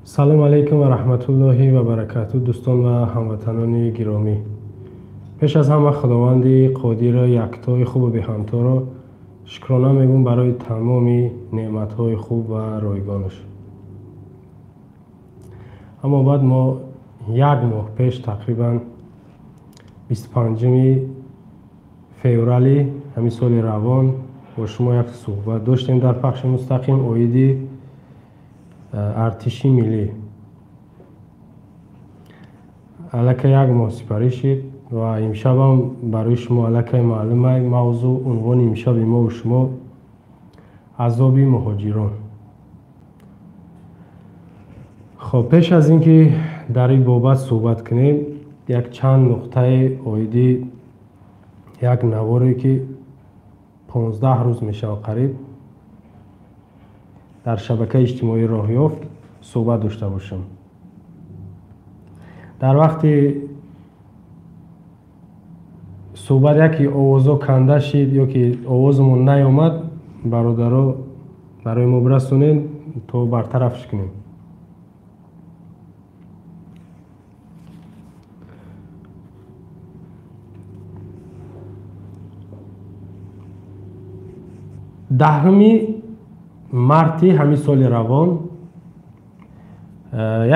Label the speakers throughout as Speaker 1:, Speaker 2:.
Speaker 1: Салом алейкум ва раҳматуллоҳи ва баракату, дӯстон ва ҳамватанони гиромӣ. Пеш аз ҳама Худованди қодиру яктои хубу беҳамторо шукрона мегӯм барои тамоми неъматҳои хуб ва ройгонаш. Аммо баъд мо як моҳ пеш, тақрибан 25 феврали ҳамин соли равон, бо шумо як суҳбат доштем дар пахши мустақим оиди артиши миллӣ. Аллакай як моҳ сипарӣ шид ва имшабам барои шумо аллакай маълума мавзӯъ, унвони имшаби мову шумо азоби муҳоҷирон. Хоб, пеш аз ин ки дар ин бобат суҳбат кунем, як чанд нуқтаи оиди як наворе ки 15 рӯз мешавад қариб дар шабакаи иҷтимоӣ роҳ ёфт, суҳбат дошта бошам. Дар вақти суҳбат яке овозо канда шид ё ки овозмон наёмад, бародаро барои мо бирасонед то бартарафш кунем. Даҳуми марти ҳамин соли равон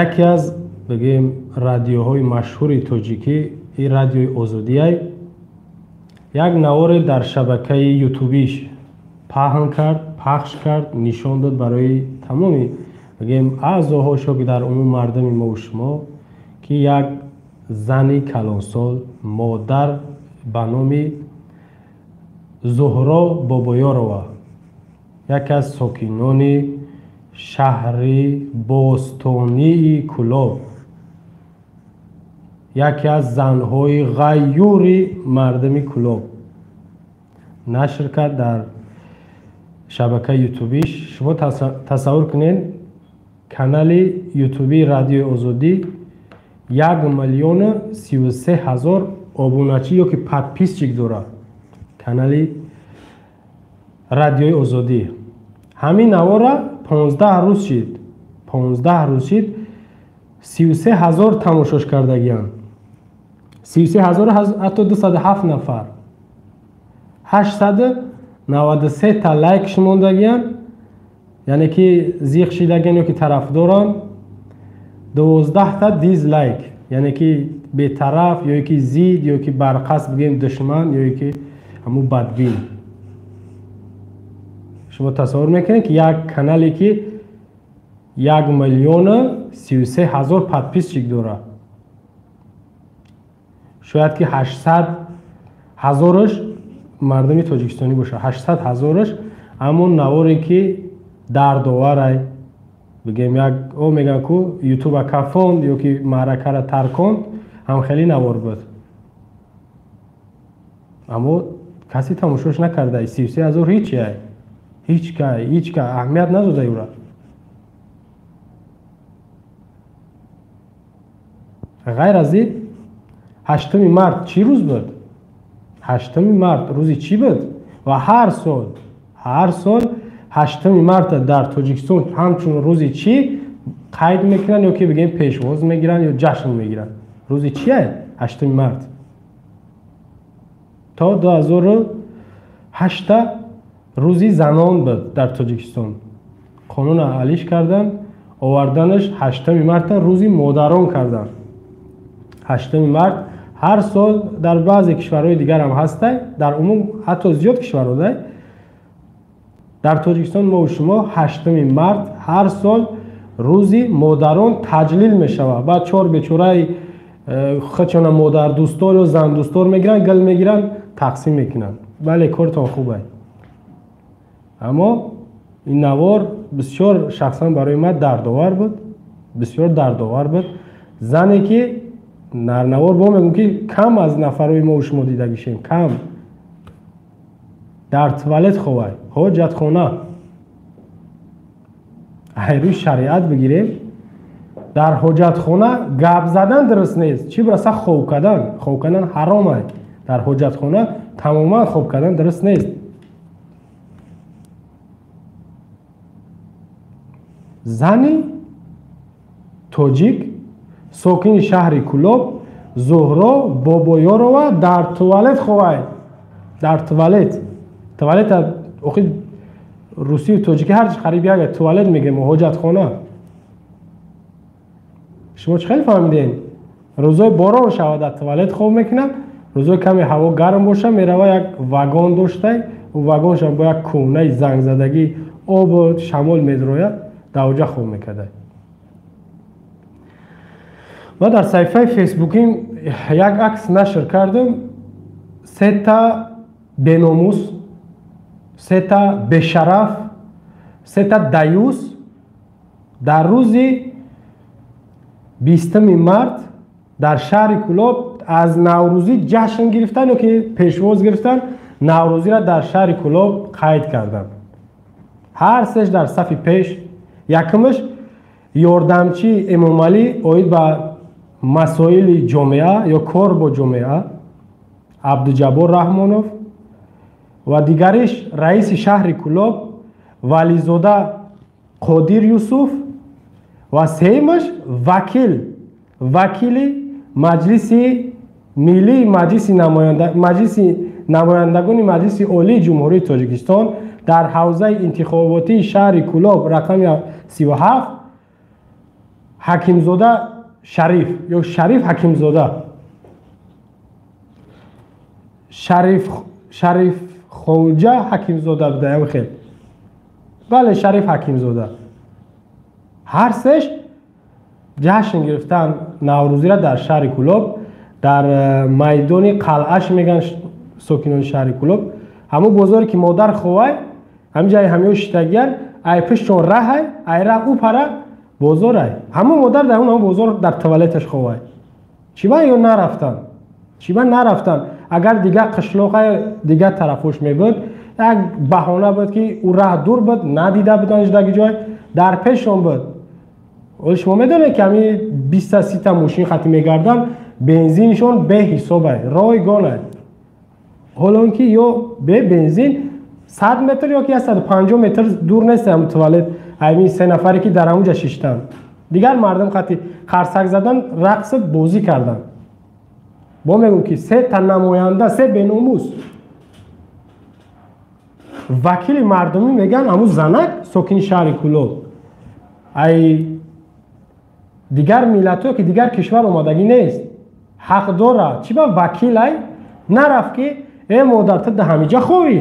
Speaker 1: яке аз, бигӯем, радиоҳои машҳури тоҷикӣ, ин радиои Озодиай, як наворе дар шабакаи ютубиш паҳн кард, пахш кард, нишон дод барои тамоми, бигӯем, аъзоҳошо, ки дар умум мардуми мову шумо, ки як зани калонсол, модар ба номи Зуҳро Бобоёрова, яке аз сокинони шаҳри бостонии Кӯлоб, яке аз занҳои ғайюри мардуми Кӯлоб, нашр кард дар шабакаи ютубиш. Шумо тасаввур кунед, канали ютубии Радиои Озодӣ 1 033 000 обуначӣ ё ки подписчик дорад канали Радиои Озодӣ. Ҳамин навора 15 рӯз шид, 15 рӯз шид, 33 000 тамошош кардагианд, 33 000 ҳатто 207 нафар, 893 та лайк шумондагианд, яъне ки зиқ шидагиан ё ки тарафдоранд, 12 та дизлайк, яъне ки бетараф ё ки зид ё ки барқасд, бигӯем, душман ё ки ҳамун бадбин. Шумо тасаввур мекунед, ки як канале ки 1 033 000 подписчик дорад, шояд ки 800 ҳазораш мардуми тоҷикистонӣ бошад, 800 ҳазораш, аммо наворе ки дардоварай, бигем, як о мегӯянд ку ютуба кафонд ё ки маъракара тарконд, ҳамхелӣ навор буд, аммо касе тамошош накарда. 33 000 ҳичай, ҳеҷ кай, ҳеҷ кай аҳамият надода ӯра. Ғайр аз ин, 8-уми март чӣ рӯз буд? 8-уми март рӯзи чӣ буд? Ва ҳар сол, ҳар сол 8-уми марта дар Тоҷикистон ҳамчун рӯзи чӣ қайд мекунанд ё ки бигӯем пешвоз мегиранд ё ҷашн мегиранд? Рӯзи чие 8-уми март? То 2008 рӯзи занон буд дар Тоҷикистон. Қонуна алиш карданд, оварданаш 8-уми марта рӯзи модарон карданд. 8-уми март ҳар сол дар баъзе кишварҳои дигарам ҳастай, дар умум ҳатто зиёд кишварҳо дар Тоҷикистон мову шумо 8-уми март ҳар сол рӯзи модарон таҷлил мешавад. Баъд чор бечораи худшона модардӯстор ё зандӯстор мегиранд, гил мегиранд, тақсим мекунанд. Бале, кортон хубай, аммо ин навор бисёр шахсан барои ман дардовар буд, бисёр дардовар буд. Зане ки дар навор бо мегӯм ки кам аз нафарҳои мову шумо дидагишем, кам дар туалет ховай, ҳоҷатхона. Айрӯи шариат бигирем, дар ҳоҷатхона гап задан дуруст нест, чӣ бираса хоб кардан. Хоб кардан ҳаромай. Дар ҳоҷатхона тамоман хоб кардан дуруст нест. Зани тоҷик, сокини шаҳри Кӯлоб Зуҳро Бобоёрова дар туалет ховай. Дар туалет. Туалет охи русию тоҷикӣ ҳарчи қариб як туалет мегӯем, ҳоҷатхона. Шумо чӣ хеле фаҳмидем? Рӯзои борон шава дар туалет хоб мекунад, рӯзои каме ҳаво гарм боша мерава як вагон доштай, ӯ вагоншам бо як кӯҳнаи зангзадагӣ обу шамол медрояд, дар оҷа хоб мекарда. Ма дар саҳифаи фейсбуким як акс нашр кардам, сета беномус, сета бешараф, сета даюс дар рӯзи 20 март дар шаҳри Кӯлоб аз Наврӯзӣ ҷашн гирифтан ё ки пешвоз гирифтан, Наврӯзиро дар шаҳри Кӯлоб қайд карданд. Ҳар сеш дар сафи пеш. Якумаш ёрдамчии Эмомалӣ оид ба масоили ҷомеа ё кор бо ҷомеа Абдуҷаббор Раҳмонов ва дигариш раиси шаҳри Кӯлоб Вализода Қодир Юсуф ва сеюмаш вакили Маҷлиси Миллии Маҷлиси намояндагони Маҷлиси Олии Ҷумҳурии Тоҷикистон дар ҳавзаи интихоботии шаҳри Кӯлоб рақами 37 Ҳакимзода Шариф ё Шариф Ҳакимзода, Шариф Хоҷа Ҳакимзода будаям хел. Бале, Шариф Ҳакимзода. Ҳар сеш ҷашн гирифтан Наврӯзиро дар шаҳри Кӯлоб, дар майдони қалъаш меган сокинони шаҳри Кӯлоб. Ҳамун бозоре ки модар ховай, ҳамин ҷай ҳамиё шитагиян, ай пиштон раҳай, ай раҳ ӯ пара бозорай. Ҳамун модар дар ҳамон бозор дар туалеташ ховай. Чӣ ба ё нарафтан? Чӣ ба нарафтан? Агар дигар қишлоқай дигар тарафош мебуд, як баҳона буд ки ӯ раҳ дур буд, надида буданш даги ҷой, дар пешон буд. Оли шумо медонед ки ҳамин 20-30 мошин хати мегарданд, бензиншон беҳисобай, ройгонай. Ҳоло он ки ё бе бензин 100 метр ё ки 150 метр дур нест ҳамин туалет, ҳамин се нафаре ки дар ҳамунҷа шиштанд. Дигар мардум хати қарсак задан, рақс бозӣ карданд. Бо мегӯм ки се та намоянда, се беномус. Вакили мардумӣ мегӯянд ҳамун занак сокини шаҳри Кӯлоб. Ай дигар миллатҳое ки дигар кишвар омадагӣ нест, ҳақ дорад. Чӣ ба вакилай нарафт ки э модар ту дар ҳамиҷа ховӣ,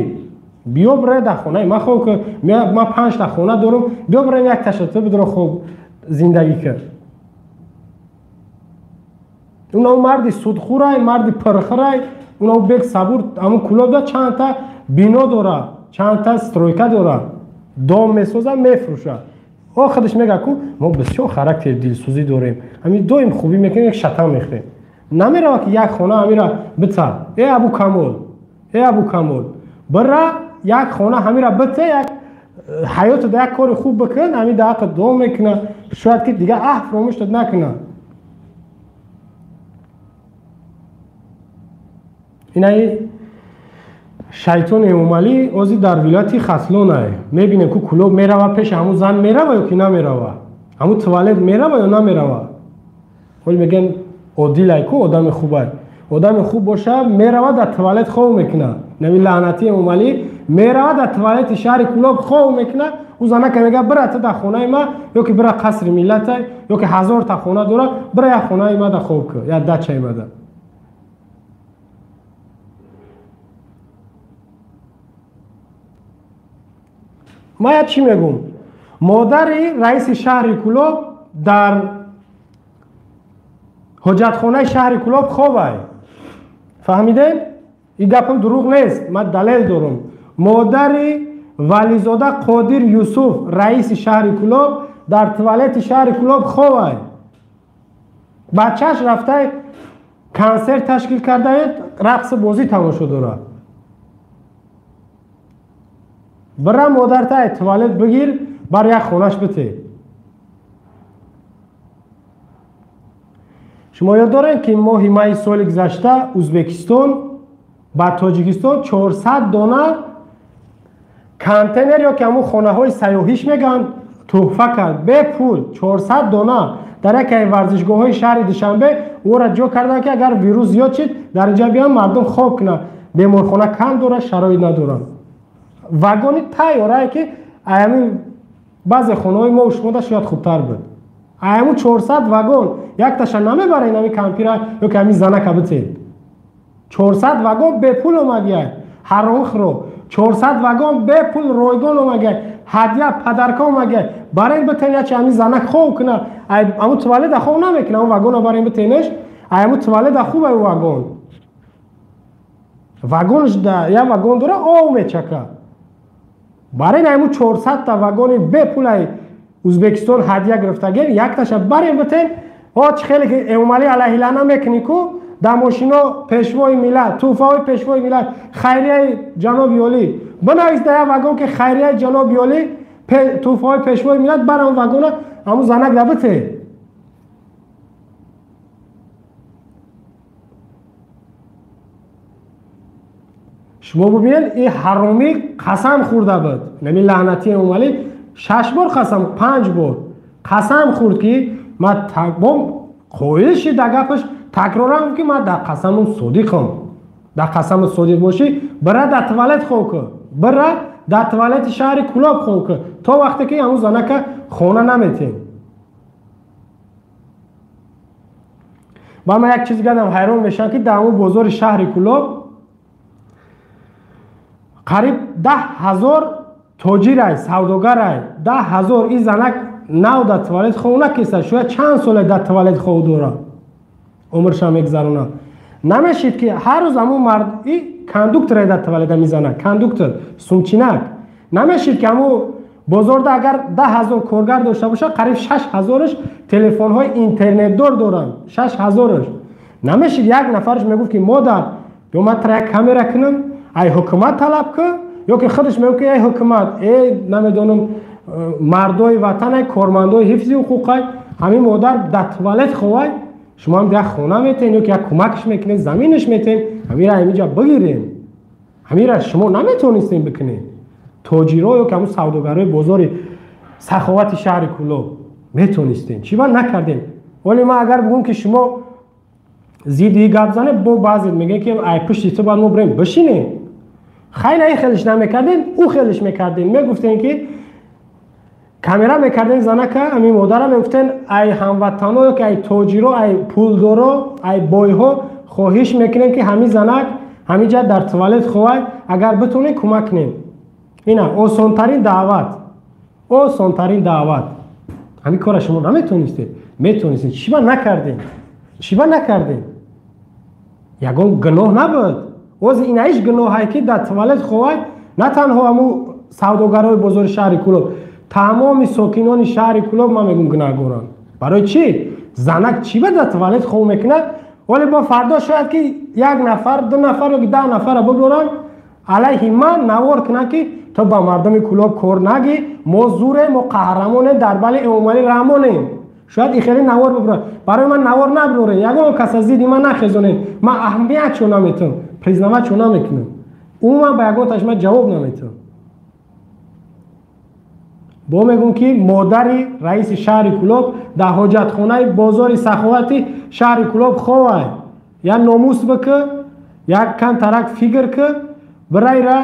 Speaker 1: биё бирай дар хонаи ман хов кун, ман 5 та хона дорам, биё бирай як таша ту бидро хоб зиндагӣ кун. Уна марди судхӯрай, марди пирхӯрай, уна бек сабур ҳамун Кӯлоб да чанд та бино дора, чанд та стройка дора, дом месоза, мефурӯша. О худаш мега ку мо бисёр характери дилсӯзӣ дорем, ҳамин доим хубӣ мекунем, як шатам мехӯрем. Намерава ки як хона ҳамира бита. Э Абу Камол, э Абу Камол, бира як хона ҳамира бита, як ҳаёту да як кори хуб бикун, ҳамин да ҳаққа дуо мекуна, шояд ки дигар аҳ фаромӯш дод накуна. Инаи шайтони Эмомалӣ ози дар вилояти Хатлонай. Мебинем ку Кӯлоб мерава, пеши ҳамун зан мерава ё ки намерава, ҳамун туалет мерава ё намерава. Ҳол мегӯянд одилай ку одами хубай. Одами хуб боша мерава дар туалет хов мекуна. Нави лаънати Эмомалӣ мерава дар туалети шаҳри Кӯлоб хов мекуна. Ӯ занака мега бира ту дар хонаи ма, ё ки бира қасри миллатай, ё ки 1000 та хона дора, бира як хонаи ма да хов кун, як дачаи ма да. Ма я чӣ мегӯм? Модари раиси шаҳри Кӯлоб дар ҳоҷатхонаи шаҳри Кӯлоб хобай. Фаҳмидем? Ин гапам дурӯғ нест, ман далел дорам. Модари Вализода Қодир Юсуф, раиси шаҳри Кӯлоб, дар туалети шаҳри Кӯлоб хобай. Бачааш рафтай консерт ташкил кардае, рақси бозӣ тамошо дорад. Бира модартай туалет бигир, бар як хонаш бите. Шумо ёд доред ки моҳи майи соли гузашта Ӯзбекистон ба Тоҷикистон 400 дона контейнер ё ки ҳамун хонаҳои сайёҳиш мегӯянд туҳфа кард бепул. 400 дона Дар яке аз варзишгоҳҳои шаҳри Душанбе ӯро ҷо карданд, ки агар вирус зиёд шид, дар инҷа биён мардум хоб кунанд. Беморхона кам дорад, шароит надоранд. Вагони тайёрае, ки аями баъзе хонаҳои мо шумода шояд хубтар буд. Аяму 400 вагон якташа намебарен ами кампира ё ки ами занака битед. 400 вагон бепул омадияй, ҳаромхӯро. 400 вагон бепул ройгон омадияй, ҳадя падарка омадияй. Барен битен ячи ами занак хоб куна. Аму туалета хоб намекуна, аму вагона барен битенеш, аму туалета хуб ай вагон. Вагонш да я вагон дора об мечака. Барен аму 400 та вагони бепул ай Узбекистон ҳадя гирифтагем, якташа барен битен. О чи хеле ки Эмомалӣ алайҳилана мекунӣ ку, дар мошино пешвои миллат, тӯҳфаҳои пешвои миллат, хайрияи ҷаноби олӣ. Бинавис дар як вагон ки хайрияи ҷаноби олӣ, тӯҳфаҳои пешвои миллат, бар он вагона ҳамун занак да бите. Шумо бубинед, ин ҳаромӣ қасам хӯрда буд. Нами лаънатии Эмомалӣ 6 бор қасам, 5 бор қасам хӯрд, ки ман бом қоил шид дар гапаш, такроран гуфт, ки ман дар қасамам содиқам. Дар қасамат содиқ бошӣ, бира дар туалет хоб кун, бира дар туалети шаҳри Кӯлоб хоб кун, то вақте ки ҳамун занака хона наметем. Ба ман як чиз гадам ҳайрон мешавам, ки дар ҳамун бозори шаҳри Кӯлоб қариб 10 000 тоҷирай, савдогарай, 10 000. Ин занак нав дар туалет хоб накиста, шояд чанд соле дар туалет хоб дорад, умрша мегзаронад. Намешид ки ҳар рӯз ҳамун мард и кондукторе дар туалета мезанад, кондуктор сумчинак. Намешид ки ҳамун бозорда агар 10 000 коргар дошта бошад, қариб 6 000-ш телефонҳои интернетдор доранд, 6 000-ш. Намешид як нафарш мегуфт, ки модар, ё ман тара як камера кунам, ай ҳукумат талаб кун, ё ки худаш мегуфт, ки эй ҳукумат, эй намедонам мардои ватан, ай кормандои ҳифзи ҳуқуқай, ҳамин модар дар туалет ховай, шумо ҳам як хона метен ё ки як кӯмакш мекунед, заминаш метен, ҳамира ҳамиҷа бигирем. Ҳамира шумо наметонистем бикунед. Тоҷиро ё ки ҳамун савдогарои бозори саховати шаҳри Кӯлоб метонистем, чӣ ба накардем? Вале ман агар бигӯм, ки шумо зидди гап занед, бо баъзе мегӯянд, ки ай пушти ту бояд мо бирем бишинем. Хай, на ин хелиш намекардем, ӯ хелиш мекардем. Мегуфтем, ки камера мекардем занака, ҳамин модара, мегуфтем, ай ҳамватано ё ки ай тоҷиро, ай пулдоро, ай бойҳо хоҳиш мекунем, ки ҳамин занак ҳамин ҷа дар туалет ховай, агар битонем, кӯмак кунем. Ина осонтарин даъват, осонтарин даъват. Ҳамин кора шумо наметонистед, метонистед, чӣ ба накардем? Чӣ ба накардем? Ягон гуноҳ набуд. Ози инаиш гуноҳае, ки дар туалет ховай. На танҳо ҳамун савдогарои бозори шаҳри Кӯлоб, тамоми сокинони шаҳри Кӯлоб, ман мегӯм, гунаҳгоранд. Барои чӣ? Занак чӣ ба дар туалет хов мекунад? Вале бо фардо шояд ки як нафар, ду нафар ё ки 10 нафара биборанд, алайҳи ман навор кунанд, ки то ба мардуми Кӯлоб кор нагӣ, мо зурем, мо қаҳрамонем, дар бали Эмомалӣ Раҳмонем. Шояд и хеле навор биборанд. Барои ман навор набироред, ягон кас аз зидди ман нахезонед. Ман аҳамиятшо наметавам, признаватшо намекунам, умуман ба ягон таш ман ҷавоб наметавам. Бо мегӯм, ки модари раиси шаҳри Кӯлоб дар ҳоҷатхонаи бозори саховати шаҳри Кӯлоб ховай. Як номус бикӣ, як камтарак фикр кӣ, бирайра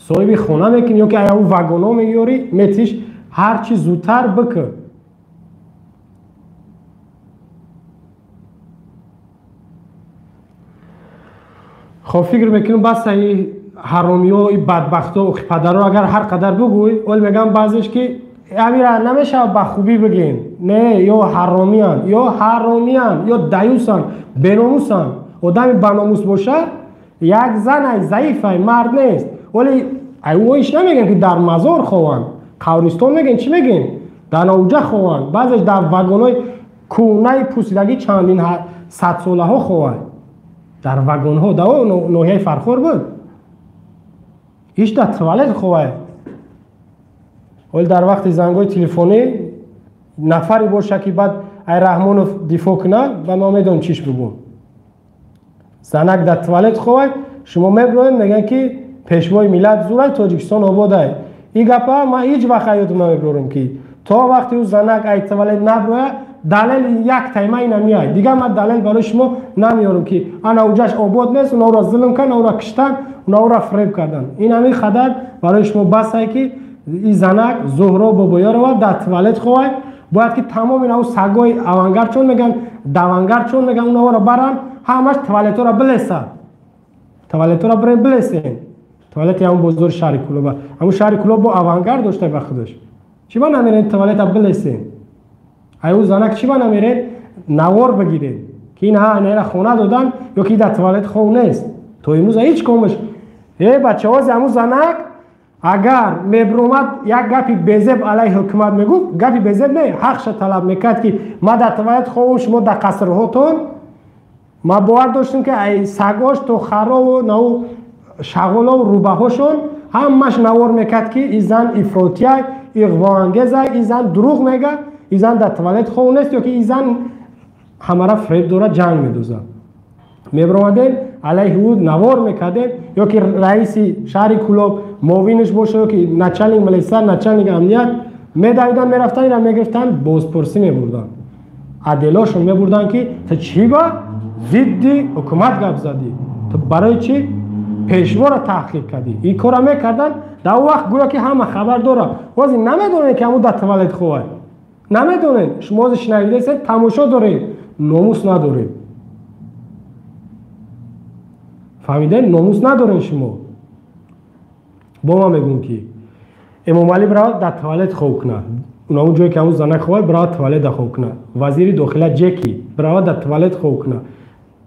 Speaker 1: соҳиби хона мекунӣ ё ки аяу вагоно меёрӣ метиш, ҳарчи зудтар бикӣ. Хоб, фикр мекунам, баста и ҳаромиҳо, и бадбахтҳо, падаро агар ҳар қадар бугӯй, ол мегӯям баъзеш, ки амира намешавад ба хубӣ бигем. Не, ё ҳаромиян, ё ҳаромиян, ё даюсанд, беномусанд. Одами баномус боша, як занай заифай, мард нест. Вале ай намегем, ки дар мазор хованд, қабристон мегем, чӣ мегем, дар навҷа хованд, баъзеш дар вагонҳои кӯҳнаи пусидагӣ чандин садсолаҳо хованд дар вагонҳо. Дар ноҳияи Фархор буд, ҳеч дар туалет ховай. Вале дар вақти зангҳои телефонӣ нафаре боша, ки баъд ай Раҳмонов дифоъ кунад, ба ман медонам чиш бигӯм. Занак дар туалет ховай, шумо мебироем, мегӯянд, ки пешвои миллат зурай, Тоҷикистон ободай. Ин гапа ман ҳеҷ вақт ҳаётам намебирорам, ки то вақте ӯ занак ай туалет набирояд, Далел як тайма ина меяд. Дигар ман далел барои шумо намеёрам ки ана уҷаш обод нест, унаро зулм кардан, унаро киштан, унаро фиреб кардан. Ин ҳамин қадар барои шумо басае ки ин занак Зуҳро Бобоёрова дар туалет хоҳад, бояд ки тамоми инау сагои авангард чон меган, давангард чон меган, унаро баран, ҳамаш туалетҳоро билесад. Туалетҳоро бирен билесен. Туалети ҳамон бозори шаҳри Кӯлоба. Ҳамон шаҳри Кӯлоб бо авангард дошта ба худаш. Чӣ ба намерен туалета билесен? Ай ӯ занак чӣ ба намерен навор бигирен ки ин ҳа инара хона додан ё ки дар туалет хов нест. То имрӯза ҳеҷ комаш. Э бачаҳози ҳамун занак агар мебромад як гапи безеб алайҳи ҳукумат мегуфт, гапи безеб не, ҳақша талаб мекард ки ман дар туалет ховам, шумо дар қасрҳотон. Ман бовар доштам ки ай сагош то харову нау шағолову рӯбаҳошон ҳамаш навор мекард ки ин зан ифротияй, иғвоангезай, ин зан дурӯғ мега, ин зан дар туалет хов нест ё ки ин зан ҳамара фиреб дорад, ҷанг медозад. Мебромадем алайҳи ӯ навор мекардем ё ки раиси шаҳри Кӯлоб муовинаш боша ё ки начальник милиса, начальник амният медавиданд, мерафтанд, ина мегирифтанд, бозпурсӣ мебурданд, аделошон мебурданд ки ту чӣ ба зидди ҳукумат гап задӣ, ту барои чӣ пешворо таҳқиқ кардӣ? Ин корро мекарданд. Дар он вақт гӯё ки ҳама хабар дорад. Ҳозир намедонед ки ҳамун дар туалет ховад, намедонед. Шумо ҳозир шунавидаед, тамошо доред, номус надоред. Фаҳмидед? Номус надоред шумо. Бо ман мегӯм ки Эмомалӣ биравад дар туалет хов кунад, он ҷое ки ҳамун занак ховад, биравад туалет хов кунад. Вазири дохила Ҷеки биравад дар туалет хов кунад.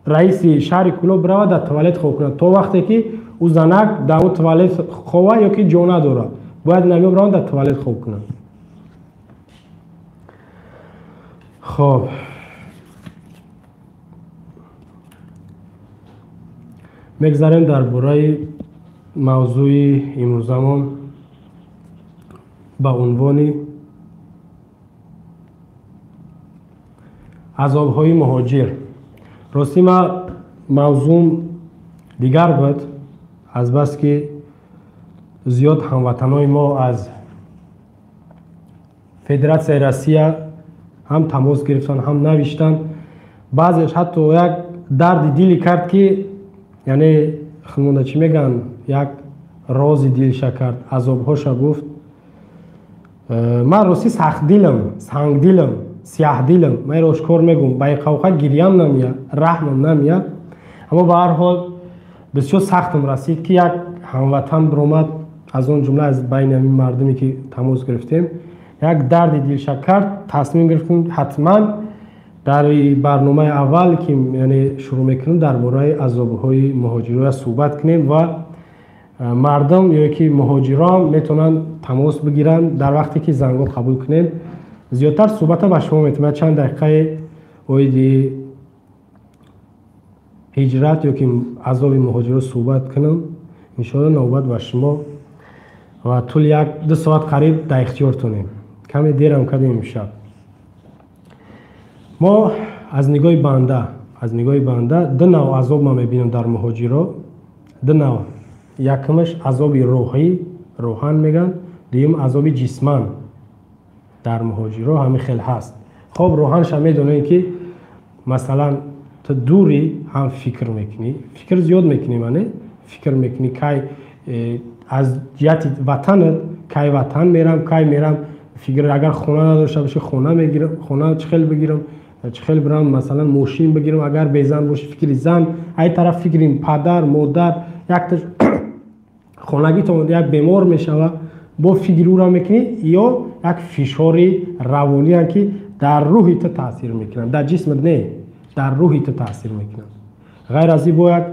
Speaker 1: Раиси шаҳри Кӯлоб биравад дар туалет хов кунад. То вақте ки ӯ занак дар он туалет хова ё ки ҷо надорад, бояд намё бираванд дар туалет хов кунад. Хоб, мегзарем дар бораи мавзӯи имрӯзамон ба унвони азобҳои муҳоҷир. Ростӣ ман мавзӯм дигар буд, азбаски зиёд ҳамватанои мо аз Федератсияи Россия ҳам тамос гирифтанд, ҳам навиштанд. Баъзеш ҳатто як дарди дили кард ки яъне хунонда чӣ мегӯянд, як рози дилша кард, азобҳоша гуфт. Ман ростӣ сахтдилам, сангдилам, сиёҳдилам. Ман инро ошкор мегӯм, ба иқавқа гирьям намеяд, раҳмам намеяд. Аммо ба ҳар ҳол бисёр сахтам расид ки як ҳамватан биромад, аз он ҷумла аз байни ҳамин мардуме ки тамос гирифтем, як дарди дилша кард. Тасмим гирифтем ҳатман дар барномаи аввал ки яъне шурӯъ мекунем дар бораи азобҳои муҳоҷиро суҳбат кунем ва мардум ё ки муҳоҷирон метавонанд тамос бигиранд дар вақте ки зангҳо қабул кунем. Зиёдтар суҳбата ба шумо метавонад чанд дақиқаи оиди ҳиҷрат ё ки азоби муҳоҷиро суҳбат кунам. Иншоалло навбат ба шумо ва тӯли 1-2 соат қариб дар ихтиёртонем. Каме дерам кардем имшаб. Мо аз нигоҳи банда ду навъ азоб ман мебинам дар муҳоҷиро. Ду навъ. Якумаш азоби рӯҳӣ, рӯҳан мегӯянд, дуюм азоби ҷисман. Дар муҳоҷиро ҳамин хел ҳаст. Хоб, рӯҳанша медонем ки масалан ту дурӣ ҳам фикр мекунӣ, фикр зиёд мекунӣ, мане фикр мекунӣ кай аз ҷиҳати ватанат, кай ватан мерам, кай мерам, фикр агар хона надошта бошӣ хона мегирам, хона чӣ хел бигирам, чӣ хел бирам, масалан мошин бигирам, агар безан бошӣ фикри зан, ай тараф фикри падар, модар, якта хонагитон як бемор мешава, бо фикри ӯро мекунӣ ё як фишори равоние ки дар рӯҳи ту таъсир мекунанд, дар ҷисмат не, дар рӯҳи ту таъсир мекунанд. Ғайр аз ин бо як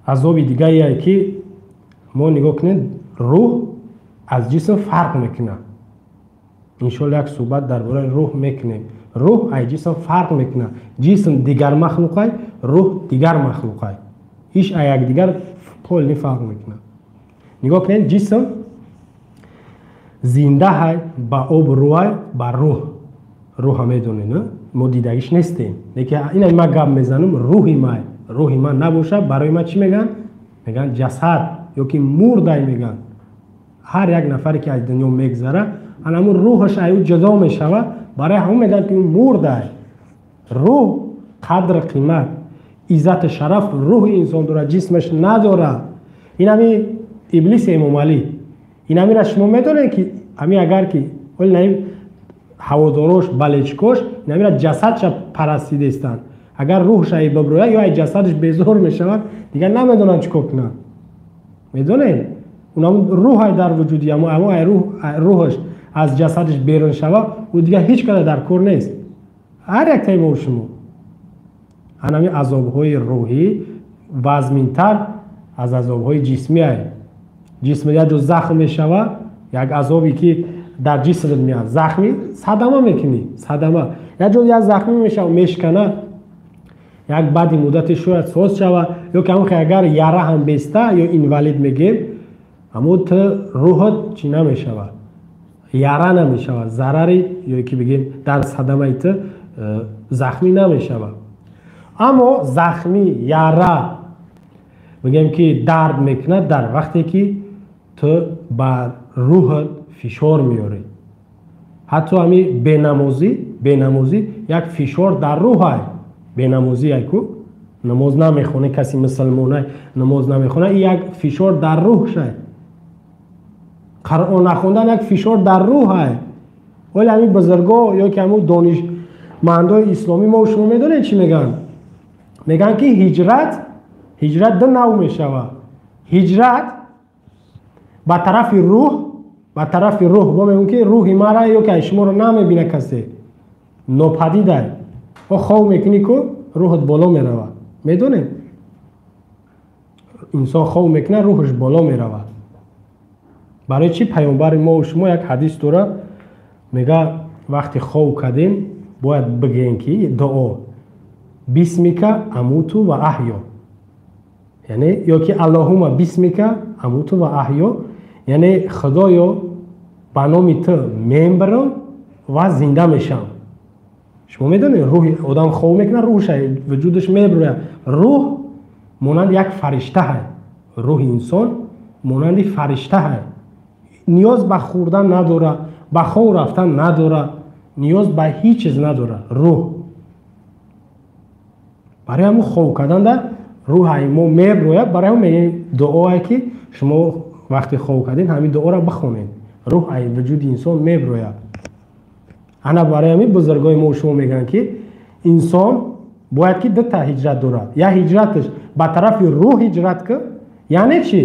Speaker 1: азоби дигаре ки мо нигоҳ кунем, рӯҳ аз ҷисм фарқ мекунад. Иншоалло як суҳбат дар бораи рӯҳ мекунем. Рӯҳ аз ҷисм фарқ мекунад. Ҷисм дигар махлуқай, рӯҳ дигар махлуқай. Иш аз якдигар полни фарқ мекунад. Нигоҳ кунед, ҷисм зиндаҳай, ба об рӯай, ба рӯҳ. Рӯҳа медонед, мо дидагиш нестем. Лекин ина ман гап мезанам, рӯҳи ман, рӯҳи ман набошад, барои ман чӣ мегӯянд? Мегӯянд ҷасад ё ки мурдай мегӯянд. Ҳар як нафаре ки аз дунё мегзара, Ҳамун рӯҳаш аю ҷудо мешавад, барои ҳамун мегӯянд, ки ӯ мурдай. Рӯҳ қадр қимат, иззату шараф рӯҳи инсон дорад, ҷисмаш надорад. Ин ҳами Иблиси Эмомалӣ. Ин ҳамира шумо медонед, ки ҳами агар ки оли наим ҳаводорош, балечкош, ин ҳамира ҷасадша парастидаистанд. Агар рӯҳш ай биброяд ё ай ҷасадаш безор мешавад, дигар намедонанд чӣ кор кунанд. Медонед? Унам рӯҳ ай дар вуҷуди амо, амо ай рӯҳаш аз ҷасадаш берун шавад, ӯ дигар ҳеҷ када дар кор нест. Ҳар яктаи мо шумо. Ҳанами азобҳои рӯҳӣ вазминтар аз азобҳои ҷисмӣ ай. Ҷисм як ҷо захм мешавад, як азобе ки дар ҷисмат меяд, захми садама мекунӣ, садама. Як ҷо як захмӣ мешавад, мешкана, як баъди муддате шояд соз шавад, ё ки ҳамон агар яра ҳам беста ё инвалид мегем, аммо ту рӯҳат чӣ намешавад, яра намешавад, зарари ё ки бигем дар садамаи ту захмӣ намешавад. Аммо захмӣ, яра бигем ки дард мекунад дар вақте ки ту бар рӯҳат фишор меорӣ. Ҳатто ҳами бенамозӣ як фишор дар рӯҳ ай. Бенамозӣ яку намоз намехоне, каси мусалмонай намоз намехона, ин як фишор дар рӯҳшай. Қуръон нахондан як фишор дар рӯҳ ай. Вале ҳамин бузурго ё ки ҳамун донишмандои исломӣ мо шумо медонед чӣ мегӯянд? Мегӯянд ки ҳиҷрат ду нав мешавад. Ҳиҷрат ба тарафи рӯҳ, ба тарафи рӯҳ. Мо мегӯем ки рӯҳи мара ё ки шуморо намебина касе, нопадидай. О хов мекунӣ ку рӯҳат боло меравад. Медонед? Инсон хов мекунад, рӯҳаш боло меравад. Барои чӣ паёмбари мо шумо як ҳадис дорад, мега вақти хов кардем бояд бигӯем ки дуо бисмика амуту ва аҳё, яъне ё ки аллоҳума бисмика амуту ва аҳё, яъне худоё ба номи ту мембарам ва зинда мешавам. Шумо медонед рӯҳи одам хов мекунад, рӯҳаш вуҷудаш меброяд. Рӯҳ монанди як фариштаҳай. Рӯҳи инсон монанди фариштаҳай. Ниёз ба хӯрдан надорад, ба хов рафтан надорад, ниёз ба ҳеҷ чиз надорад рӯҳ. Барои ҳамун хов карданда рӯҳ мо меброяд. Барои ҳамун мегӯем дуое ки шумо вақте хов кардед ҳамин дуоро бихонед, рӯҳ ай вуҷуди инсон меброяд. Ана барои ҳамин бузургои мо шумо мегӯянд ки инсон бояд ки дута ҳиҷрат дорад. Як ҳиҷраташ ба тарафи рӯҳ ҳиҷрат кун, яъне чӣ?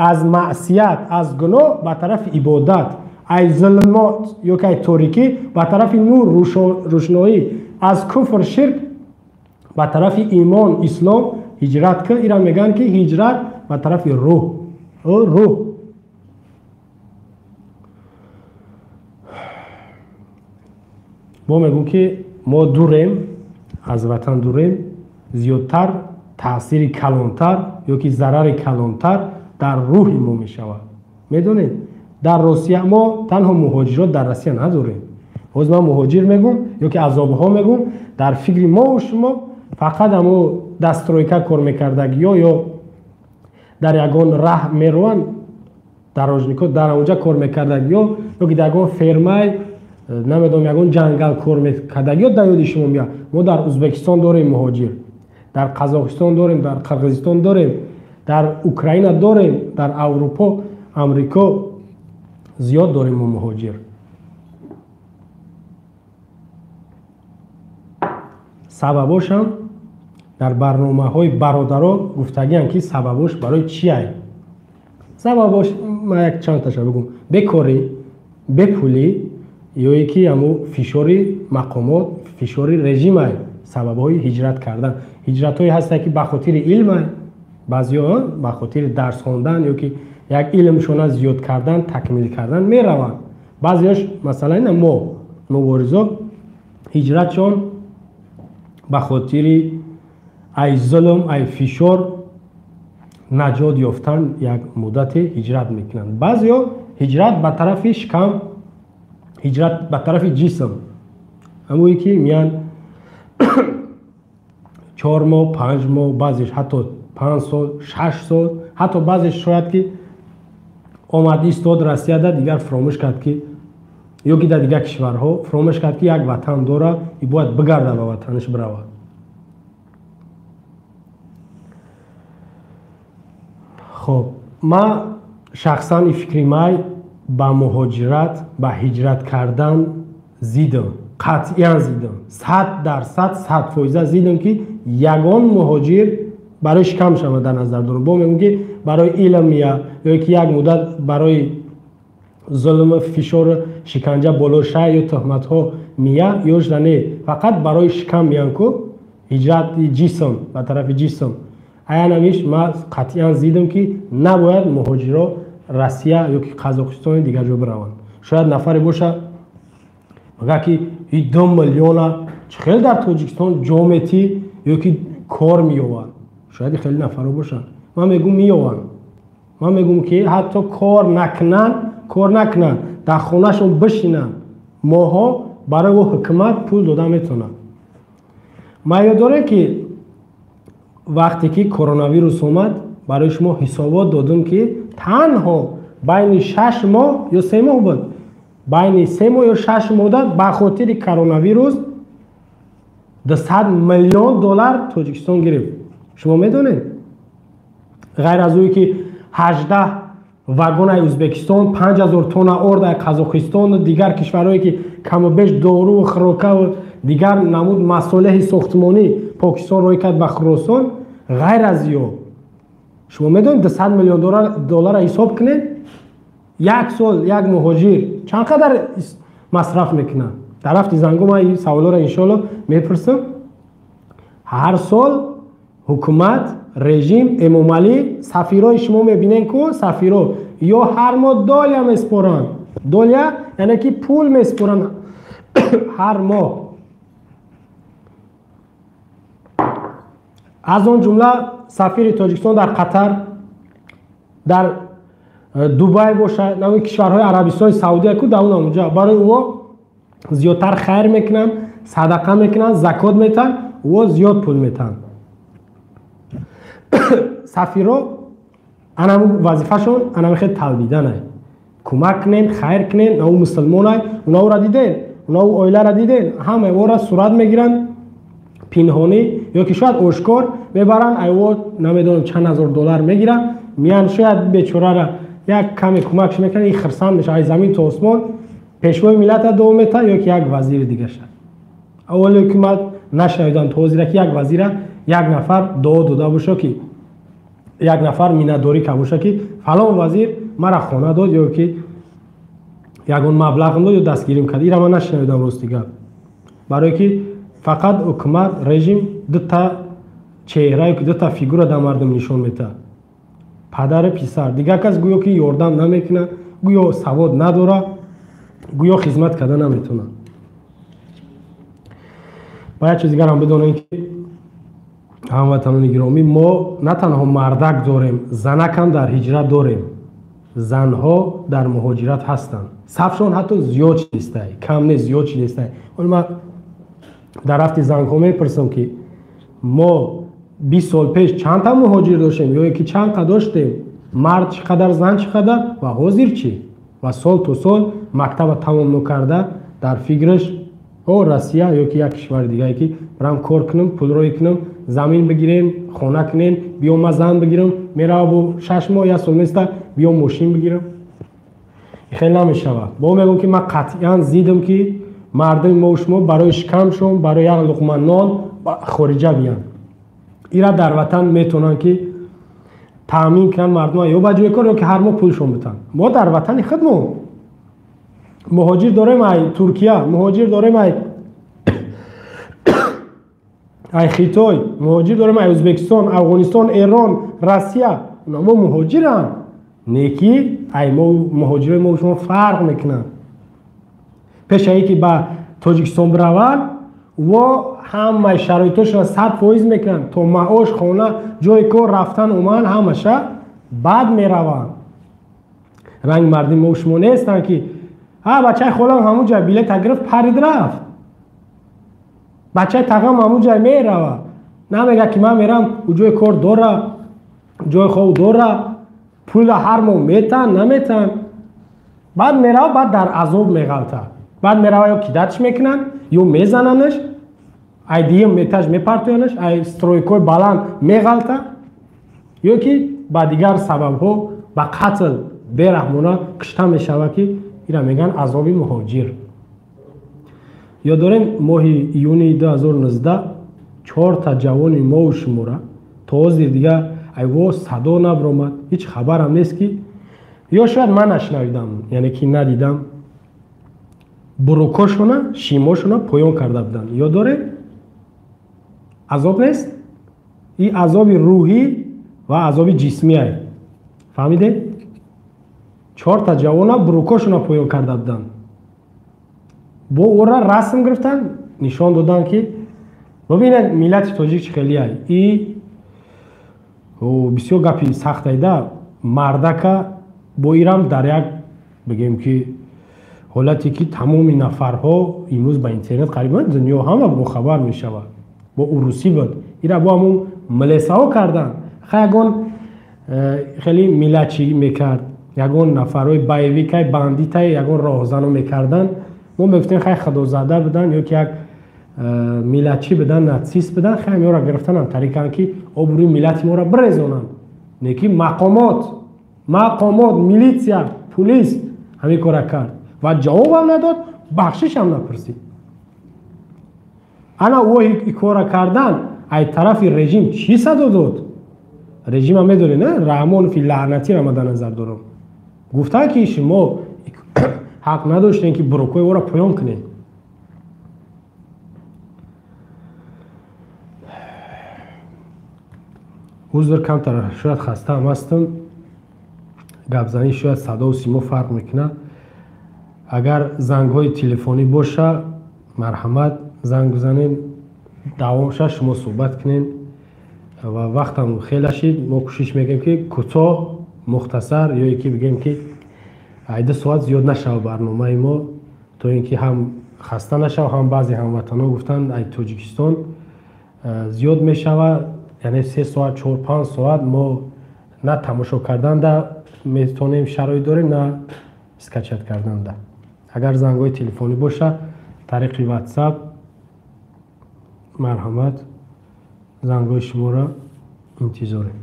Speaker 1: Аз маъсият, аз гуноҳ ба тарафи ибодат, ай зулмот ё ки ай торикӣ ба тарафи нур, рӯшноӣ, аз куфр, ширк ба тарафи имон, ислом ҳиҷрат кун. Ира мегӯянд ки ҳиҷрат ба тарафи рӯҳ. Рӯҳ мо мегӯм ки мо дурем, аз ватан дурем, зиёдтар таъсири калонтар ё ки зарари калонтар дар рӯҳи мо мешавад. Медонед, дар Русия мо танҳо муҳоҷирот дар Россия надорем. Ҳозир ман муҳоҷир мегӯм ё ки азобҳо мегӯм, дар фикри мо шумо фақат ҳамо дастройка кор мекардагиё ё дар ягон раҳ мераванд дорожнико дар онҷа кор мекардагиё ё ки дар ягон фермай намедонам ягон ҷангал кор мекардагиё дар ёди шумо меяд. Мо дар Ӯзбекистон дорем муҳоҷир, дар Қазоқистон дорем, дар Қирғизистон дорем, дар Украина дорем, дар Аврупо, Амрико зиёд дорем мо муҳоҷир. Сабабошам дар барномаҳои бародаро гуфтагиам ки сабабош барои чи ай? Сабабош ман як чандташа бигӯм: бекорӣ, бепулӣ ё ки ҳамун фишори мақомот, фишори режим ай. Сабабҳои ҳиҷрат кардан. Ҳиҷратҳое ҳастанд ки ба хотири илм ай, баъзеҳо ба хотири дарс хондан ё ки як илмшона зиёд кардан, такмил кардан мераванд. Баъзеҳош масалан ина мо муборизо ҳиҷратшон ба хотири ай зулм, ай фишор наҷот ёфтан як муддате ҳиҷрат мекунанд. Баъзеҳо ҳиҷрат ба тарафи шикам, ҳиҷрат ба тарафи ҷисм, ҳамое ки меян 4 моҳ, 5 моҳ, баъзеш ҳатто 5 сол, 6 сол, ҳатто баъзеш шояд ки омад истод Россияда, дигар фаромӯш кард ки ё ки дар дигар кишварҳо фуромӯш кард, ки як ватан дора и бояд бигарда ба ватанаш биравад. Хоб, ман шахсан и фикри май ба муҳоҷират, ба ҳиҷрат кардан зидам, қатъиян зидам, 100%, 100% зидам, ки ягон муҳоҷир барои шикам шава дар назар дорам. Бо мегӯм, ки барои илм мия ё ки як муддат барои зулм, фишор, шиканҷа боло шай ё туҳматҳо мия ё шда не, фақат барои шикам миян ку ҳиҷрати ҷисм ба тарафи ҷисм. Аянамиш ман қатъиян зидам, ки набояд муҳоҷиро Россия ё ки Қазоқистони дигар ҷо бираванд. Шояд нафаре боша мага ки и 2 миллиона чӣ хел дар Тоҷикистон ҷо метӣ ё ки кор меёванд. Шояд хеле нафаро бошанд. Ман мегӯм меёванд. Ман мегӯм, ки ҳатто кор накунанд, кор накунанд, дар хонашон бишинанд, моҳо барои ӯ ҳукумат пул дода метавонад. Ман ёд дорем, ки вақте ки коронавирус омад, барои шумо ҳисобот додум, ки танҳо байни 6 моҳ ё 3 моҳ буд, байни 3 моҳ ё 6 моҳ ба хотири коронавирус 200 миллион доллар Тоҷикистон гирифт. Шумо медонед? Ғайр аз ӯе ки 18 вагонаи Ӯзбекистон, 5000 тонна ордаи Қазоқистон, дигар кишварҳое ки каму беш доруву хӯрокаву дигар намуд масолеҳи сохтмонӣ Покистон рӯй кард ба Хуросон, ғайр аз ё шумо медонед 200 миллион долларро ҳисоб кунед, як сол як муҳоҷир чанд қадар масраф мекунад? Дар рафти зангу ман ин саволҳоро иншоалло мепурсам. Ҳар сол ҳукумат, режим, Эмомалӣ, сафирои шумо мебинен ку сафиро ё ҳар моҳ доля меспоранд. Доля яъне ки пул меспоранд ҳар моҳ. Аз он ҷумла сафири Тоҷикистон дар Қатар, дар Дубай бошад, нави кишварҳои Арабистони Саудия ку дар он онҷа барои ӯ зиёдтар хайр мекунанд, садақа мекунанд, закот метаҳанд, ӯ зиёд пул метаҳанд. Сафиро анаму вазифашон анами хел талбиданай. Кӯмак кунен, хайр кунен, нау мусулмонай, унаро диден, унау оиларо диден, ҳама ора сурат мегиранд пинҳонӣ ё ки шояд ошкор мебаранд, айво намедонам чанд ҳазор доллар мегиранд, миян шояд бечорара як каме кӯмакш мекунанд, ин хирсанд мешавад, аз замин то осмон пешвои миллата дуо метаҳад ё ки як вазири дигаша. Аввале ки ман нашунидам то ҳозира, ки як вазира як нафар дуо дода боша, ки як нафар миннатдорӣ карда боша, ки фалон вазир мара хона дод ё ки ягон маблағ дод ё дастгирим кард. Ира ман нашунидам, рости гап. Барое ки фақат ҳукумат, режим дута чеҳра ё ки дута фигура дар мардум нишон метаҳад: падару писар. Дигар кас гӯё ки ёрдам намекунад, гӯё савод надорад, гӯё хизмат карда наметавонад. Ба як чиз дигарам бидонем, ки ҳамватанони гиромӣ, мо на танҳо мардак дорем, занакам дар ҳиҷрат дорем. Занҳо дар муҳоҷират ҳастанд, сафшон ҳатто зиёд шидистай, кам не, зиёд шидистай. Ҳоло ман дар рафти зангҳо мепурсам, ки мо 20 сол пеш чандта муҳоҷир доштем ё ки чанд қа доштем, мард чӣ қадар, зан чӣ қадар ва ҳозир чӣ? Ва сол то сол мактаба тамом нокарда дар фикраш о Россия ё ки як кишвари дигае, ки барам кор кунам, пул рӯй кунам, замин бигирем, хона кунем, биё ман зан бигирам, мерава бо 6 моҳ, як сол места, биё мошин бигирам. Хеле намешавад. Бо мегӯм, ки ман қатъиян зидам, ки мардуми мо шумо барои шикамшон, барои як луқма нон хориҷа биянд. Ира дар ватан метавонанд ки таъмин кунанд мардума ё ба ҷои кор, ё ки ҳар моҳ пулшон битанд. Мо дар ватани худмон муҳоҷир дорем, ай Туркия муҳоҷир дорем, ай Хитой муҳоҷир дорем, ай Ӯзбекистон, Афғонистон, Эрон, Россия. Унамо муҳоҷиранд, неки ай мо муҳоҷирои мо шумо фарқ мекунанд. Пеш ае ки ба Тоҷикистон бираванд, во ҳамаи шароитошро 100% мекунанд, то маош, хона, ҷои кор, рафтан, омадан ҳамаша, баъд мераванд. Ранги мардуми мо шумо нестанд, ки ҳа бачаи холам ҳамун ҷай билета гирифт, парид рафт, бачаи тағам ҳамун ҷай мерава, намега ки ман мерам, ӯ ҷои кор дора, ҷои хоб дора, пула ҳар моҳ метаҳанд, наметаҳанд. Баъд мерава, баъд дар азоб меғалта. Баъд мерава, ё кидатш мекунанд, ё мезананаш, ай дуюм этаж мепартоянаш, ай стройкои баланд меғалта, ё ки ба дигар сабабҳо ба қатл бераҳмона кушта мешавад, ки ира мегӯянд азоби муҳоҷир. Ёд дорем, моҳи июни 2019 чорта ҷавони мову шумора то ҳозир дига айво садо набаромад, ҳеҷ хабарам нест, ки ё шояд ман нашнавидам, яъне ки надидам, бурукошона, шимошона поён карда буданд. Ёд дорем? Азоб нест? И азоби рӯҳӣ ва азоби ҷисмиай. Фаҳмидед? Чорта ҷавона бурукошона поён карда буданд. Бо ӯра расм гирифтанд, нишон доданд, ки бибинед, миллати тоҷик чӣ хелиай. И бисёр гапи сахтайда, мардака бо ирам дар як, бигем ки, ҳолате ки тамоми нафарҳо имрӯз ба интернет қариб дунё ҳама бохабар мешавад. Бо урусӣ буд. Ира бо ҳамун милесаҳо карданд. Ха, ягон хеле миллатчӣ мекард, ягон нафарҳои боевикай, бандитай, ягон роҳзано мекарданд. Мо мегуфтем, хай, худозада буданд ё ки як миллатчӣ буданд, нацист буданд, хай, ҳамёро гирифтанам, тариқанд ки обрӯи миллати моро бирезонанд. Не ки мақомот, милитсия, пулис ҳамин кора кард ва ҷавобам надод, бахшишам напурсид. Ана ӯ кора кардан, ай тарафи режим чӣ садо дод? Режима медонед, на? Раҳмонови лаънатиро ма дар назар дорам. Гуфтанд, ки шумо ҳақ надоштем, ки бурукҳои ӯро поён кунед. Узр, камтар шояд хастаам ҳастам, гапзанӣ шояд садову симо фарқ мекунад. Агар зангҳои телефонӣ боша, марҳамат, занг бизанем, давом ша, шумо суҳбат кунед ва вақтам хеле шид. Мо кӯшиш мекунем, ки кӯтоҳ, мухтасар, ё ки бигем, ки 2 соат зиёд нашавад барномаи мо, то ин ки ҳам хаста нашав, ҳам баъзе ҳамватанҳо гуфтанд, ай Тоҷикистон зиёд мешавад, яъне 3 соат, 4-5 соат мо на тамошо карданда метавонем, шароит дорем, на скачать карданда. Агар зангҳои телефонӣ боша, тариқи WhatsApp, марҳамат, зангҳои шуморо интизорем.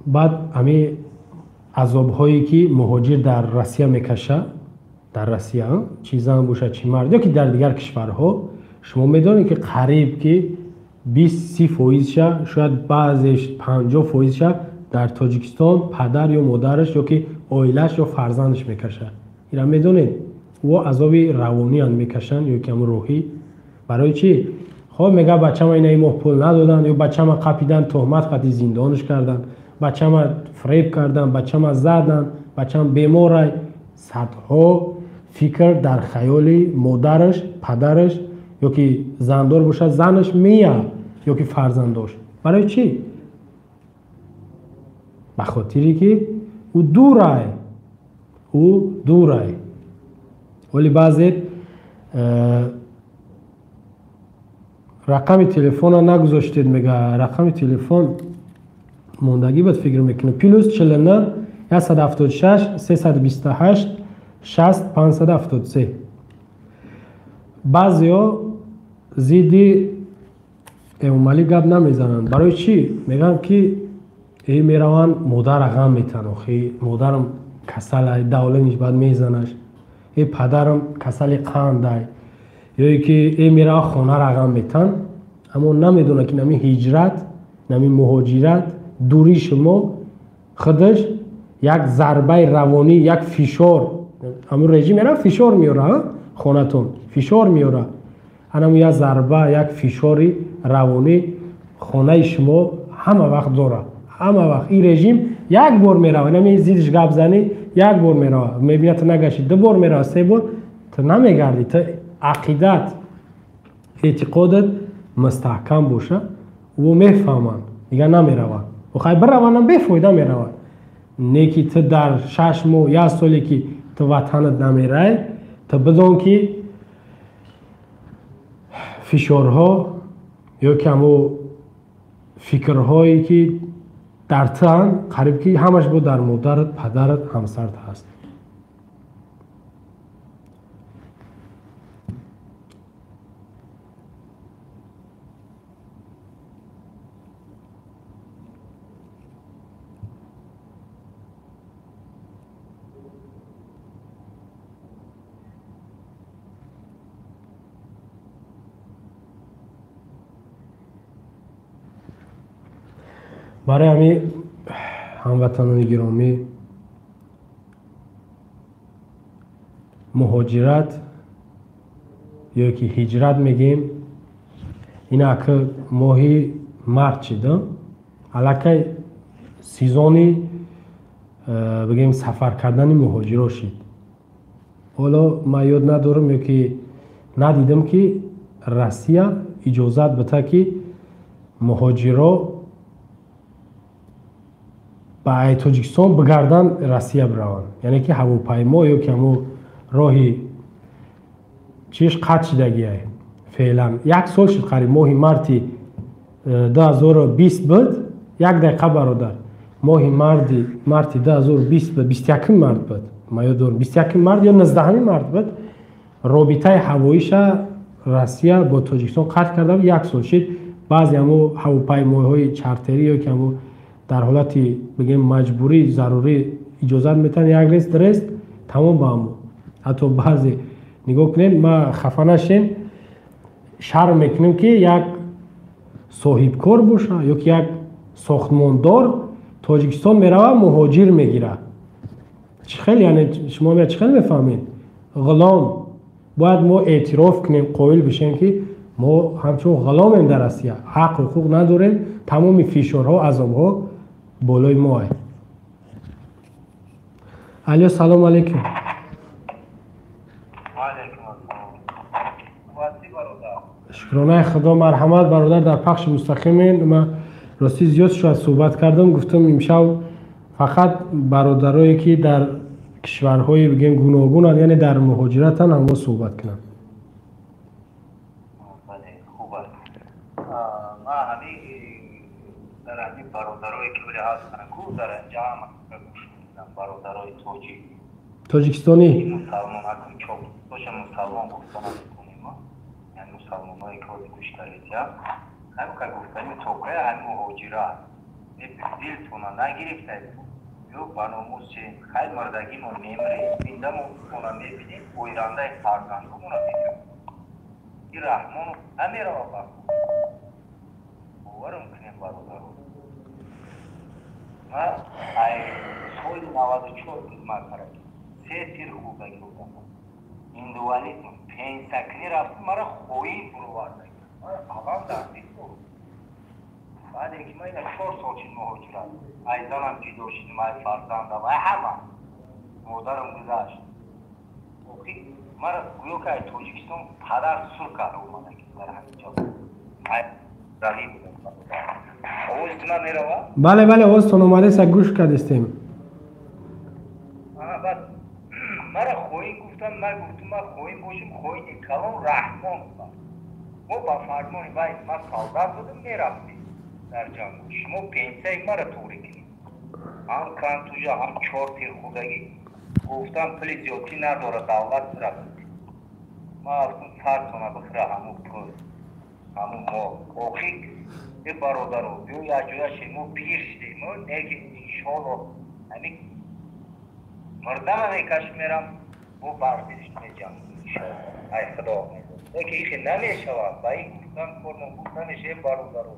Speaker 1: Баъд ҳамин азобҳое, ки муҳоҷир дар Россия мекаша, дар Россия, чӣ зан бошад, чӣ мард, ё ки дар дигар кишварҳо, шумо медонед, ки қариб ки 20-30 фоизша, шояд баъзеш 50 фоизша дар Тоҷикистон падар ё модараш, ё ки оилааш, ё фарзандаш мекашад. Ира медонед, ӯ азоби равониан мекашанд ё ки ҳамн рӯҳӣ. Барои чӣ? Хоб, мега, бачама ина ин моҳ пул надоданд, ё бачама қапидан, тӯҳмат қати зиндонаш карданд, бачама фреб карданд, бачама заданд, бачам беморай. Садҳо фикр дар хаёли модараш, падараш, ё ки зандор бошад, занаш мея, ё ки фарзандош. Барои чӣ? Ба хотире ки ӯ дурай, ӯ дурай. Вале баъзе рақами телефона нагузоштед, мега. Рақами телефон мондагӣ буд, фикр мекунам, +49 176 328 60 573. Баъзеҳо зидди Эмомалӣ гап намезананд. Барои чӣ? Мегӯянд, ки э, мераванд, модара ғам метаҳанд, охи модарам касалай, давлениш баъд мезанаш, э, падарам касали қандай, ё ки э, мерава, хонара ғам метаҳанд. Аммо намедонад, ки нами ҳиҷрат, нами муҳоҷират, дурии шумо худаш як зарбаи равонӣ, як фишор. Ҳамун режим мера, фишор меёра, хонатон фишор меёра. Анаму як зарба, як фишори равонӣ хонаи шумо ҳама вақт дорад, ҳама вақт. Ин режим як бор мерава, нами зидиш гап занӣ, як бор мерава, мебинад, ту нагашти, ду бор мерава, се бор, ту намегардӣ. Ту ақидат, эътиқодат мустаҳкам боша, ӯ мефаҳманд, дигар намераванд. Хай, биравандам, бефоида мераванд. Не ки ту дар 6 моҳ, як соле ки ту ватанат намерай, ту бидон, ки фишорҳо ё ки ҳамо фикрҳое ки дар тан қариб ки ҳамаш бо дар модарат, падарат, ҳамсарат ҳаст. Барои ҳамин ҳамватанони гиромӣ, муҳоҷират ё ки ҳиҷрат мегӯем, ин ака моҳи март шида, аллакай сезони бигӯем сафар кардани муҳоҷиро шид. Ҳоло ман ёд надорам ё ки надидам ки Россия иҷозат бита ки муҳоҷиро ба Тоҷикистон бигардан Россия бираванд. Яъне ки ҳавопаймо ё ки ҳамо роҳи чиш қатъ шидагиай феълан. Як сол шид қариб, моҳи марти 2020 буд. Як дақиқа бародар, моҳи марти 2020 буд, 21 март буд, ман ёд дорам, 21 март ё 19 март буд, робитаи ҳавоиша Россия бо Тоҷикистон қатъ карда буд. Як сол шид. Баъзе ҳамо ҳавопаймоҳои чартерӣ ё ки ҳамо дар ҳолати бигем маҷбурӣ зарурӣ иҷозат метаҳанд як рейс ду рейс, тамом ба ҳамо. Ҳатто баъзе нигоҳ кунед, ма хафа нашем, шарм мекунем ки як соҳибкор боша ё ки як сохтмондор Тоҷикистон мерава, муҳоҷир мегирад. Чӣ хел, яъне шумо чӣ хел мефаҳмед? Ғулом. Бояд мо эътироф кунем, қоил бишем ки мо ҳамчун ғуломем дар Россия, ҳақ ҳуқуқ надорем, тамоми фишорҳо, азобҳо болои мо ай. Алё, салом алейкум. Шукронаи Худо, марҳамат бародар, дар пахши мустақимен. Ма ростӣ зиёд шояд суҳбат кардам, гуфтам имшаб фақат бародарое ки дар кишварҳои бигем гуногунанд, яъне дар муҳоҷиратанд, ҳамон суҳбат кунам. Тоҷикистонӣ
Speaker 2: мусалмон гуфта наметонем, яъне мусалмоное ки ҳозир гӯш кардед, ҳамин ка гуфтани токая ҳамин муҳоҷира дилтона нагирифтед ё ба номус чен, хай мардагимо мемрем, зиндамона мебинем, ояндаи фарзандомона мебинем. И Раҳмону намерава ба боварам кунем бародаро. Ман ай соли 94 хизмат кардам, се тир хӯрдаги будам, индуализм, пенсакни рафтам, мара хоин буровардаги, мара аввал дар дил. Баъде ки ман ина 4 сол шид муҳоҷират, ай занам ҷудо шидам, ай фарзандам, ай ҳама, модарам гузашт. Охи мара гӯё ки ай Тоҷикистон падар сур карда омадаги дар ҳамин ҷо. Ай равӣ будам. Овози ман мерава?
Speaker 1: Бале, бале, овозтон омадеса, гӯш кардистем.
Speaker 2: Баъд мара хоин гуфтам, ман гуфтам ман хоин бошам, хоини калон Раҳмон будам. Мо ба фармони вай ман солдат будам, мерафтем дар ҷанг. Шумо пенсияи мара туғрӣ кунед. Ҳам контужа, ҳам 4 тир хӯрдагӣ. Гуфтам пули зиёдтӣ надорад давлат рафт. Ман гуфтам сартона бихӯра ҳамун пул, ҳамун мол. Охи э бародаро, биё як ҷоя шем, мо пир шудем, неки иншоалло ҳамин мурдама мекашм мерам, бо бардиш меҷангам иншоалло. Ай Худо. Неки ихе намешавад, ба ин гуфтан кормон буд намешавад бародаро.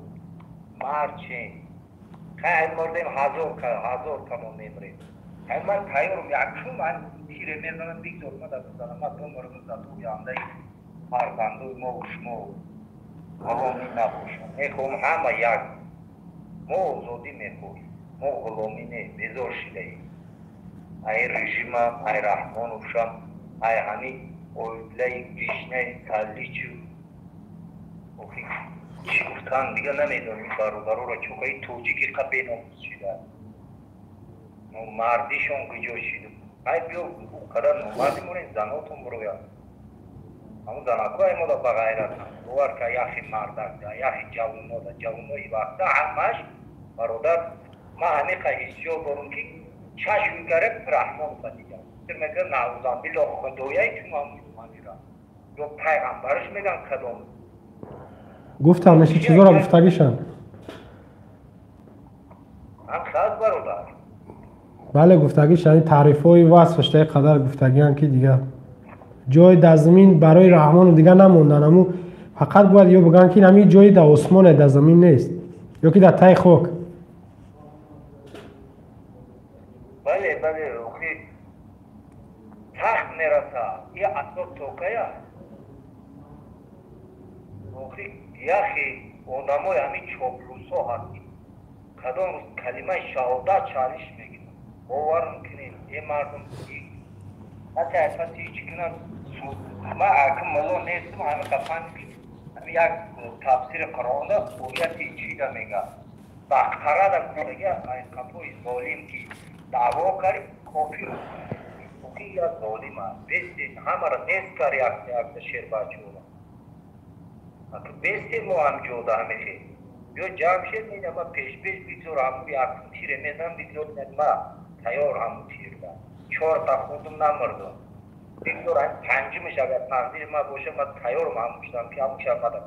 Speaker 2: Мард чен. Хай мурдем ҳазор камон мемрем. Хай ман тайёрам, якум ман тире мезанам, бигзор ман дар бизанам, ман бимурам зато ояндаи фарзандои мо ва шумо ғуломӣ набошам. Мехоҳам ҳама як. Мо озодӣ мехоҳем, мо ғуломӣ не, безор шидаем. Ай режима, ай Раҳмоновшам, ай ҳамин оилаи вишнаи Саличу. Охи чӣ гуфтан дига намедонем бародароро, чоқаи тоҷики қа беномус шуда. Мардишон куҷо шид? Ай биё ӯ қадар номарди монед, занотон бирояд. Ҳамун занако ай мода ба ғайратанд. Бовар ка яхи мардак, яхи ҷавонода, ҷавонои вақта ҳамаш бародар Ман ҳамиқа ҳиссиёт дорам ки чашм гариб Раҳмон ба дигар. Мегӯям наузан билло худояй чун ҳамира. Ё пайғамбараш мегӯям кадом.
Speaker 1: Гуфтам неши чизоро гуфтагишам.
Speaker 2: Ҳам хаз бародар.
Speaker 1: Бале гуфтагиш ани таърифҳои васфаш та қадар гуфтагиам ки дигар ҷой дар замин барои Раҳмону дигар намондан. Аму фақат бояд ё бигӯянд ки ҳамин ҷои дар осмоне, дар замин нест, ё ки дар таи хок.
Speaker 2: Бале, бале, охи сахт мерасад. И асо токая. Охи яхи одамои ҳамин чоплусо ҳаст. Кадом рӯз калимаи шаҳодат чалиш мегирад. Бовар мекунед, е мардум ҳатто айфаси ҳеҷ кунад. Ман акм мулло нестам, ҳамин қафан ҳамин як тафсири Қуръонда ояти чида мега. Бақарада гуфтага ай қафои золим ки даъво кард кофир. Охи я золим аст. Бесте ҳамаро нест кард якта якта шербачора. Аки бесте мо ҳам ҷода ҳамихе. Ё ҷамъ шед мина ма пешпеш бигзор ҳаму якум тире мезанам бигзор ма тайёр ҳаму тирда. Чорта худум намурдум. Бигзор ҳам панҷумаш агар тақдири ма боша ма тайёрам ҳаму шудам ки ҳаму шаб мада.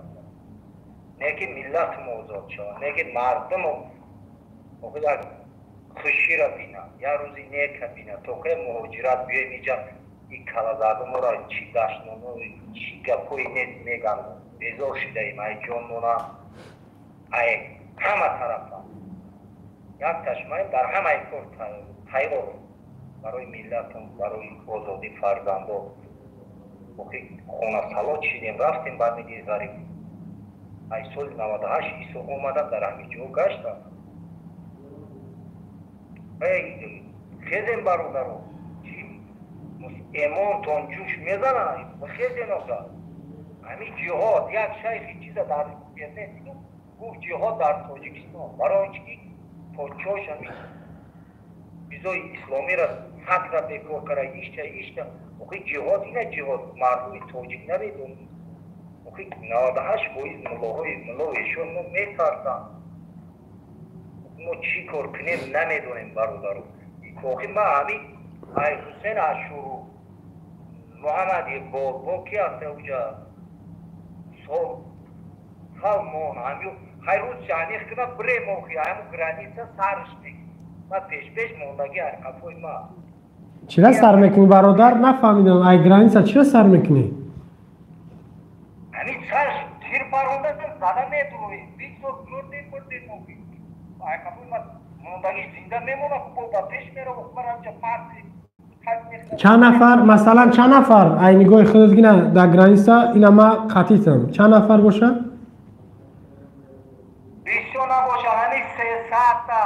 Speaker 2: Не ки миллатум озод шавад, не ки мардуму охи як хуширо бинад, як рӯзи нека бинад. То кай муҳоҷират биёем иҷа и калазардуморо чӣ гаштноно чӣ гапҳои нест меган. Безор шидаем ай ҷонмона ай ҳама тарафа. Як ташмаем дар ҳамаи кор тайёр барои миллатум, барои озодии фарзандо. Охи хонасалот шидем, рафтем ба миди ғариб. Ай соли 98 исо омадам дар ҳамин ҷо гаштам. Хезем бародаро, чи эмонтон ҷӯш мезанад, хезем ока. Ҳамин ҷиҳод як шайхи чиза дар интернет гуфт ҷиҳод дар Тоҷикистон. Барои он ки подшоҳш ҳамин чизои исломиро хатра бекор кара, ишта ишта. Охи ҷиҳод ина ҷиҳод мардуми тоҷик намедонад. Охи 98% муллоҳои мулло эшон мо метарсанд. Мо чӣ кор кунем намедонем бародаро. Охи ма ҳамин ай Ҳусен Ашуру Муҳаммад Иқбол бо ки аст уҷа Салмон ҳамин хай рӯз шаниқ кунам бирем охи ҳамун граница сарш мекунем. Ма пешпеш мондагӣ ай қафои ма.
Speaker 1: Чира сар мекунӣ бародар? Нафаҳмидам. Ай граница чира сар мекунӣ?
Speaker 2: Ҳамин сарш тир паронда зада медуроем. Бисёр мурдем мурдем охи. Ай қафои ма мондагӣ зинда мемонад, бо ба пеш меравад, ман ҳамча паси.
Speaker 1: Чанд нафар, масалан чанд нафар ай нигоҳи худат гина дар граница ина ма қатитам. Чанд нафар боша?
Speaker 2: Бисёр набоша, ҳамин 300-та,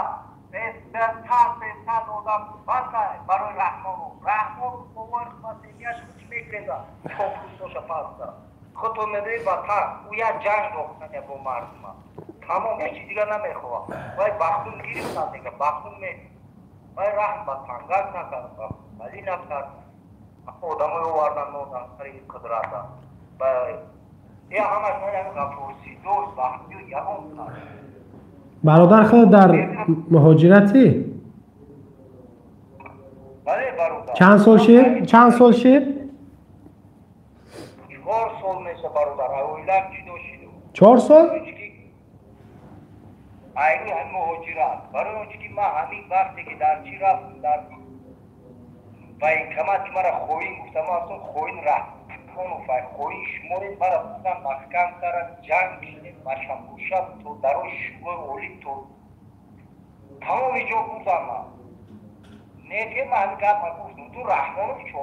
Speaker 2: 300 одам бас барои Раҳмонов. Раҳмонов бовар масеҳияш худ мегреза, чоплусоша паста. Худтон медонед ба та, ӯ як ҷанг дохтане бо мардума. Тамом ҳеҷ чиз дигар намехоҳад. Вай ба хун гирифтан дига, ба хун ме вай раҳм ба тангак накард, ба валӣ накард. Одамои овардан модан сари қудрата. Е ҳамаш ман ҳамин Ғафурсидой, Бахтиёр ягон кас.
Speaker 1: Бародар худ дар муҳоҷиратӣ?
Speaker 2: Бале бародар.
Speaker 1: Чанд сол шид? Чанд сол шид?
Speaker 2: 4 сол меша бародар. Оилам ҷудо шиду.
Speaker 1: 4 сол?
Speaker 2: Айни ҳамин муҳоҷират. Барои он ки ман ҳамин вақте ки дар чӣ рафтам дар военкомат ки мара хоин гуфтам, ман гуфтам хоин Раҳмонов, ай хоин шуморе мара бурдан маҳкам кардан, ҷанг кардем, машамбушаб то дарои шӯрои олӣ то тамоми ҷо бурдам ман. Не ки ман ҳамин гапа гуфтам, ту Раҳмонов чо,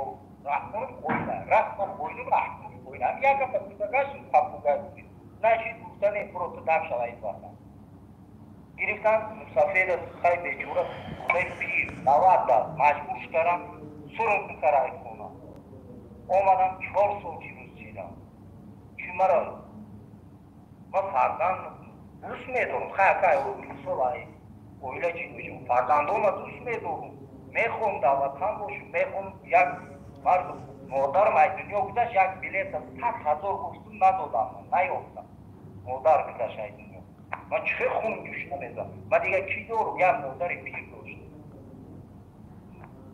Speaker 2: Раҳмонов хоин аст, рафт ман хоину Раҳмонов хоин. Ҳамин як гапа гуфта гаштам папугай гуфтем. На чиз гуфта не, буро ту дам шава ин ватан. Гирифтан мусафеда хай бечора, хай пир, 90 да маҷбур шударам сурм карай хона. Омадам 4 сол чирӯз чидам. Чун мара ман фарзанд дӯст медорам, хай акай сол ай оила чӣ дӯшам, фарзандонро дӯст медорам. Мехоҳам дар ватан бошам, мехоҳам як мард модарам ай дунё гузашт, як билета 100 000 гуфтум надодам, наёфтам. Модар гузашт ай дунё. Ман чӣ хун ҷӯш намезам? Ман дига чӣ дорум? Як модари пир дошт.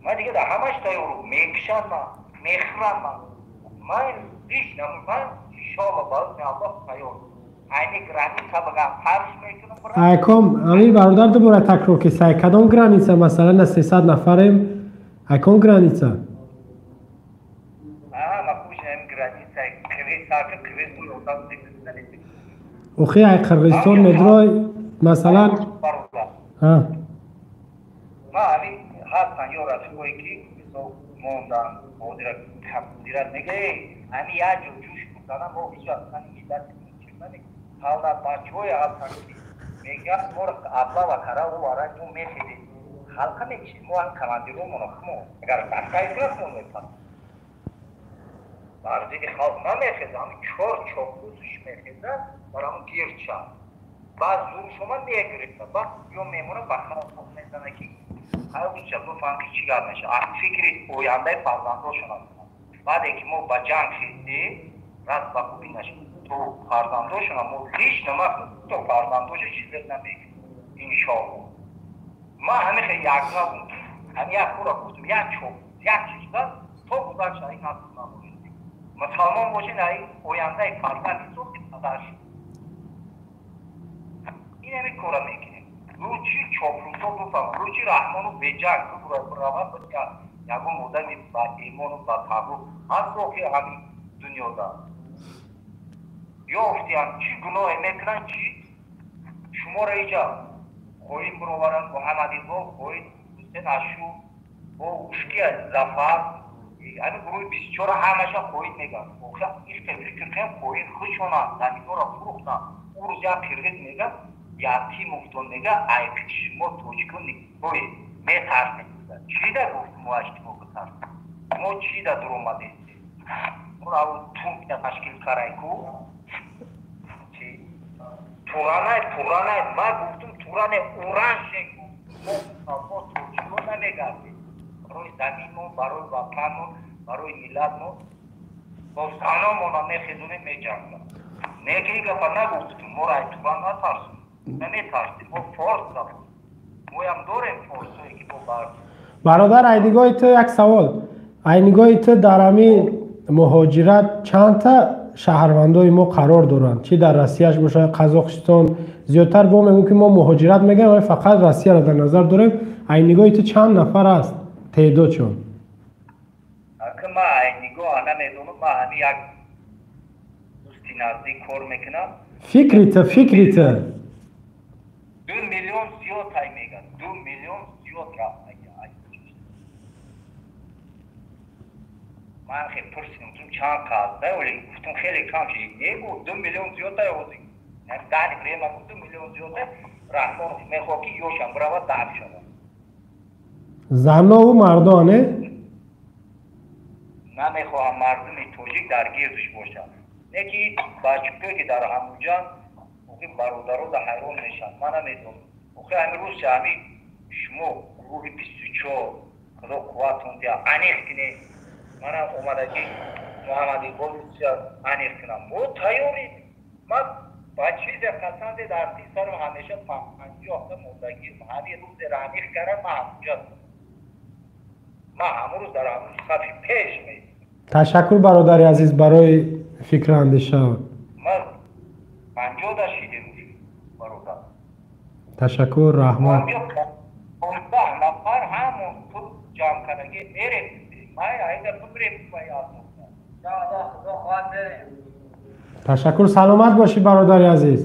Speaker 2: Ман дига дар ҳамаш тайёрум. Мекушам ман, мехӯрам ман. Ман ҳеҷ намун, ман иншоалло ба ҳукми Аллоҳ тайёрум. Айни граница багам фарш мекунам.
Speaker 1: Айком, ами бародар дубора такрор ки сай кадом граница, масалан на 300 нафарем, айком граница? Охи ай Қирғизистон медрой, масалан.
Speaker 2: Ма ҳамин ҳастан ё рафиқое ки мисол мондан, ҳозира ҳозира мега, ҳамин як ҷо ҷӯш бурданам, мо ҳеҷ вақт ҳамин миллат ҳалда бачаҳое ҳастанд ки мегӯянд моро аблава кара оваранд, мо мехезем, халқа мекишем, мо ҳам командиромоно хумо агар дастаи кунад мо мепарем. Бар зидди халқ намехеза, ҳамин чор чоқусш мехеза бар ҳамун гирча. Баъд зуршома мегирифта, баъд ё мемона ба халқ мезана ки ҳайча бифаҳм ки чӣ гап мешавад. Аз фикри ояндаи фарзандошон ҳастанд. Баъде ки мо ба ҷанг хездем, раст ба хубӣ нашид. То фарзандошона мо лично ма то фарзандоша чизе намегирем. Иншоалло. Ман ҳамин хел як набудам. Ҳамин як кора гуфтам, як чоқ, як чиза то гузашта ин ҳаст набошад. Мусалмон бошед, ай ояндаи фарзанди сохти падар шуд. Ин ҳамин кора мекунем. Рӯчи чоплусо бифаҳмам, рӯчи Раҳмону беҷанг бибуравад, ягон одами ба имону ба тақво ҳаст охи ҳамин дунёда. Ёфтиям чӣ гуноҳе мекунанд, чӣ шуморо иҷа хоҳим бироваранд, Муҳаммад Иқбол, хоҳим Ҳусен Ашу, бо Ушки Зафар, ҳамин гурӯҳи 24 ҳамаша хоҳим мегӯянд. Охи ихте фикр кунем, хоҳим худшонанд, заминҳоро фурӯхтанд. Ӯ рӯз як қирғиз мегӯяд, ятимовтон мега, ай шумо тоҷикон никоҳе метарсед. Чида гуфт мо аз шумо битарсем? Мо чида дуромадем? Мо тунка ташкил карай ку? Туранай, туранай, ма гуфтум туране уранше гуфтум. Мо тоҷикон намегардем. Барои заминмон, барои ватанмон, барои миллатмон бо заномона мехезонем, меҷангам. Неки ин гапа нагуфтум, моро ай туран натарсум. Наметарсем, мо форс забон. Моям дорем форсое ки бо бар.
Speaker 1: Бародар, ай нигоҳи ту як савол. Ай нигоҳи ту дар ҳамин муҳоҷират чандта шаҳрвандои мо қарор доранд? Чӣ дар Россияш бошад, Қазоқистон, зиёдтар бо мегӯем ки мо муҳоҷират мегӯем, вале фақат Россияро дар назар дорем. Ай нигоҳи ту чанд нафар аст теъдодшон?
Speaker 2: Ака ма ай нигоҳ намедонам, ма ҳамин як дӯсти наздик кор мекунам.
Speaker 1: Фикри ту, фикри ту.
Speaker 2: 2 миллион зиёд ай мегӯяд, 2 миллион зиёд рафта. Ман хеле пурсидам, гуфтам чанд қад? Вале гуфтам хеле кам шид. Не гуфт, 2 миллион зиёд ай ҳозир. Дани время гуфт 2 миллион зиёд ай. Раҳмонов мехоҳад ки ёшам биравад дафн шавад.
Speaker 1: Занову мардо, не?
Speaker 2: Намехоҳам мардуми тоҷик дар гирдуш бошад. Не ки бачаҳое ки дар ҳамунҷа охи бародаро дар ҳайрон мешаванд. Ман намедонам. Охи ҳамин рӯз ҳамин шумо гурӯҳи 24 худо қувватон диҳад, аниқ кунед. Манам омадагӣ Муҳаммад Иқбол аниқ кунам. Мо тайёрем. Ман ба чизе қасанде дар ти сарам ҳамеша 50 та мондагӣ. Ҳамин рӯзеро аниқ кардам, ман ҳамунҷа. Ман ҳамун рӯз дар ҳамун сафи пеш меистам.
Speaker 1: Ташаккур бародари азиз барои фикру андеша.
Speaker 2: Ман 50 да шидем бародар.
Speaker 1: Ташаккур, раҳмат.
Speaker 2: 15 нафар ҳамон пул ҷамъ кардагӣ мерем.
Speaker 1: Ташаккур, саломат бошӣ бародари азиз.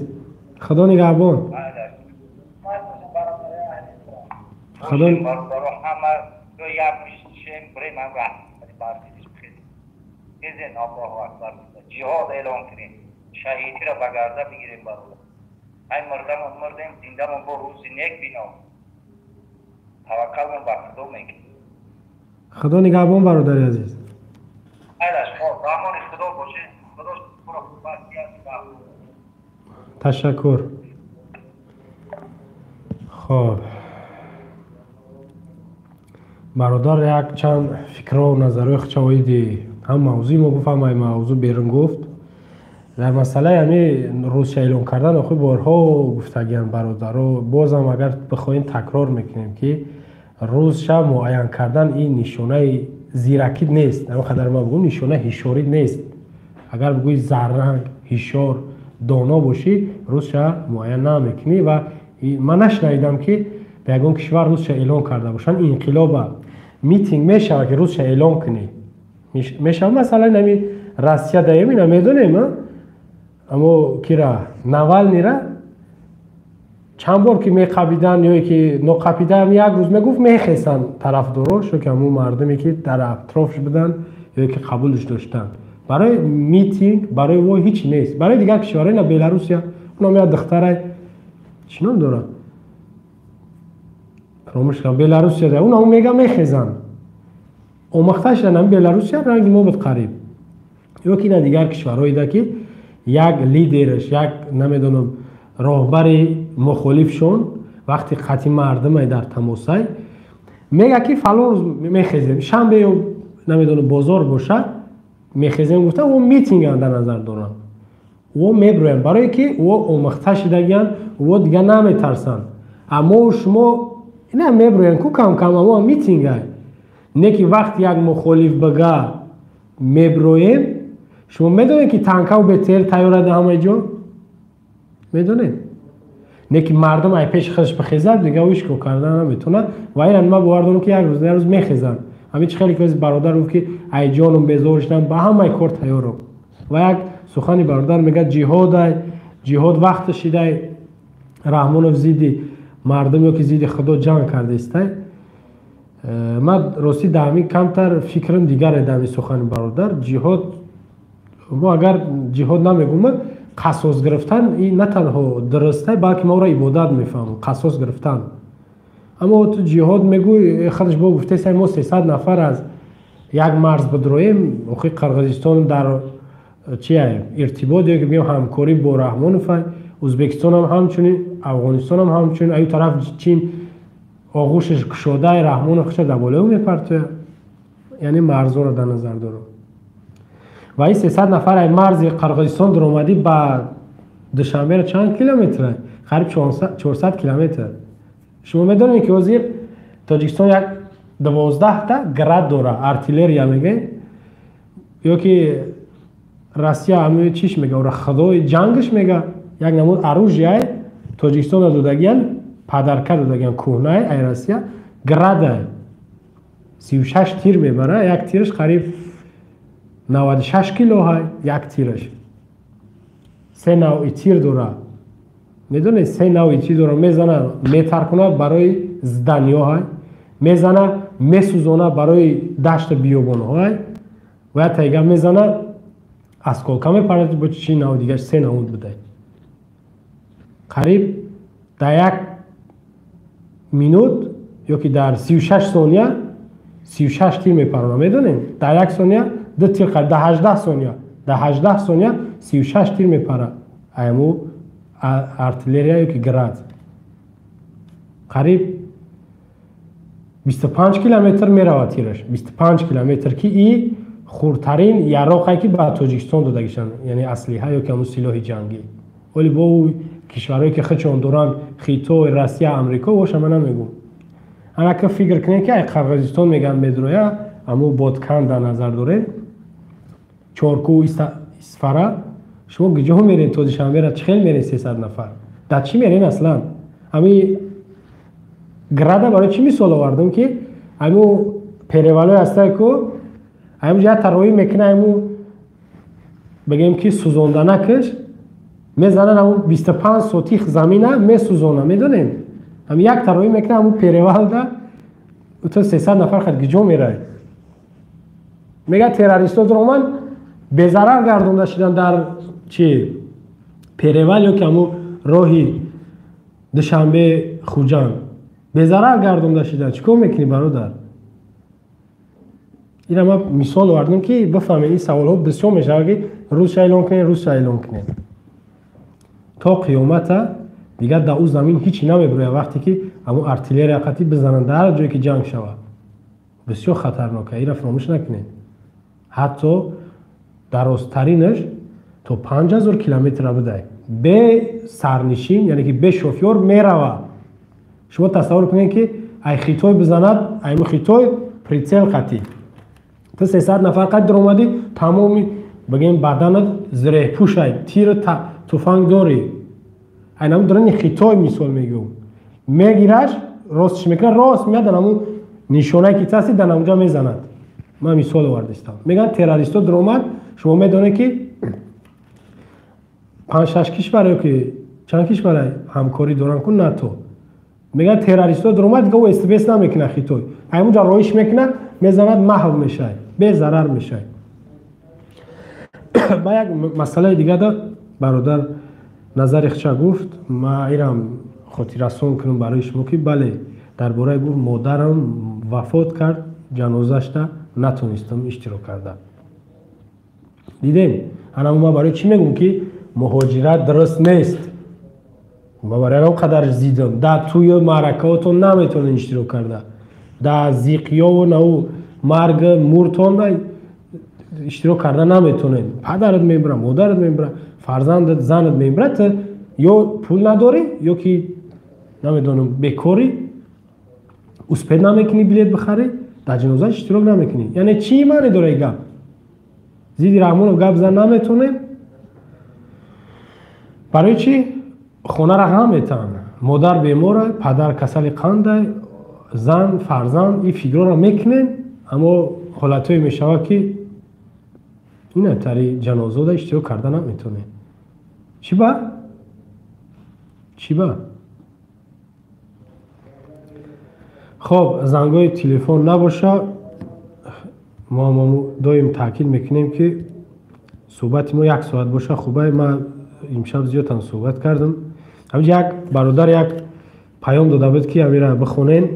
Speaker 1: Худо нигаҳбон. Худо
Speaker 2: ҷиҳод эълон кунем, шаҳидиро ба гарда бигирем бародар. Ай мурдамон мурдем, зиндамон бо рӯзи нек бино. Таваккалмон ба Худо мекунем.
Speaker 1: Худо нигаҳбон бародари азиз. Ташаккур. Хоб бародар як чанд фикру назарҳои худша оиди ҳам мавзӯи мо гуфт, ҳам ай мавзӯъ берун гуфт. Дар масъалаи ҳамин русия эълон кардан охир борҳо гуфтагианд бародаро, бозам агар бихоҳем такрор мекунем, ки рӯзша муайян кардан ин нишонаи зиракӣ нест. Ҳамин қадар ман бигӯм, нишонаи ҳишорӣ нест. Агар бигӯи зарранг, ҳишор, доно бошӣ, рӯзша муайян намекунӣ. Ва ман нашунавидам, ки ба ягон кишвар рӯзша эълон карда бошанд. Инқилоба, митинг мешавад, ки рӯзша эълон кунӣ мешавад. Масалан, ҳамин Россия даем, ина медонем, аммо кира, Навалнира чанд бор ки меқабиданд ё ки ноқабида, як рӯз мегуфт, мехесанд тарафдорош ё ки ҳамун мардуме, ки дар атрофш буданд ё ки қабулш доштанд. Барои митинг, барои во ҳеч нест. Барои дигар кишварҳо, ина Беларусия, унам як духтарай, чӣ ном дорад, фаромӯш кардам, Беларусия, унам мега, мехезанд, омӯхта шудан. Ҳами Беларусия ранги мо буд қариб. Ё ки ина дигар кишварҳоеда, ки як лидераш, як намедонам, роҳбари мухолифшон вақти қатъи мардумай дар тамосай, мега, ки фалон рӯз мехезем, шанбе ё намедонам, бозор бошад, мехезем гуфта, о митинган дар назар доранд, о меброянд, барое ки о омӯхта шидагиянд, о дигар наметарсанд. Аммо шумо ина меброянд ку кам кам, амо митингай не, ки вақти як мухолиф бага меброем. Шумо медонед, ки танкаву БТР тайёрада ҳамаи ҷо, медонед, не ки мардум ай пеши худаш бихезад, дигар ӯ ҳеч кор кардан наметавонад. Ва инам ман бовар дорам, ки як рӯз на як рӯз мехезанд. Ҳамин чи хеле ки бародар гуфт, ки ай ҷоном безор шудам, ба ҳамаи кор тайёрам. Ва як сухани бародар мегӯяд, ҷиҳодай, ҷиҳод вақт шидай, Раҳмонов зидди мардум ё ки зидди Худо ҷанг кардаистай. Ман ростӣ дар ҳамин камтар фикрам дигаре дар ҳамин сухани бародар. Ҷиҳод, мо агар ҷиҳод намегӯм, қасос гирифтан ин на танҳо дурустай, балки мо ӯро ибодат мефаҳмем, қасос гирифтан. Аммо ту ҷиҳод мегӯй, худаш бо гуфтесай, мо 300 нафар аз як марз бидроем. Охи Қирғизистон дар чия иртибот ё ки бигем ҳамкорӣ бо Раҳмонов, Ӯзбекистонам ҳамчунин, Афғонистонам ҳамчунин, аю тараф Чин оғӯшаш кушодаи, Раҳмонов хуша дар болои ӯ мепартояд. Яъне марзҳоро дар назар дорам. Ва ин 300 нафар ай марзи Қирғизистон дуромадӣ ба Душанберо чанд километр? Қариб 400 километр. Шумо медонед, ки ҳозир Тоҷикистон як 12-та Град дора, артиллерия мегӯед, ё ки Россия ҳамин чиш мега, ора худои ҷангш мега, як намуд оружие Тоҷикистонро додагиян, подарка додагиян, кӯҳнай ай Россия, Градай, 36 тир мебара, як тираш қариб 96 килоҳай як тираш. Се навъи тир дора, медонед, се навъи тир дора. Мезана, метаркунад, барои здания ҳай, мезана, месӯзона, барои дашту биёбонҳоай, ва як тайга мезана, осколка мепарад. Бо чи нав дигар, се намуд будай. Қариб дар як минут ё ки дар 36 сония 36 тир мепарона, медонем, дар як сония ду тир, дар 18 сония, дар 18 сония 36 тир мепара айму артиллерия ё ки Град. Қариб 25 километр меравад тираш, 25 километр, ки и хурдтарин яроқе, ки ба Тоҷикистон додагишанд, яъне аслиҳа ё ки ҳамун силоҳи ҷангӣ. Вале бо кишварҳое, ки худшон доранд, Хитой, Россия, Амрико, боша, ман намегӯм. Анака фикр кунед, ки ай Қирғизистон мегӯянд медроя, аммо Боткан дар назар дорем, Чорку, Исфара, шумо куҷо мерен? То Душанбера чӣ хел мерен 300 нафар? Дар чӣ мерен аслан? Ҳами Града барои чӣ мисол овардам, ки ҳаму перевал ое ҳастае ку, ҳамин ҷа тароӣ мекуна, ҳаму бигем, ки сӯзонданакаш мезанад, ҳамун 25 сотих замина месӯзона, медонем. Ҳам як тароӣ мекуна ҳамун перевал да, то 300 нафар хад куҷо меравед? Мега, террористо дуроманд, безарар гардонда шудан дар чи перевал ё ки ҳамун роҳи Душанбе Хуҷанд безарар гардонда шудан. Чӣ кор мекунӣ, бародар? Ина ман мисол овардам, ки бифаҳмед, ин саволҳо бисёр мешавад, ки рӯзша эълон кунед, рӯзша эълон кунед. То қиёмата дигар дар ӯ замин ҳичи намебирояд, вақте ки ҳамун артиллерия қатӣ бизананд, дар ҳар ҷое ки ҷанг шавад. Бисёр хатарнока, ира фаромӯш накунед. Ҳатто дарозтаринаш То 5000 километр будай. Бе сарнишин, яъне ки бе шофёр мерава. Шумо тасаввур кунед, ки ай Хитой бизанад, ай Хитой прицел қатӣ. Ту 300 нафар қад даромадӣ, тамоми бигем баданат зиреҳпӯшай, тир туфанг дорӣ. Айнам дрони Хитой мисол мегӯм. Мегираш, ростш мекунад, рост меяд, дар ҳамун нишонае ки таси, дар ҳамунҷа мезанад. Ман мисол овардистам. Мегӯянд террористо даромад, шумо медонед, ки 5-6 кишвар ё ки чанд кишвар ҳамкорӣ доранд ку НАТО. Мегӯянд террористо даромад, дига ӯ СБС намекунад Хитой. Ҳамунҷа роиш мекунад, мезанад, маҳв мешавад, безарар мешавад. Ба як масъалаи дига да бародар назари хча гуфт, ма ирам хотиррасон кунам барои шумо, ки бале, дар бораи гуфт модарам вафот кард, ҷанозашта натонистам иштирок карда. Дидем, ана ма барои чӣ мегӯм, ки муҳоҷират дуруст нест. Ма барои он қадар зидам. Дар тӯю маъракаотон наметавонед иштирок карда. Дар зиқиёву нау марг муртон иштирок карда наметавонед. Падарат мебира, модарат мебира, фарзандат, занат мебира, ту ё пул надорӣ, ё ки намедонам бекорӣ, успеть намекунӣ билет бихарӣ, дар ҷаноза иштирок намекунӣ. Яъне чӣ маъне дора ин гап? Зидди Раҳмонов гап зан наметавонем. Барои чӣ? Хонара ғам метаҳанд. Модар бемора, падар касали қандай, зан, фарзанд, ин фикрҳоро мекунем, аммо ҳолатҳое мешавад, ки ина тари ҷанозода иштирок карда наметавонем. Чӣ ба? Чӣ ба? Хоб, зангҳои телефон набоша, мо доим таъкид мекунем, ки суҳбати мо як соат боша. Хубай, ман имшаб зиёдам суҳбат кардам. Ҳамин як бародар як паём дода буд, ки ҳамира бихонен.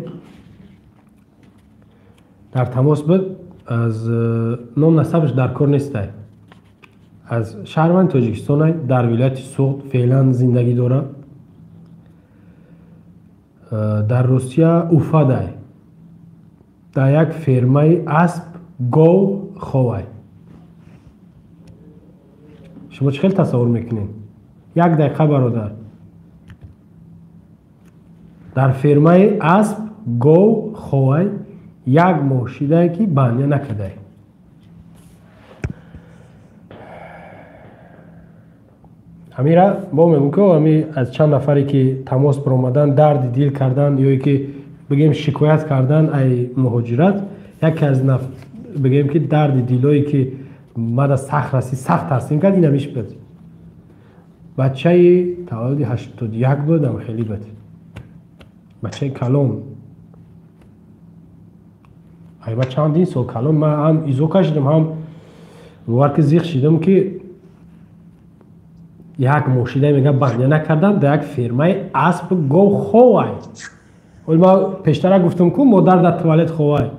Speaker 1: Дар тамос буд, аз ном насабаш дар кор нестай. Аз шаҳрванди Тоҷикистонай, дар вилояти Суғд феълан зиндагӣ дорад. Дар Русия Уфадай. Дар як фермаи асп, гов ховай. Шумо чӣ хел тасаввур мекунед? Як дақиқа, бародар. Дар фермаи асп, гов ховай, як моҳ шидае, ки баня накардай. Ҳамира мо мегӯм, ки ҳами аз чанд нафаре, ки тамос баромадан, дарди дил кардан ё ки бигем шикоят кардан ай муҳоҷират, яке аз бигем ки дарди дилое ки мада сахт расид, сахт таслим кард, ин ҳамиш буд. Бачаи таваллуди 81 буд, ам хеле буд. Бачаи калон. Айба чандин сол калон, ман ҳам изо кашидам, ҳам бовар ки зиқ шидам, ки як моҳ шида мега баня накардам дар як фермаи асп, гов ховай. Ҳол ман пештара гуфтам, ку модар дар туалет ховай.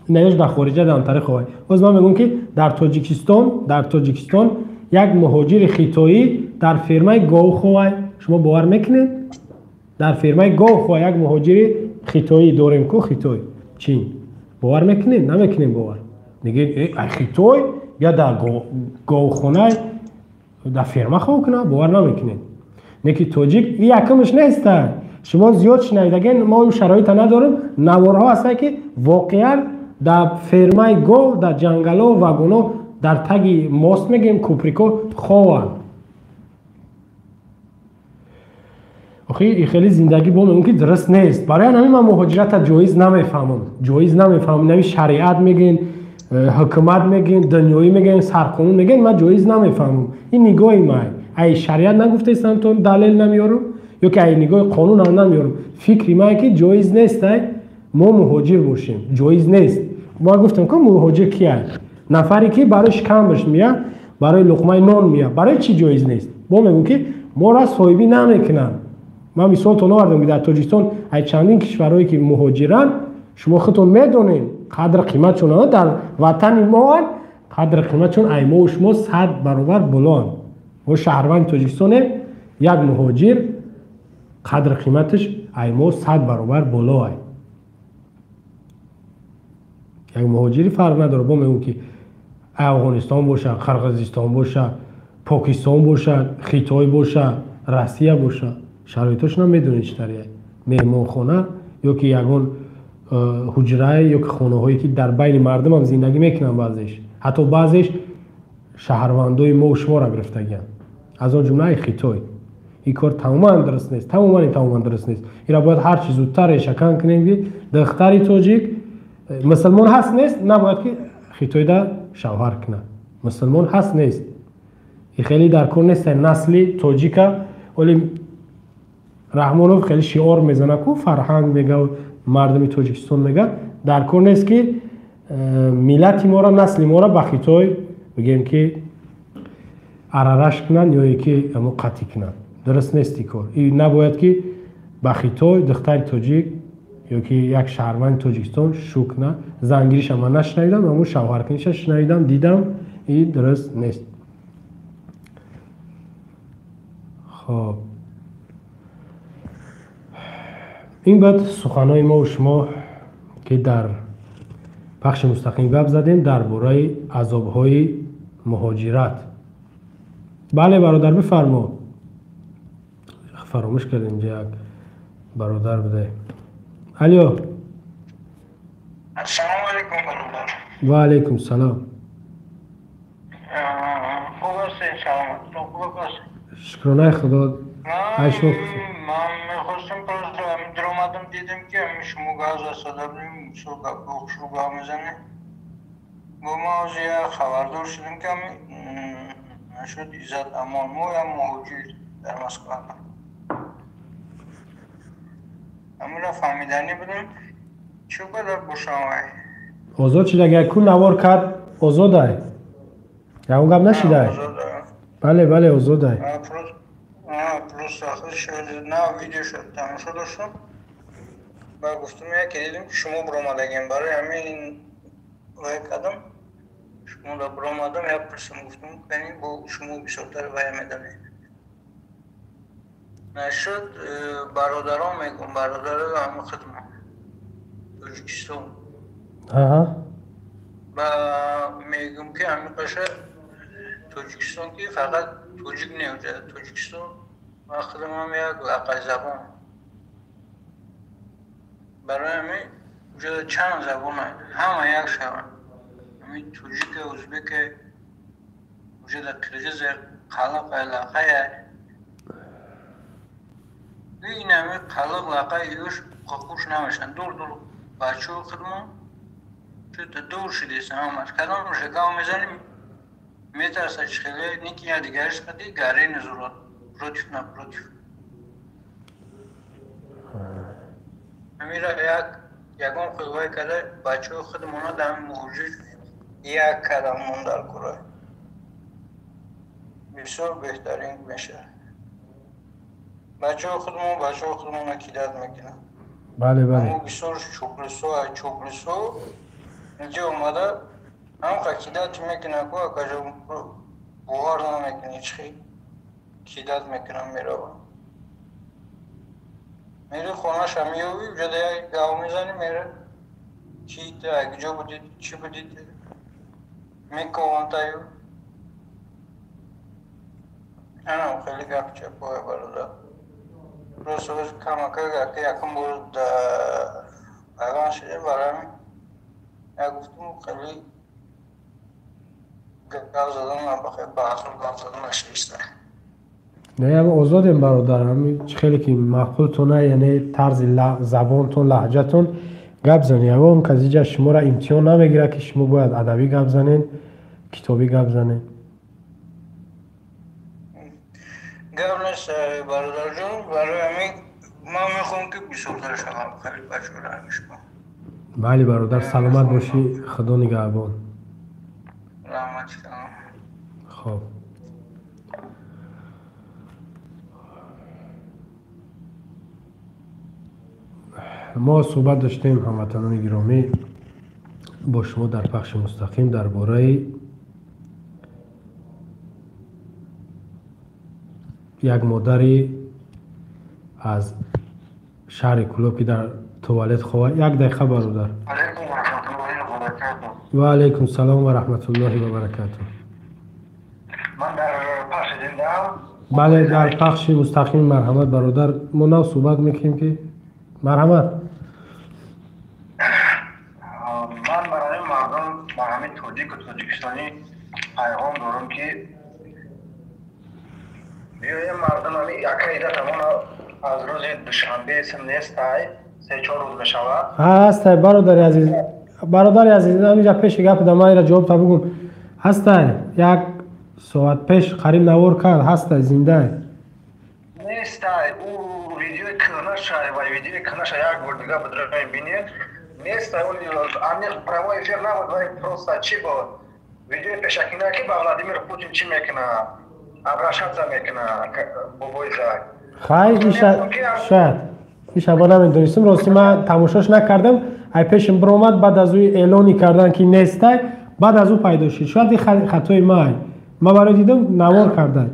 Speaker 1: Наёш дар хориҷа дар антари ховай. Боз ман мегӯм, ки дар Тоҷикистон як муҳоҷири хитоӣ дар фермаи гов ховай. Шумо бовар мекунед? Дар фермаи гов ховай як муҳоҷири хитоӣ дорем ку Хитой, Чин. Бовар мекунед? Намекунед бовар. Мегӯед, ай Хитой бия дар говхона дар ферма хов кунад, бовар намекунед. Не ки тоҷик ин якумш неста. Шумо зиёд шунавидаген, мо ин шароита надорем. Наворҳо ҳастанд, ки воқеан дар фермаи гов, дар ҷангало, вагоно, дар таги мост мегӯем, куприко хованд. Охи ин хеле зиндагӣ бо мегӯм, ки дуруст нест. Барои ҳамин ман муҳоҷирата ҷоиз намефаҳмам. Ҷоиз намефаҳмам. Нави шариат мегӯен, ҳукумат мегӯен, дунёӣ мегӯен, сарқонун мегӯен, ман ҷоиз намефаҳмам. Ин нигоҳи ман. Ай шариат нагуфтаистам, то далел намеёрам, ё ки ай нигоҳи қонун ҳам намеёрам. Фикри ман ки ҷоиз нест, ай мо муҳоҷир бошем. Ҷоиз нест. Ма гуфтам, ки муҳоҷир кия? Нафаре ки барои шикамбаш меяд, барои луқмаи нон меяд. Барои чӣ ҷоиз нест? Мо мегӯм, ки моро соҳибӣ намекунанд. Ман мисолтон овардам, ки дар Тоҷикистон ай чандин кишварҳое ки муҳоҷиранд, шумо худтон медонед, қадр қиматшон дар ватани моанд, қадр қиматшон ай мо шумо 100 баробар болоанд. Мо шаҳрванди Тоҷикистонем, як муҳоҷир қадр қиматаш ай мо 100 баробар боло ай. Як муҳоҷири фарқ надорад, бо мегӯм, ки Афғонистон боша, Қирғизистон боша, Покистон бошад, Хитой бошад, Россия бошад, шароитошона медонед чӣ тария. Меҳмонхона ё ки ягон ҳуҷрае ё ки хонаҳое ки дар байни мардумам зиндагӣ мекунанд баъзеш, ҳатто баъзеш шаҳрвандои мо шуморо гирифтагианд, аз он ҷумлаи Хитой. Ин кор тамоман дуруст нест, тамоман дуруст нест. Инро бояд ҳарчи зудтар решакан кунем ки духтари тоҷик мусулмон ҳаст нест, набояд ки Хитойда шавҳар кунад. Мусулмон ҳаст нест, ин хеле дар кор нест. Насли тоҷика оли Раҳмонов хеле шиор мезанад ку, фарҳанг мега, мардуми Тоҷикистон мега, дар кор нест ки миллати моро, насли моро ба Хитой бигем ки арараш кунанд ё ки амо қатъӣ кунанд. Дуруст нест ин кор. Ин набояд ки ба Хитой духтари тоҷик ё ки як шаҳрванди Тоҷикистон шу кунад. Зангириша ман нашунавидам, аммо шавҳаркуниша шунавидам, дидам, ин дуруст нест. Хоб, ин баъд суханҳои мо шумо ки дар пахши мустақим гап задем дар бораи азобҳои муҳоҷират. Бале бародар, бифармо. Фаромӯш кардем, инҷа як бародар буде. Алё.
Speaker 3: Ассалому алайкум бародар.
Speaker 1: Ва алайкум салом.
Speaker 3: Хуб ҳастед, саломат. Хуб ҳастед.
Speaker 1: Шукронаи Худо. Ай шумо.
Speaker 3: Ман мехостам просто даромадам, дидам ки шумо газ задабем, шумо гап мезанед. Бо ма ҳозир як хабардор шудем ки нашуд Иззат Амон, мо як муҳоҷир дар Москва. Ҳаминро фаҳмиданӣ будем, чӣ қадар бошам вай.
Speaker 1: Озод шуда, ку навор кард, озодай. Ягон гап нашидай? Бале, бале, озодай.
Speaker 3: Просто на видео шуд, тамошо доштам. Ба гуфтам яке дидем ки шумо биромадагем, барои ҳамин вай кардам. Шумо да биромадам, як пурсам, гуфтам кани бо шумо бисёртар вай медонед. Нашуд бародарон мегӯм, бародарои ҳама хидмат Тоҷикистон. Ба мегӯм ки ҳамин қаша Тоҷикистон ки фақат тоҷик не, Тоҷикистон ман худамам як лақай забон. Барои ҳамин уҷо чанд забон ҳама як шаванд. Ҳамин тоҷике, ӯзбеке, уҷо қирғизе, қалақай, лақая. Ин ҳамин қалақ, лақай ёш қоқуш намешанд. Дур-дур бачаҳо худмон чӯта дур шудесан ҳамаш. Кадомша гав мезанем, метарсад чи хеле, ники я дигариш қади гаре незурад. Против напротив. Ҳаминро як ягон хелвай карда бачаҳои худмона дар ҳамин муҳоҷир як кардам мондар курай. Бисёр беҳтарин мешавад. Бачаҳои худмон, бачаҳои худмона кидат мекунанд.
Speaker 1: Бале, бале.
Speaker 3: Мо бисёр чӯплисо, чӯплисо инҷо омада ҳамқа кидат мекунад ку, акаҷо бовар намекунӣ чӣ кидат мекунам, меравам. Мери хонаша меёвӣ, уҷода як гав мезанӣ, мера ки куҷо будид, чӣ будид, мековантаю. Анам хеле гап чапоя бародар. Просто камака якум бор пайванд шудем, барои ҳамин як гуфтум хеле гап задан набахайр, ба ақл гап задан нашиста.
Speaker 1: Не, ама озодем бародар, ҳамин чӣ хеле ки маъқултона, яъне тарзи забонтон, лаҳҷатон гап занед. Ягон кас иҷа шуморо имтиҳон намегирад ки шумо бояд адабӣ гап занед, китобӣ гап занед.
Speaker 3: Гап нест бародарҷон, барои ҳамин ман мехоҳам ки бисёртар шавам хеле бачаҳоро ҳамин шумо.
Speaker 1: Бале бародар, саломат бошӣ, Худо нигаҳбон.
Speaker 3: Раҳмат.
Speaker 1: Хоб, мо суҳбат доштем ҳамватанони гиромӣ бо шумо дар пахши мустақим дар бораи як модари аз шаҳри Кӯлоб ки дар туалет хова. Як дақиқа бародар. Ва алайкум салом ва раҳматуллоҳи ва баракатуҳ.
Speaker 2: Ман дар пахши зиндаам.
Speaker 1: Бале, дар пахши мустақим. Марҳамат, бародар, мо нав суҳбат мекунем ки, марҳамат.
Speaker 2: Ман барои мардум, ба ҳамин тоҷику тоҷикистонӣ пайғом дорам, ки биёем, мардум, ами ака Иззат Амон аз рӯзи душанбе исм нестай, 3-4 рӯз мешавад.
Speaker 1: Ҳастай, бародари азиз, бародари азиз, ҳаминҷа пеши гапи да ман ира ҷавоб та бугум. Ҳастай, як соат пеш қариб навор кард, ҳастай, зиндай.
Speaker 2: Нестай, ӯ видеои кӯҳнаша ва видеои кӯҳнаша як бор дига бидроем, бинед, нестай. Аниқ прямой эфир набуд, вай просто чӣ буд, видеои пешакина, ки ба Владимир Путин чӣ мекунад, обращаться мекунад бобои зак.
Speaker 1: Хай, иша шояд, иша ба намедонистам, рости ман тамошош накардам. Ай пешим биромад, баъд аз ӯ эълони кардан, ки нестай, баъд аз ӯ пайдо шуд. Шояд и хатои май, ман барои дидам, навор кардан.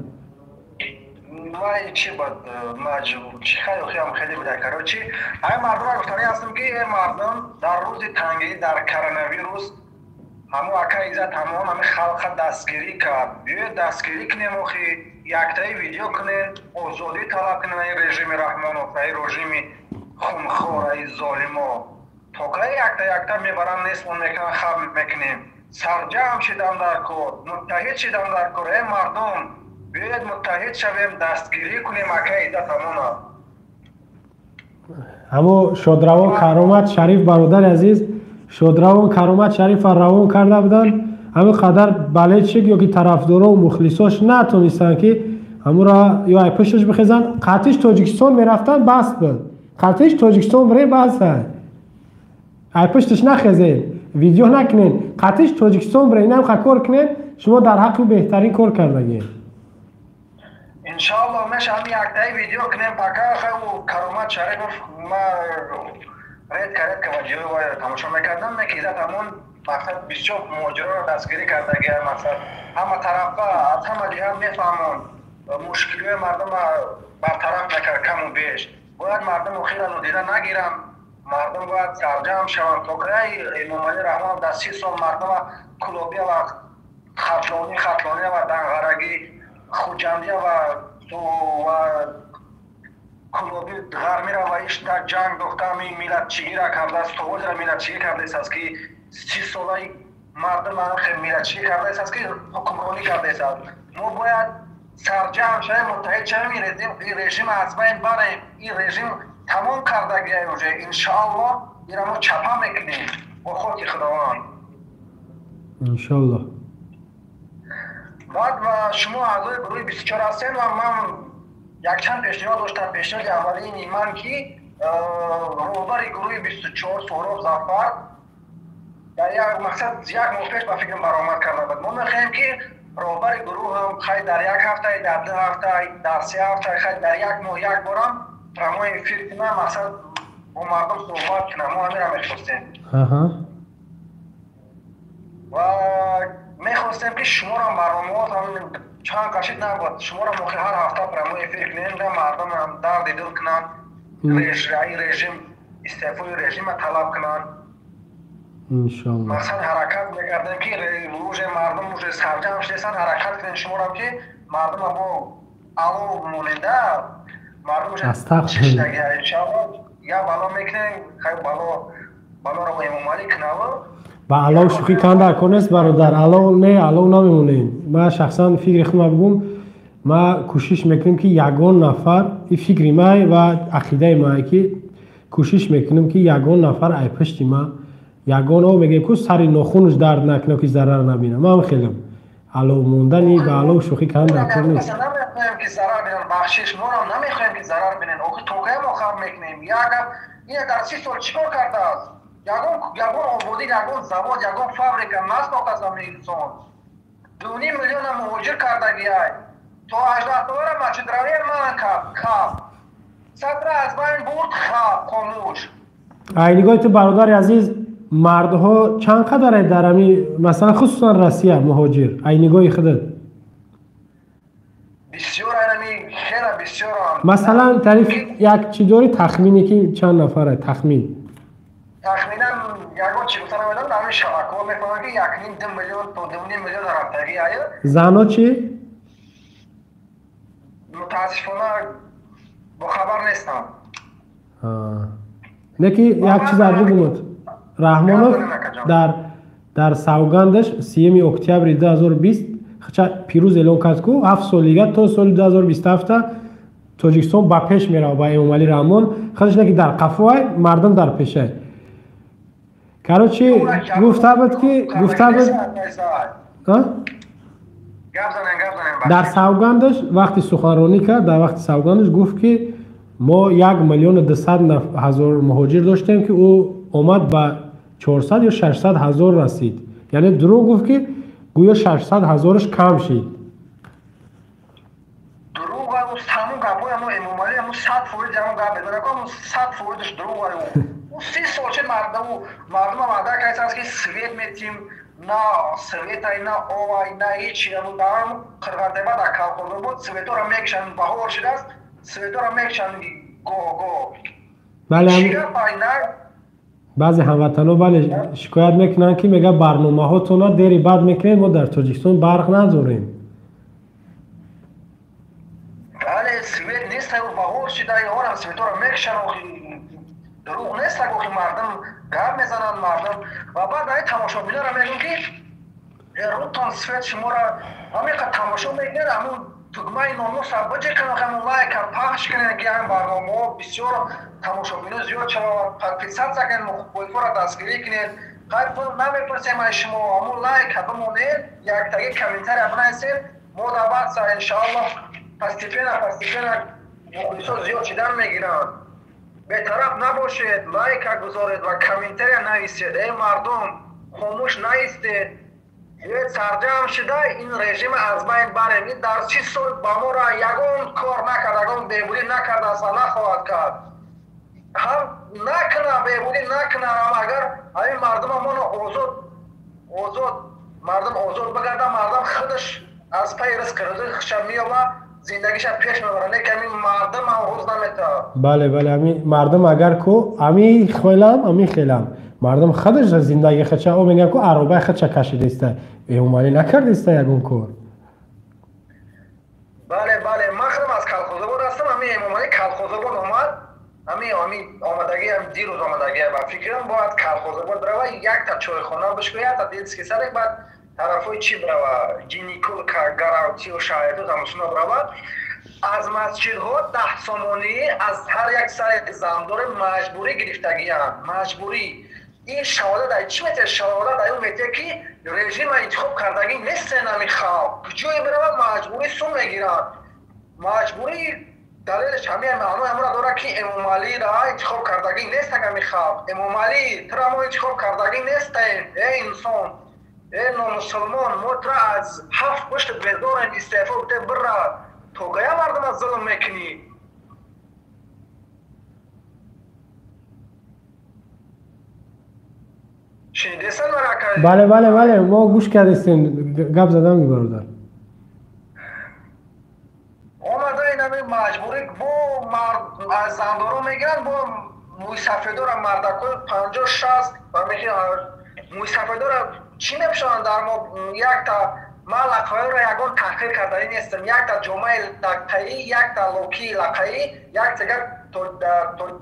Speaker 2: Вай чӣ буд, чи хеле хеле буда. Короче, ай мардума гуфтанӣ ҳастам, ки э мардум, дар рӯзи тангӣ, дар коронавирус ҳамун ака Иззат Амон ҳами халқа дастгирӣ кард. Биёед, дастгирӣ кунем, охи яктаи видео кунем, озодӣ талаб кунем ай режими Раҳмонов, ай режими хунхор, ай золимо. То кай якта якта мебаранд, нестмон мекунанд, хаб мекунем? Сарҷамъ шидам дар кор, муттаҳид шидам дар кор. Э мардум, биёед, муттаҳид шавем, дастгирӣ кунем ака Иззат Амона.
Speaker 1: Ҳамо шодравон Каромат Шариф, бародари азиз, шодравон Каромат Шарифа равон карда буданд. Ҳамин қадар болельщик ё ки тарафдоро мухлисош натонистанд, ки ҳамура ё ай пушташ бихезанд. Қатиш Тоҷикистон мерафтанд, бас буд. Қатиш Тоҷикистон бире, бас, ай пушташ нахезед, видео накунед, қатиш Тоҷикистон бире, инам ха кор кунед, шумо дар ҳаққи беҳтарин кор кардагед.
Speaker 2: Иншоалло, меша ҳами яктаи видео кунем. Пока Каромат Шарипов ма редко редко видеои тамошо мекардам, ки Иззат Амон мақсад бисёр муҳоҷироро дастгирӣ кардагия, мақсад ҳама тарафа, аз ҳама ҷиҳат мефаҳмон, мушкилиҳои мардума бартараф мекард каму беш. Бояд мардум охира нодида нагиранд, мардум бояд сарҷамъ шаванд. То кай Эмомалӣ Раҳмон дар 30 сол мардума Кулобия ва Хатлонӣ, Хатлония ва Данғарагӣ, Хуҷандия ва Кулоби ғармира ва иш дар ҷанг дохта, ҳами миллатчигира кардааст, совозира миллатчигӣ кардааст, ки 30 солаи мардум миллатчигӣ кардааст, ки ҳукмронӣ кардааст. Мо бояд сарҷамъ шавем, муттаҳид шавем, ин режим аз байн барем. Ин режим тамом кардагия уже, иншоалло, ира мо чапа мекунем бо хоки Худованд.
Speaker 1: Иншоалло.
Speaker 2: Баъд ва шумо аъзои гурӯҳи 24 ҳастем ва ман якчанд пешниҳод доштам. Пешниҳоди аввалини ман, ки роҳбари гурӯҳи 24 Суҳроб Зафар дар як мақсад як моҳ пеш, ба фикрам, баромад карда буд. Мо мехоҳем, ки роҳбари гурӯҳам хай дар як ҳафта, дар 2 ҳафта, дар 3 ҳафта, хай дар як моҳ як борам прямой эфир кунам, мақсад бо мардум суҳбат кунам. Мо ҳамира мехостем ва мехостем, ки шуморо барномаҳо чанд қашид набуд, шуморо охир ҳар ҳафта прямой эфир кунем, да мардумам дарди дил кунанд, ин режим, истеъфои режима талаб кунанд.
Speaker 1: Иншоалло.
Speaker 2: Мақсад ҳаракат мекардем, ки уже мардум уже сарҷамъ шудестанд, ҳаракат кунем шуморо, ки мардума бо алов монеда, мардум уже шиштагия. Иншоалло, я бало мекунем, хай бало балоро Эмомалӣ кунаву.
Speaker 1: Ба алов шӯхӣ кардан дар кор нест, бародар. Алов не, алов намемонем. Ман шахсан фикри худам бигӯм, ма кӯшиш мекунем, ки ягон нафар, и фикри май ва ақидаи май, ки кӯшиш мекунем, ки ягон нафар ай пушти ма ягон о мегӯем ку сари нохунаш дард накунад, ки зарар набинам. Ман хелам алов мондани, ба алов шӯхӣ кардан дар кор нест.
Speaker 2: Намехоҳем, ки зарар бинанд, бахшиш, морам намехоҳем, ки зарар бинанд. Охи то кай мо хаб мекунем? Як ина дар 30 сол чӣ кор кардааст? Ягон, ягон ободӣ, ягон завод, ягон фабрика насохтааст ами инсон. 2,5 миллиона муҳоҷир кардагиай, то 18 солара масҷидравия манъ кард, хаб садра аз байн бурд, хаб хомӯш.
Speaker 1: Ай нигоҳи ту, бародари азиз, мардҳо чанд қадаре дар ами, масалан, хусусан Россия муҳоҷир, ай нигоҳи худат?
Speaker 2: Бисёр, айнами хела бисёрам.
Speaker 1: Масалан, тариф як чӣ дорӣ, тахмине, ки чанд нафаре, тахмин?
Speaker 2: Тахминан ягон чӣ гуфта намедонам, дар ҳамин шабакаҳо мефаҳмам, ки 1,5, 2 миллион то 2,5 миллион рафтагӣ ая.
Speaker 1: Зано чӣ?
Speaker 3: Мутаассифона бохабар нестам.
Speaker 1: Не ки як чиза бигӯмад. Раҳмонов дар савгандаш 3 октябри 2020 хача пирӯз эълон кард ку 7 сол дига то соли 2027 Тоҷикистон ба пеш меравад ба Эмомалӣ Раҳмон. Хадаш не ки дар қафоай, мардум дар пешай. Короче, гуфта буд ки гуфта буд дар савгандаш вақти суханронӣ кард, дар вақти савгандаш гуфт ки мо 1 200 000 муҳоҷир доштем ки ӯ омад ба 400 ё 600 ҳазор расид. Яъне дурӯғ гуфт ки гӯё 600 ҳазораш кам шид.
Speaker 3: Дурӯғ ҳамун гапҳои ҳамун Эмомалӣ ҳамун 100% ҳамун гап мезанад, ҳамун 100%-ш дурӯғ. Ӯ 30 сол шид мардума ваъда кардааст ки свет метим, на светай, на овай, на ҳечи. Ҳамун дар ҳамун Қирғартепа дар Калхозобод светҳоро мекушанд, баҳор шудааст, светҳоро мекушанд гоҳ-гоҳ.
Speaker 1: Бале, баъзе ҳамватанҳо бале шикоят мекунанд ки мегӯяд барномаҳотонро дери бад мекунед, мо дар Тоҷикистон барқ надорем.
Speaker 3: Бале, свет нест, баҳор шуда, орам светҳоро мекушанд. Дурӯғ нест, охи мардум гап мезананд мардум. Ва баъд ай тамошобинонро мегӯм ки рӯтон свет шуморо ҳамин қадр тамошо мекунед, ҳамун тугмаи номуса биҷекунед, ҳамун лайка пахш кунед ки ҳамин барномаҳо бисёр тамошобино зиёд шавад, подписаться кунед, мухолифоро дастгирӣ кунед. Хайр, пул намепурсем аз шумо, ҳамун лайка бимонед, яктаги комментария бинависед, мо дар баъд иншоаллоҳ постепенно постепенно мухлисо зиёд шидан мегиранд. Бетараф набошед, лайка гузоред ва комментария нависед. Эй мардум, хомӯш наистед. Сарҷамъ шуда ин режима аз байн барем. Ин дар 30 сол ба моро ягон кор накард, ягон беҳбудӣ накардааст ва нахоҳад кард. Ҳам накуна, беҳбудӣ накуна, ҳам агар ҳамин мардума моно озод озод мардум озод бигардад, мардум худаш аз пайи ризқи рӯзии худша меёбад, зиндагиша пеш мебарад. Не ки ҳамин мардум ҳам рӯз наметавад.
Speaker 1: Бале, бале, ҳамин мардум агар ку ҳамин хелам, ҳамин хелам мардум худаш зиндагии худша о мегӯяд ку аробаи худша кашидаиста, Эмомалӣ накардаиста ягон кор.
Speaker 3: Бале, бале, ман худам аз Калхозобод ҳастам. Ҳамин Эмомалӣ Калхозобод омад, ҳамин омадагӣ ҳам дирӯз омадагӣ ба фикрам бояд Калхозобод бирава, якта чойхона бишкӯяд, якта детский садик, баъд тарафҳои чӣ бирава, Ҷиникул, Гаравтиу, Шаҳритӯз ҳамусуна бирава. Аз масҷидҳо 10 сомонӣ аз ҳар як сари зандори маҷбурӣ гирифтагианд, маҷбурӣ. Ин шаҳодат ай чӣ метиҳад? Шаҳодат ай он метиҳад ки режима интихоб кардагӣ нестен ҳамин халқ. Куҷое бирава маҷбурӣ сум мегиранд. Маҷбурӣ далелаш ҳамин маънои ҳамонро дорад ки Эмомалиро интихоб кардагӣ нестак ҳамин халқ. Эмомалӣ, туро мо интихоб кардагӣ нестем, эй инсон, эй номусулмон, мо туро аз 7 пушт безорем, истеъфо бите, бира. То кая мардума зулм мекунӣ? Шунидесан маро, ака?
Speaker 1: Бале, бале, бале, мо гӯш кардистем, гап задам бародар.
Speaker 3: Омада ин ҳамин маҷбурӣ бо аз зандоро мегиранд, бо мӯйсафедора мардакои 50-60 ва мехоҳанд мӯйсафедора чӣ мепӯшонанд дар мо? Якта ман лаққаҳоро ягон таҳқир карданӣ нестам, якта ҷомаи лаққаӣ, якта локии лаққаӣ, яктага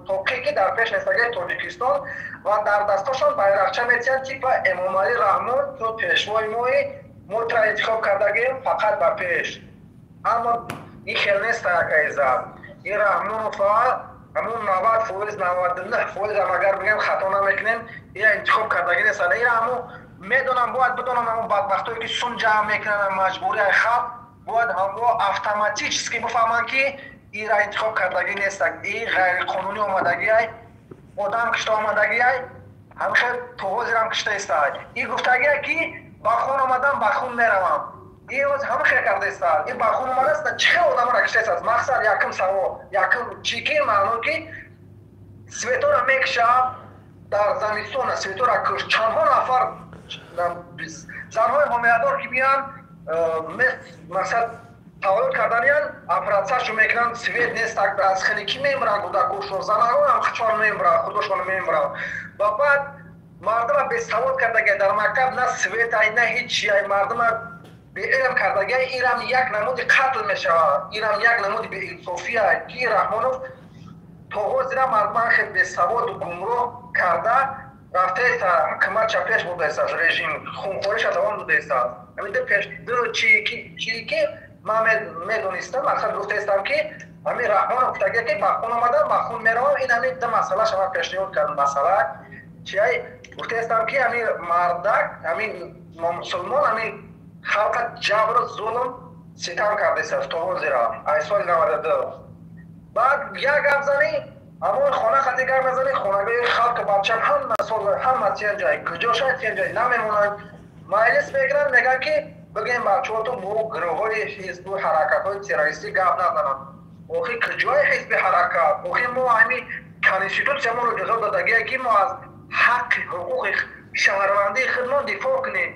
Speaker 3: тоқе ки дар пеш нестагаи Тоҷикистон ва дар дастошон байрақча метиҳанд типа Эмомалӣ Раҳмон, ту пешвои моӣ, мо туро интихоб кардагием, фақат ба пеш. Аммо ин хел нест, акаиза. Ин Раҳмонова ҳамун 90%, 99% ҳам агар бигӯем хато намекунем, ина интихоб кардагӣ нест. Ина ҳамун медонам, бояд бидонам ҳамун бадбахтое ки сум ҷамъ мекунанд маҷбурӣ ай халқ, бояд ҳамво автоматически бифаҳманд ки ира интихоб кардагӣ нестак, ин ғайриқонунӣ омадагӣ ай, одам кишта омадагӣ ай, ҳамихел то ҳозирам кишта истад. Ин гуфтагие ки ба хун омадам, ба хун меравам. Ин ҳоз ҳама хел карда истад. Ин ба хун омадааст, чӣ хел одаморо кишта истад? Мақсад якум савол, якум чӣ ки маъно ки светора мекушад дар замистона, светора куш, чандҳо нафар занҳои ҳомиладор ки меянд, мақсад таваллуд карданиянд, оператсияшон мекунанд, свет нест, аз хеле ки мемиранд кӯдакошон, занҳоам худшон мемиранд, худошон мемиранд. Ва баъд мардума бесавод кардагия, дар мактаб на свет ай, на ҳеҷ чи ай, мардума
Speaker 4: Беилм кардагия ирам як намуди қатл мешавад, ирам як намуди беинсофия, ки Раҳмонов то ҳозира мардуман хел бесаводу гумроҳ карда рафтаеста, ҳукуматша пеш бурдаеста, режим хунхориша давом додаеста. Ҳамин ду пеш ду чи ки ман медонистам, мақсад гуфтаестам, ки ҳамин Раҳмонов гуфтагия, ки ба хун омадам, ба хун меравам. Ин ҳамин ду масъалаша ман пешниҳод кардам. Масъала чиай гуфтаестам, ки ҳамин мардак, ҳамин мусулмон, ҳамин халқа ҷабру зулм ситам кардааст то ҳозира ай соли 92. Баъд як гап занӣ, ҳамон хона хати гап назанӣ, хонагои халқ бачам ҳама сол ҳама тиянҷай куҷоша тиянҷай намемонанд. Маҷлис мегиранд, мегӯянд, ки бигӯем бачаҳото бо гурӯҳҳои ҳизбу ҳаракатҳои террористӣ гап назананд. Охи куҷои ҳизби ҳаракат? Охи мо ҳамин конститутсия моро ҷазо додагие, ки мо аз ҳаққи ҳуқуқи шаҳрвандии худмон дифоъ кунем.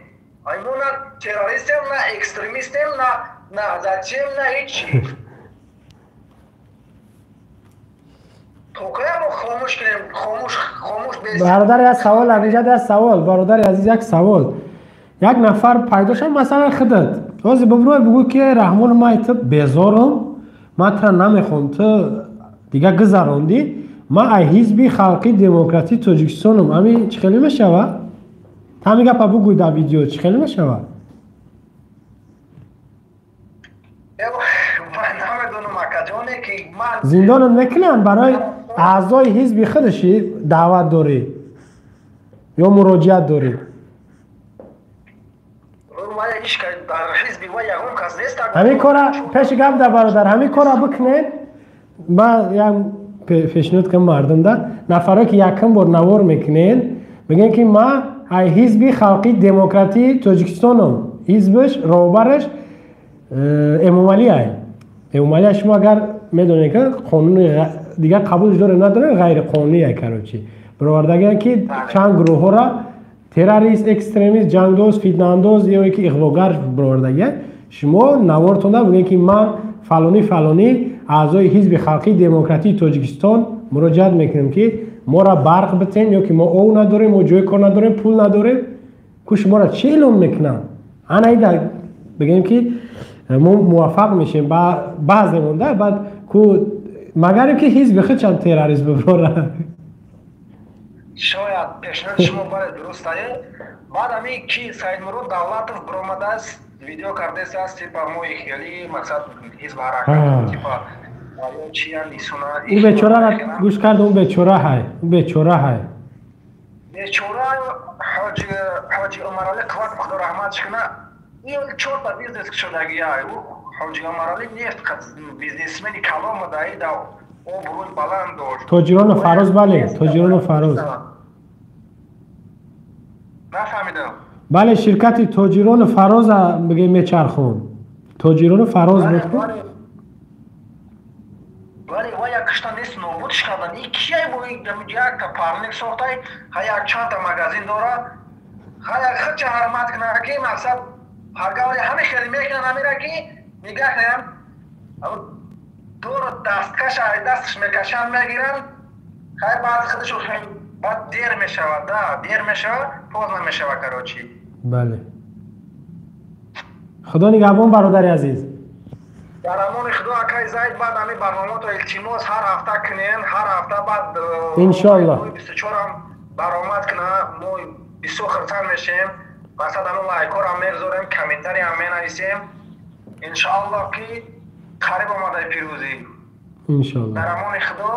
Speaker 4: Ай мо на террористем, на экстремистем, на наҳзатчием, на ҳечи.
Speaker 1: Бародари як савол, инҷа як савол, бародари азиз, як савол. Як нафар пайдо шуд, масалан худат ҳозир биброй бугӯ, ки Раҳмон, ман ту безорам, ман тура намехоҳам, ту дига гузарондӣ, ман ай ҳизби халқии демократии Тоҷикистонам, ҳамин чӣ хеле мешавад? Ҳамин гапа бугӯй дар видео, чӣ хеле мешавад? Зиндонат мекунанд барои аъзои ҳизби худаши даъват дорӣ ё муроҷиат дорӣ? Ҳамин кора пеши гап да, бародар, ҳамин кора бикунед. Ман як пешниҳод кунам мардумда, нафаре ки якум бор навор мекунед, мегӯянд, ки ман ай ҳизби халқии демократии Тоҷикистонам, ҳизбаш роҳбараш Эмомалӣ ай. Эмомалӣ шумо агар медонед, ки қонуни дигар қабулш доре надоре, ғайриқонунӣ ай, короче баровардагиан, ки чанд гурӯҳҳоро террорист, экстремист, ҷангдоз, фитнаандоз ё ки иғвогар баровардагиан. Шумо навортонда бигӯед, ки ман фалонӣ фалонӣ аъзои ҳизби халқии демократии Тоҷикистон муроҷиат мекунем, ки моро барқ битен ё ки мо ов надорем, мо ҷои кор надорем, пул надорем. Ку шуморо чӣ эълон мекунанд? Ана ида бигӯем, ки мо муваффақ мешем баъзе монда, баъд ку магарем, ки ҳизби худшам террорист биброра.
Speaker 4: Шояд пешниҳоди шумо бале дуруст ае. Баъд ҳамин ки Саидмурод Давлатов биромадааст, видео кардааст, типа мои хели мақсад ҳизб ҳаракат, типа чиян исуна.
Speaker 1: Ӯ бечорара гӯш кардам, ӯ бечора ҳай, ӯ бечора ҳай.
Speaker 4: Бечора ҳоҷи Умаралӣ Қувват, Худо раҳматш куна, ин чорта бизнес шудагия. Ӯ ҳоҷи Умаралӣ нефт бизнесмени калон будаи, да обрӯи баланд дошт.
Speaker 1: Тоҷирону Фароз, бале, Тоҷирону Фароз.
Speaker 4: Нафаҳмидам.
Speaker 1: Бале, ширкати Тоҷирону Фароза бигем мечархонд. Тоҷирону Фароз буд.
Speaker 4: Бале, ва як кишта нест, нобудш кардан. И кияй бо якта парник сохтай, ха як чандта магазин дора, ха як худча ҳармат кунад, ки мақсад ҳаргаври ҳами хеле мекунанд, ҳамира ки нигаҳ кунанд, дору дасткаша ай дасташ мекашанд, мегиранд, хай баъд худашо баъд дер мешавад, да, дер мешавад, поздно мешавад, короче.
Speaker 1: Бале, Худо нигаҳбон, бародари азиз.
Speaker 4: Дар амони Худо, акай Зайд. Баъд ҳамин барномаото илтимос ҳар ҳафта кунен, ҳар ҳафта баъд.
Speaker 1: Иншоаллоҳ.
Speaker 4: 24-ам баромад куна, мо бисёр хурсанд мешем. Мақсад ҳамон лайкҳоро мегузорем, комментариам менависем. Иншоаллоҳ, ки қариб омадаи пирӯзӣ.
Speaker 1: Иншоаллоҳ.
Speaker 4: Дар амони Худо.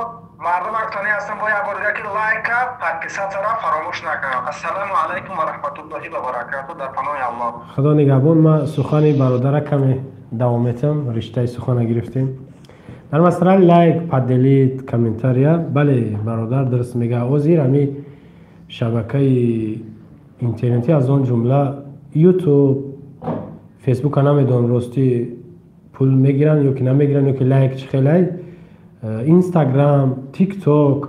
Speaker 4: Мардум актони ҳастам, бо як бор дига ки лайка, подписатсияро фаромӯш накунам. Ассалому алайкум ва раҳматуллоҳи ва баракату, дар паноҳи Аллоҳ.
Speaker 1: Худо нигаҳбон. Ман сухани бародара каме давом метам, риштаи сухана гирифтем дар масъалаи лайк, поделить, комментария. Бале, бародар дуруст мега. Ҳозир ҳами шабакаи интернетӣ, аз он ҷумла Ютуб, Фейсбука, намедонам ростӣ пул мегиранд ё ки намегиранд, ё ки лайк чӣ хелай, Инстаграм, Тикток,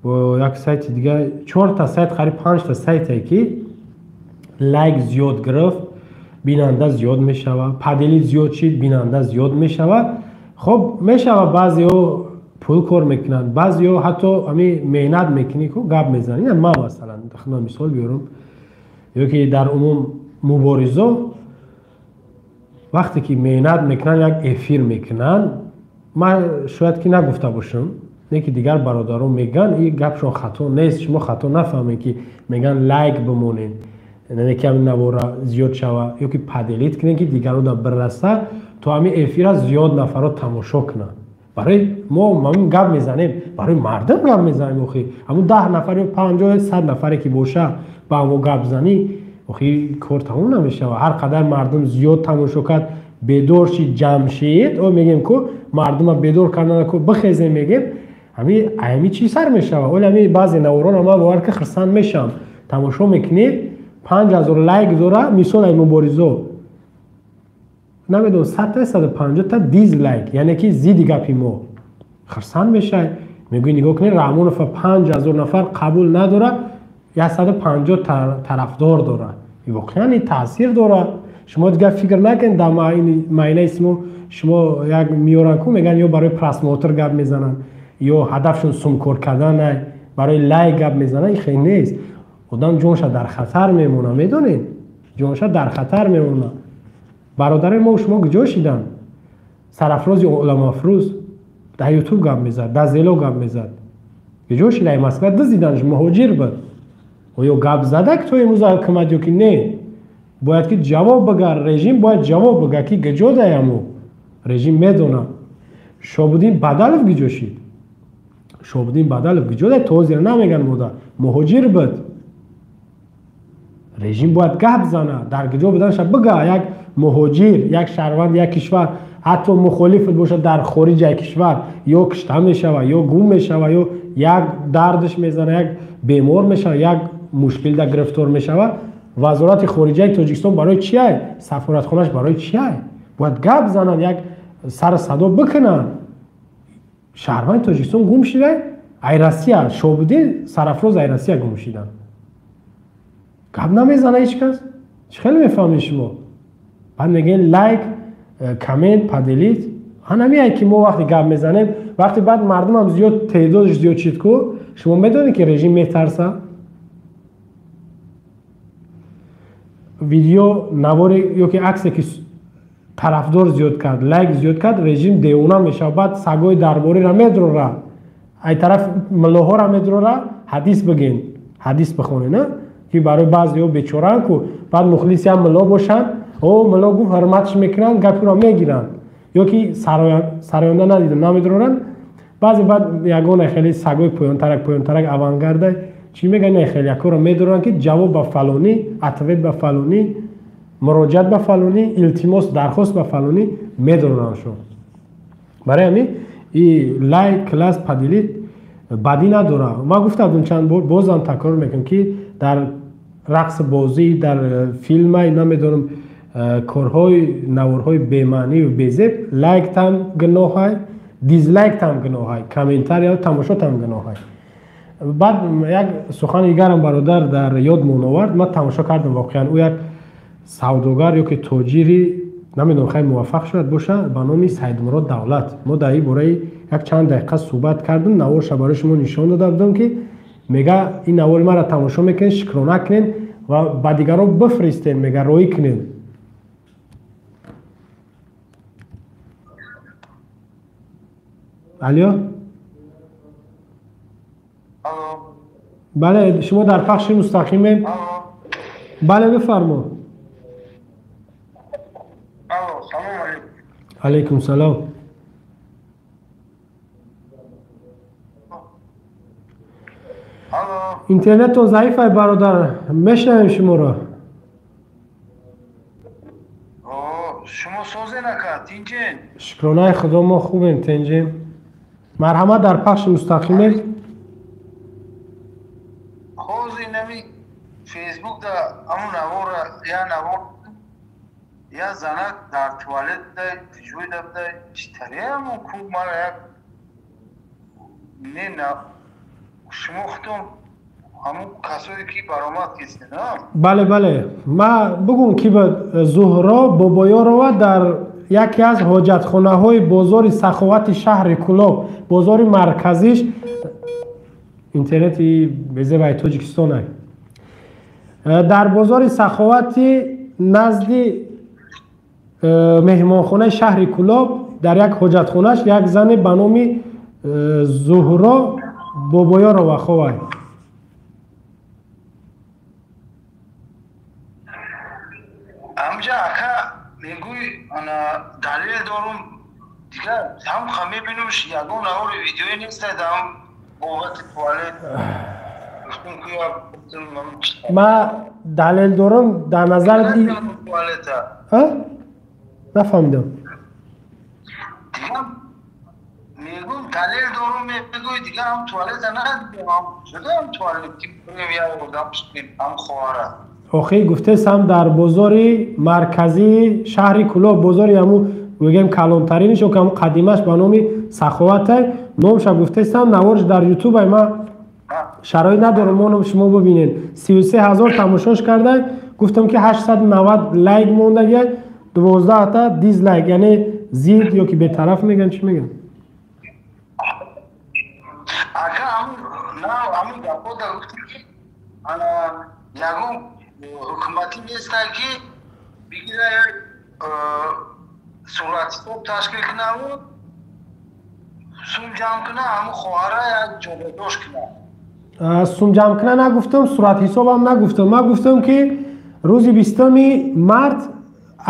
Speaker 1: бо як сайти дига, чорта сайт, қариб панҷта сайтае, ки лайк зиёд гирифт, бинанда зиёд мешавад, поделить зиёд шид, бинанда зиёд мешавад. Хоб мешавад, баъзеҳо пул кор мекунанд, баъзеҳо ҳатто ҳами меҳнат мекунӣ ку гап мезанӣ. Ина ман масалан худам мисол биёрам ё ки дар умум муборизо. Вақте ки меҳнат мекунанд, як эфир мекунанд, ман шояд ки нагуфта бошам, не ки дигар бародарон мегӯянд, ин гапшон хато нест, шумо хато нафаҳмед ки мегӯянд лайк бимонед, не ки ҳамин навора зиёд шава, ё ки поделить кунед, ки дигарон да бираса, то ҳамин эфира зиёд нафарро тамошо кунанд. Барои мо ҳамин гап мезанем, барои мардум гап мезанем. Охи ҳамун 10 нафар ё 50 100 нафаре ки боша ба ҳамо гап занӣ, охи кор тамом намешава. Ҳар қадар мардум зиёд тамошо кард, бедор шид, ҷамъ шид, о мегем ку мардума бедор кардан ку бихезем, мегем ҳами чӣ сар мешава. Оли ҳами баъзе наворон ман бовар ки хурсанд мешавам, тамошо мекунед, 5000 лайк дора, мисол ай муборизо намедонам 100 та 150 та дизлайк, яъне ки зидди гапи мо. Хурсанд мешавӣ, мегӯӣ нигоҳ кунед, Раҳмонов 5000 нафар қабул надорад, 150 тарафдор дорад. Воқеан ин таъсир дорад. Шумо дигар фикр накунед дар майнаи шумо як меёранд ку мегӯянд ё барои просмотр гап мезананд, ё ҳадафшон сумкор кардан, барои лайк гап мезананд. Ин хел нест. Одам ҷонша дар хатар мемонад, медонед? Ҷонша дар хатар мемонад. Бародарои мо шумо куҷо шиданд? Сарафрози оламафрӯз дар ютуб гап мезад, дар зело гап мезад. Куҷо шида? Ай Москва дизиданш, муҳоҷир буд. Оё гап зада ки то имрӯз ҳукумат ё ки не? Бояд ки ҷавоб бигар, режим бояд ҷавоб бигар ки куҷо даяму. Режим медонад. Шобуддин Бадалов куҷо шид? Шобуддин Бадалов куҷо да? То ҳозир намеган мода. Муҳоҷир буд. Режим бояд гап зана, дар куҷо буданша бигар. Як муҳоҷир, як шаҳрванд, як кишвар, ҳатто мухолиф бошад дар хориҷи кишвар, ё кушта мешавад, ё гум мешавад, ё як дардаш мезана, як бемор мешавад, як мушкил да гирифтор мешавад. Вазорати хориҷаи Тоҷикистон барои чи ай? Сафоратхонаш барои чи ай? Бояд гап зананд, як сару садо бикунанд. Шаҳрванди Тоҷикистон гум шида, ай Россия, Шобуддин Сарафроз ай Россия гум шиданд. Гап намезана ҳеҷ кас. Чӣ хеле мефаҳмед шумо? Баъд мегӯед лайк, коммент, поделить. Ҳанамие ки мо вақте гап мезанем, вақте баъд мардумам зиёд, теъдодаш зиёд шид ку, шумо медонед ки режим метарса. Видео, навори ё ки аксе ки тарафдор зиёд кард, лайк зиёд кард, режим девона мешавад. Баъд сагои дарбориро медрора, ай тараф муллоҳоро медрора, ҳадис бигӯен, ҳадис бихонен, а? Ки барои баъзеҳо бечораанд ку, баъд мухлиси ҳам мулло бошанд, о мулло гуфт, ҳурматш мекунанд, гапиро мегиранд. Ё ки сароянда надидам, намедроранд. Баъзе баъд ягона хеле сагои поёнтарак, поёнтарак авангарда чӣ мегӯянд, не хеле якоро медоранд ки ҷавоб ба фалонӣ, ответ ба фалонӣ, муроҷиат ба фалонӣ, илтимос, дархост ба фалонӣ медоранд шо. Барои ҳамин и лайк, класс, поделить бадӣ надорад. Ман гуфта будам чанд бор, бозам такрор мекунам ки дар рақс бозӣ, дар филмай намедонам корҳои наворҳои бемаънию безеб лайктам гуноҳай, дизлайктам гуноҳай, комментария тамошотам гуноҳай. Баъд як сухани дигарам бародар дар ёд мон овард, ман тамошо кардам воқеан. Ӯ як савдогар ё ки тоҷири намедонам хай муваффақ шояд боша, ба номи Сайдмурод Давлат. Мо дар ин бораи як чанд дақиқа суҳбат кардем, наворша барои шумо нишон дода будам ки мега ин навори маро тамошо мекунед, шукрона кунед ва ба дигарон бифристед, мега роӣ кунед. Алё? Бале, шумо дар пахши мустақимем. Бале, бифармо. Алейкум салом. Интернеттон заиф ай бародар, мешнавем шуморо.
Speaker 3: Шумо созе нака, тинҷен?
Speaker 1: Шукронаи Худо, мо хубем, тинҷем. Марҳамат, дар пахши мустақимем.
Speaker 3: Ҳозир нами Фейсбук да ҳамун навора, я навор, я занак дар туалет да ҷӯй да буда, чӣ таре ҳамун ку мара як не на шумо худтон ҳамун касое ки баромад кистед, а?
Speaker 1: Бале, бале. Ма бугум ки Зуҳро Бобоёрова дар яке аз ҳоҷатхонаҳои бозори саховати шаҳри Кулоб, бозори марказиш, интернети безебаи Тоҷикистон ай. Дар бозори саховати назди Меҳмонхонаи шаҳри Кӯлоб дар як ҳоҷатхонаш як зане ба номи Зуҳро Бобоёрова ховай.
Speaker 3: Амҷа ака мегӯй ана далел дорум, дигар ҳам мебинумш ягон навори видеои нест дар бобати туалет.
Speaker 1: Ма далел дорум дар назар нафаҳмидам.
Speaker 3: Мегӯм далел дорум, мегӯй дигар ҳам туалета надидам, шудам туалет ки ҳам хоҳара.
Speaker 1: Охи гуфтесам дар бозори марказии шаҳри Кӯлоб, бозори ҳамун мегӯем калонтариниш ё ҳамун қадимаш ба номи Саховатай, номша гуфтесам, наворш дар ютуб ай, ма шароит надорам моном шумо бибинед. 33 000 тамошош кардай, гуфтам ки 890 лайк мондагиай, 12 та дизлайк, яъне зид ё ки бетараф мегӯянд, чӣ мегӯянд?
Speaker 3: Ака ҳамун гапҳо дар гуфти ки ана ягон ҳукуматӣ нестад ки бигира як суратҳисоб ташкил кунаву сум ҷамъ куна, ҳамун хоҳара як ҷобадош куна.
Speaker 1: Сум ҷамъ куна нагуфтам, суратҳисобам нагуфтам. Ман гуфтам ки рӯзи 20 март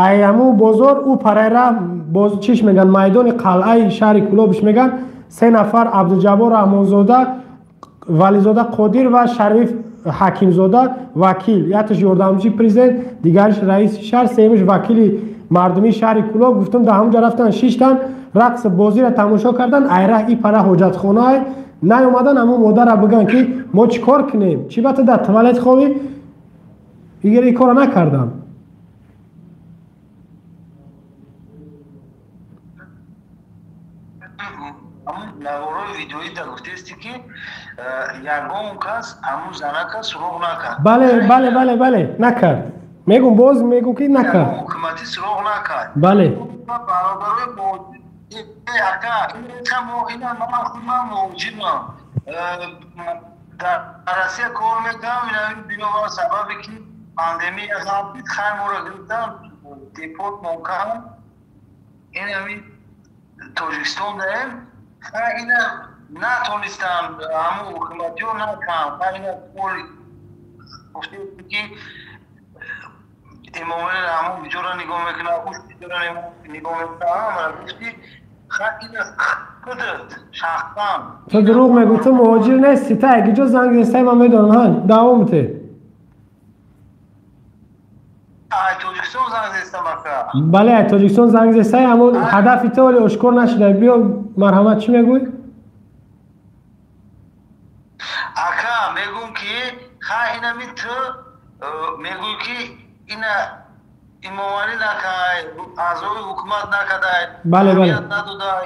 Speaker 1: ай ҳамун бозор ӯ парайра боз чиш мегӯянд, майдони қалъаи шаҳри Кӯлобиш мегӯянд, се нафар Абдуҷаббор Раҳмонзода, Вализода Қодир ва Шариф Ҳакимзода вакил, якташ ёрдамчии президент, дигариш раиси шаҳр, сеюмиш вакили мардумии шаҳри Кӯлоб. Гуфтам дар ҳамун ҷо рафтан, шиштан, рақс бозиро тамошо кардан, айраҳ и пара ҳоҷатхонаай наёмадан ҳамун модарра бигӯянд ки мо чӣ кор кунем, чӣ ба ту дар туалет ховӣ? Игар ин корро накардам.
Speaker 3: Наворои видеоӣ дар гуфтести ки ягон кас ҳамун занака суроғ накард.
Speaker 1: Бале, бале, бале, бале, накард. Мегум, боз мегум ки накард.
Speaker 3: Ҳукуматӣ суроғ накард.
Speaker 1: Бале.
Speaker 3: Бародарои ака, ина ман худман муҳоҷирам. Дар Россия кор мекунам, ина бинобар сабабе ки пандемия ғалбид, хайр моро гирифтан, депорт мон карданд. Ин ҳамин Тоҷикистон даем. Ина натонистанд, ҳамун ҳукуматиҳо накард. Ина пол гуфтем ки Эмомалӣ ҳамун видеоро нигоҳ мекунад, уш видеоро нигоҳ мекунад, ҳамаро гуфти ина худат шахсан.
Speaker 1: Ту дурӯғ мегӯ, ту муҳоҷир нести, та якиҷо занг зестай, ман медонам, ҳа, давом бите.
Speaker 3: Ай Тоҷикистон занг зестам ака.
Speaker 1: Бале, ай Тоҷикистон занг зестай, аммо ҳадафи ту ҳоле ошкор нашуда. Биё, марҳамат, чӣ мегӯй?
Speaker 3: Ака, мегӯм ки хай инами ту мегӯй ки ина Эмомалӣ накай, аъзои ҳукумат накардай,
Speaker 1: бале, бале,
Speaker 3: надодай.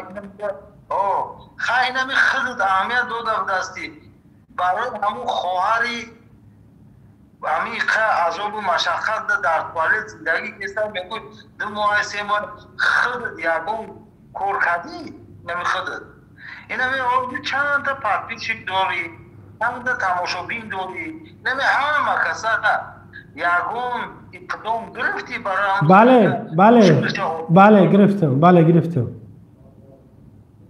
Speaker 3: Хай инами худат аҳамият дода будасти барои ҳамун хоҳари ҳамин азобу машаққат дар туалет зиндагӣ кеста, мегӯй 2 моҳ 3 моҳ худат ягон кор кардӣ, инами худат инами чандта подписчик дорӣ, чандта тамошобин дорӣ, инами ҳама каса ягон иқдом гирифтӣ барои?
Speaker 1: Бале, бале, бале, гирифтам, бале, гирифтам.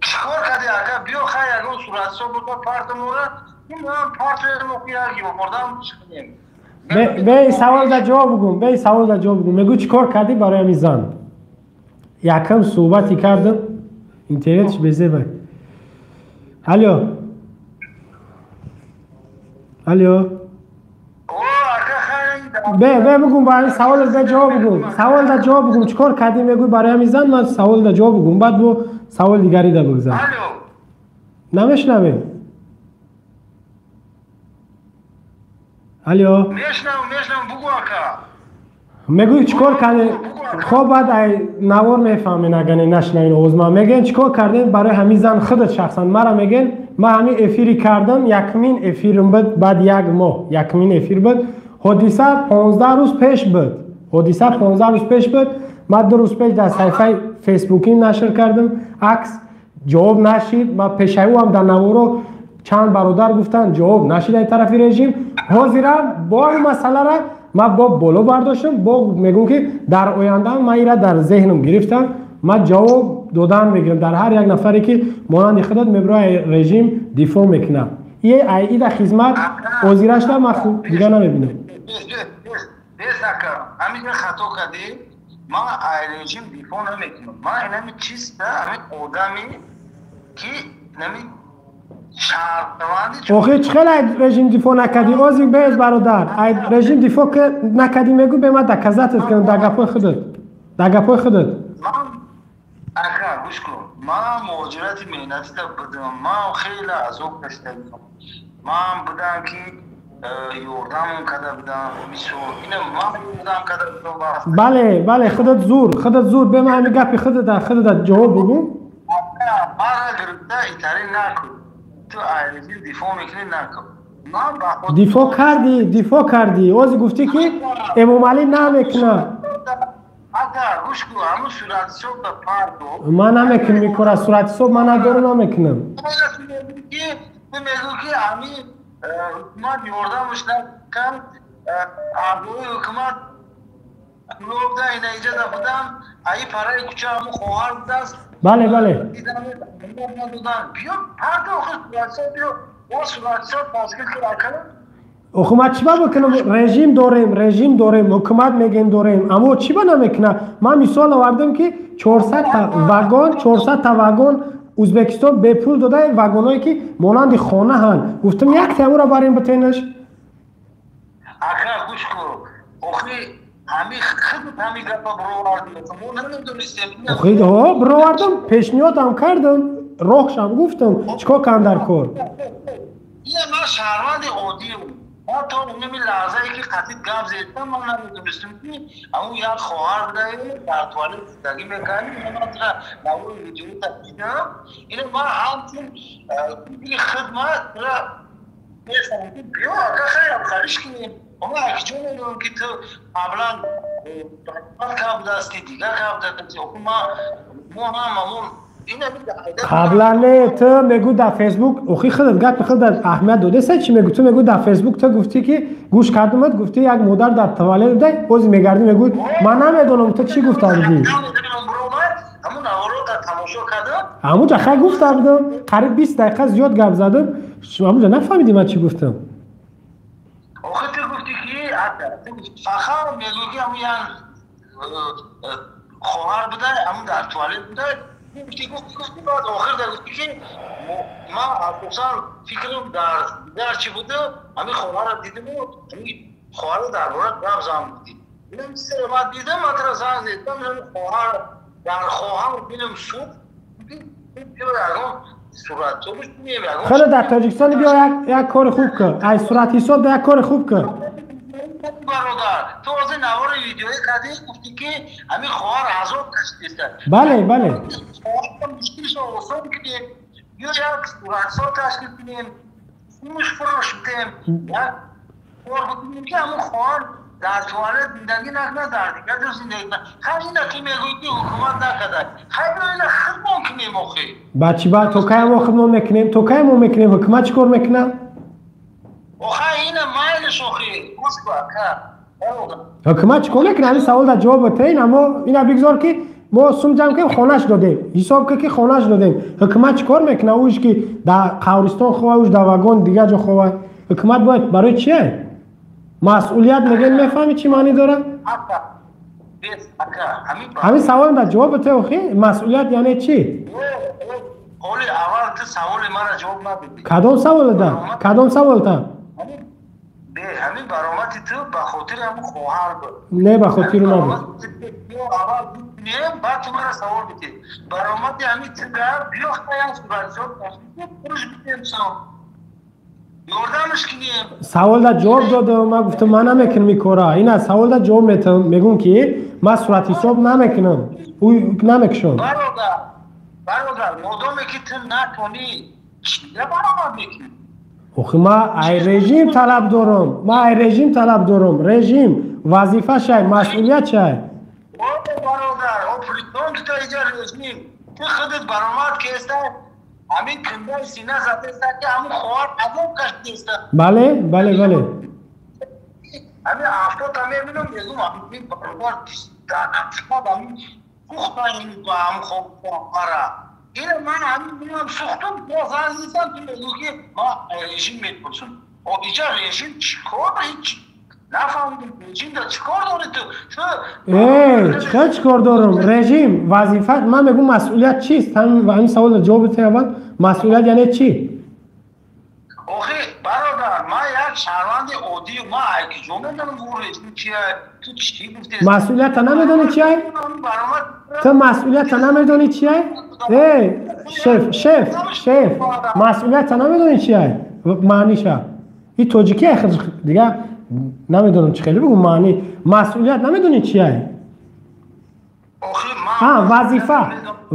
Speaker 3: Чӣ кор кардӣ ака? Биё хай ягон суратҳисоб буда партумора, партуем, ёрдам кунем.
Speaker 1: Бе савол да ҷавоб бугум, бе савол да ҷавоб бугум. Мегӯ чӣ кор кардӣ барои ҳамин зан? Якам суҳбате кардам, интернетш безебай. Алё, алё, бе бе бугум, ба ҳамин савол да ҷавоб бугум, савол да ҷавоб бугум. Чӣ кор кардӣ мегӯй барои ҳамин зан? Ман савол да ҷавоб бугум, баъд бо савол дигари да бигзар. Намешнавем? Алё, мегӯй чӣ кор кардем? Хоб, баъд ай навор мефаҳмен, агар нашнавин овоз ман. Мегӯен чӣ кор кардем барои ҳамин зан худат шахсан? Мара мегӯен, ман ҳамин эфири кардам, якумин эфирм буд, баъд як моҳ якумин эфир буд. Ҳодиса 15 рӯз пеш буд, ҳодиса 15 рӯз пеш буд. Ман 2 рӯз пеш дар саҳифаи фейсбукӣ нашр кардам акс, ҷавоб нашид. Ма пешаи ӯ ҳам дар наворо чанд бародар гуфтанд, ҷавоб нашид ай тарафи режим. Ҳозирам бо ин масъалара Ман бо боло бардоштам, бо мегӯм, ки дар оянда ман ира дар зеҳнам гирифтам, ман ҷавоб додан мегирам дар ҳар як нафаре, ки монанди худат мебирои режим дифоъ мекунад. Ида хизмат озирашда ман дига намебинам.
Speaker 3: Ҳамиҷа хато кардӣ. Ман ай режим дифоъ намекунам. Ман инами чиста, ҳамин одаме ки нами
Speaker 1: охи чӣ хел ай режим дифоъ накардӣ? Ози без, бародар, ай режим дифоъ накардӣ, мегӯ, бе ман доказать кунам дар гапҳои худат, дар гапҳои худат.
Speaker 3: Ака, гӯш кун, ман муҳоҷирати меҳнатида будам, ман хеле азоб кашида будам, ман будам ки ёрдамон карда будам, мисол, ина ман ёрдам карда будам.
Speaker 1: Бале, бале, худат зур, худат зур. Бе ман ҳами гапи худата худата ҷавоб бугӯ.
Speaker 3: Мара гирифта итари накун, ту ай режим дифоъ мекунӣ, накун.
Speaker 1: Дифоъ кардӣ, дифоъ кардӣ. Ози гуфтӣ, ки Эмомалӣ намекунад. Ман намекунам ин кора, суратҳисоб ман надорам, намекунам.
Speaker 3: Мегӯ, ки ҳами ҳукумат ёрдамаш накард, аъзои ҳукумат клубда ина иҷада будам, аи параи кӯча ҳаму хоҳар будааст.
Speaker 1: Бале, бале.
Speaker 3: Биё парда, охир суратҳисоб биё, мо суратҳисоб ташкил кунем.
Speaker 1: Охи ман чӣ ба бикунам? Режим дорем, режим дорем, ҳукумат мегем дорем, аммо чӣ ба намекунад? Ман мисол овардам, ки 400 та вагон, 400 та вагон Ӯзбекистон бепул дода, вагоное ки монанди хона ҳанд. Гуфтам, як тамура барем битенаш.
Speaker 3: Ака, гӯш кун, охи ҳами худат ҳами гапа бировардӣ, мо намедонистем.
Speaker 1: Охи ҳо, бировардам, пешниҳодам кардам, роҳшам гуфтам, чӣ кор кардам дар кор.
Speaker 3: Ина ман шаҳрванди оддиам, ман то ними лаҳзае ки қатид гап зедам, ман намедонистам, ки ҳамун як хоҳар буда, дар туалет зиндагӣ мекард. Ман навори видеота дидам. Ина ман ҳамчун фикри хидмат биё, ака, хайр, хариш кунем. Ама акиҷо медонам, ки ту қаблан кар будасти, дигар кар будасти. Мо ҳам ҳамон.
Speaker 1: Қаблан не, ту мегӯ дар Фейсбук. Охи худат гапи худат аҳамият додеса, чӣ мегӯ? Ту мегӯ, дар Фейсбук ту гуфтӣ, ки гӯш кардамат, гуфтӣ, як модар дар туалет буда. Ози мегардӣ, мегӯ, ман намедонам, ту чӣ гуфта будӣ. Ҳамунҷа хай гуфта будам, қариб 20 дақиқа зиёд гап задам. Ҳамунҷа нафаҳмидӣ ман чӣ гуфтам?
Speaker 3: Охи ту гуфтӣ, ки фақат мегӯ, ки ҳамун як хоҳар буда, ҳамун дар туалет буда. Гуфти, гуфти, гуфти, баъд охир дар гуфти, ки ман асосан фикрам дар дигар чӣ буда, ҳамин хоҳарро дидиму ҳамин хоҳарро дар бора гап зан будӣ. Ман дидам, ман тара занг задам, хоҳар дар хоҳар дилам сӯхт.
Speaker 1: Хеле дар Тоҷикистон биё, як кори хуб кун, ай суратҳисоб як кори хуб кун.
Speaker 3: Бародар, ту ҳозир навори видеоӣ кардӣ, гуфтӣ, ки ҳамин хоҳар азоб кашидеста.
Speaker 1: Бале, бале.
Speaker 3: Мушкилшо осон кунем, ё як суратҳисоб ташкил кунем, фурӯш фурӯш бидем, як кор бикунем, ки ҳамун хоҳар дар туалет зиндагӣ накунад, дар дигар ҷо зиндагӣ кунад. Хай, ина ки мегӯӣ, ки ҳукумат накарда, хай, биё, ина хидмон кунем охи.
Speaker 1: Ба чӣ? Ба то кай мо хидмон мекунем? То кай мо мекунем? Ҳукумат чӣ кор мекунад?
Speaker 3: Охай, ина майлиш, охи гӯш кун, ака.
Speaker 1: Ҳукумат чӣ кор мекунад? Ҳамин савол дар ҷавоб битен. Аммо ина бигзор, ки мо сум ҷамъ кунем, хонаш додем, ҳисоб кун, ки хонаш додем. Ҳукумат чӣ кор мекунад? Уш ки дар қабристон хова, уш дар вагон, дигар ҷо хова. Ҳукумат бояд барои чие? Масъулият мегӯем, мефаҳмӣ, чӣ маънӣ дорад? Ҳамин саволам дар ҷавоб бите. Охи, масъулият яъне чӣ? Кадом саволда, кадом саволта?
Speaker 3: Ҳамин баромади ту ба хотири ҳамун хоҳар буд.
Speaker 1: Не, ба хотири набуд.
Speaker 3: Аввал баъд ту мара савол бидӣ. Баромади ҳамин тига биё, хаян суратҳисоб фурӯш бидем, ёрдамаш кунем.
Speaker 1: Саволда ҷавоб додам. Ман гуфтам, ман намекунам ин кора. Ина саволда ҷавоб метавам, мегӯм, ки ман суратҳисоб намекунам, ӯ намекушам.
Speaker 3: Бародар, бародар, модоме ки ту натонӣ, чида баромад мекунӣ?
Speaker 1: Охи, ман ай режим талаб дорам, ман ай режим талаб дорам. Режим вазифа шай, масъулият шай.
Speaker 3: Бародар, притом тута иҷа режим? Ту худат баромад кеста, ҳамин киндаи сина задеста, ки ҳамун хоҳар азоб кашидеста.
Speaker 1: Бале, бале, бале.
Speaker 2: Ҳамин 70-та мебинам, мегӯм ҳамин бародар дар 70 ҳамин сӯхтан ба ҳам хоб мара. Ина ман ҳамин бинам сӯхтам, боз азизам ту мегӯ ки ман режим мепурсам. О иҷа режим чӣ кор ҳеҷ нафаҳмидам режим да чӣ кор дорӣ ту?
Speaker 1: Чӣ чӣ кор дорам? Режим вазифа ман мегӯм масъулият чист? Ҳамин саволро ҷавоб бите аввал. Масъулият яъне чӣ?
Speaker 2: Охи бародар, ман як шаҳрванди оддӣ, ман айкиҷо медонам ӯ режим чия, ту чӣ гуфтӣ?
Speaker 1: Масъулията намедонӣ чия? Ту масъулията намедонӣ чия? Эй, шеф, шеф, шеф, масъулията намедонӣ чия? Маъниша. И тоҷикӣ дига намедонам чӣ хеле бигӯ маъни. Масъулият намедонӣ чия? Вазифа.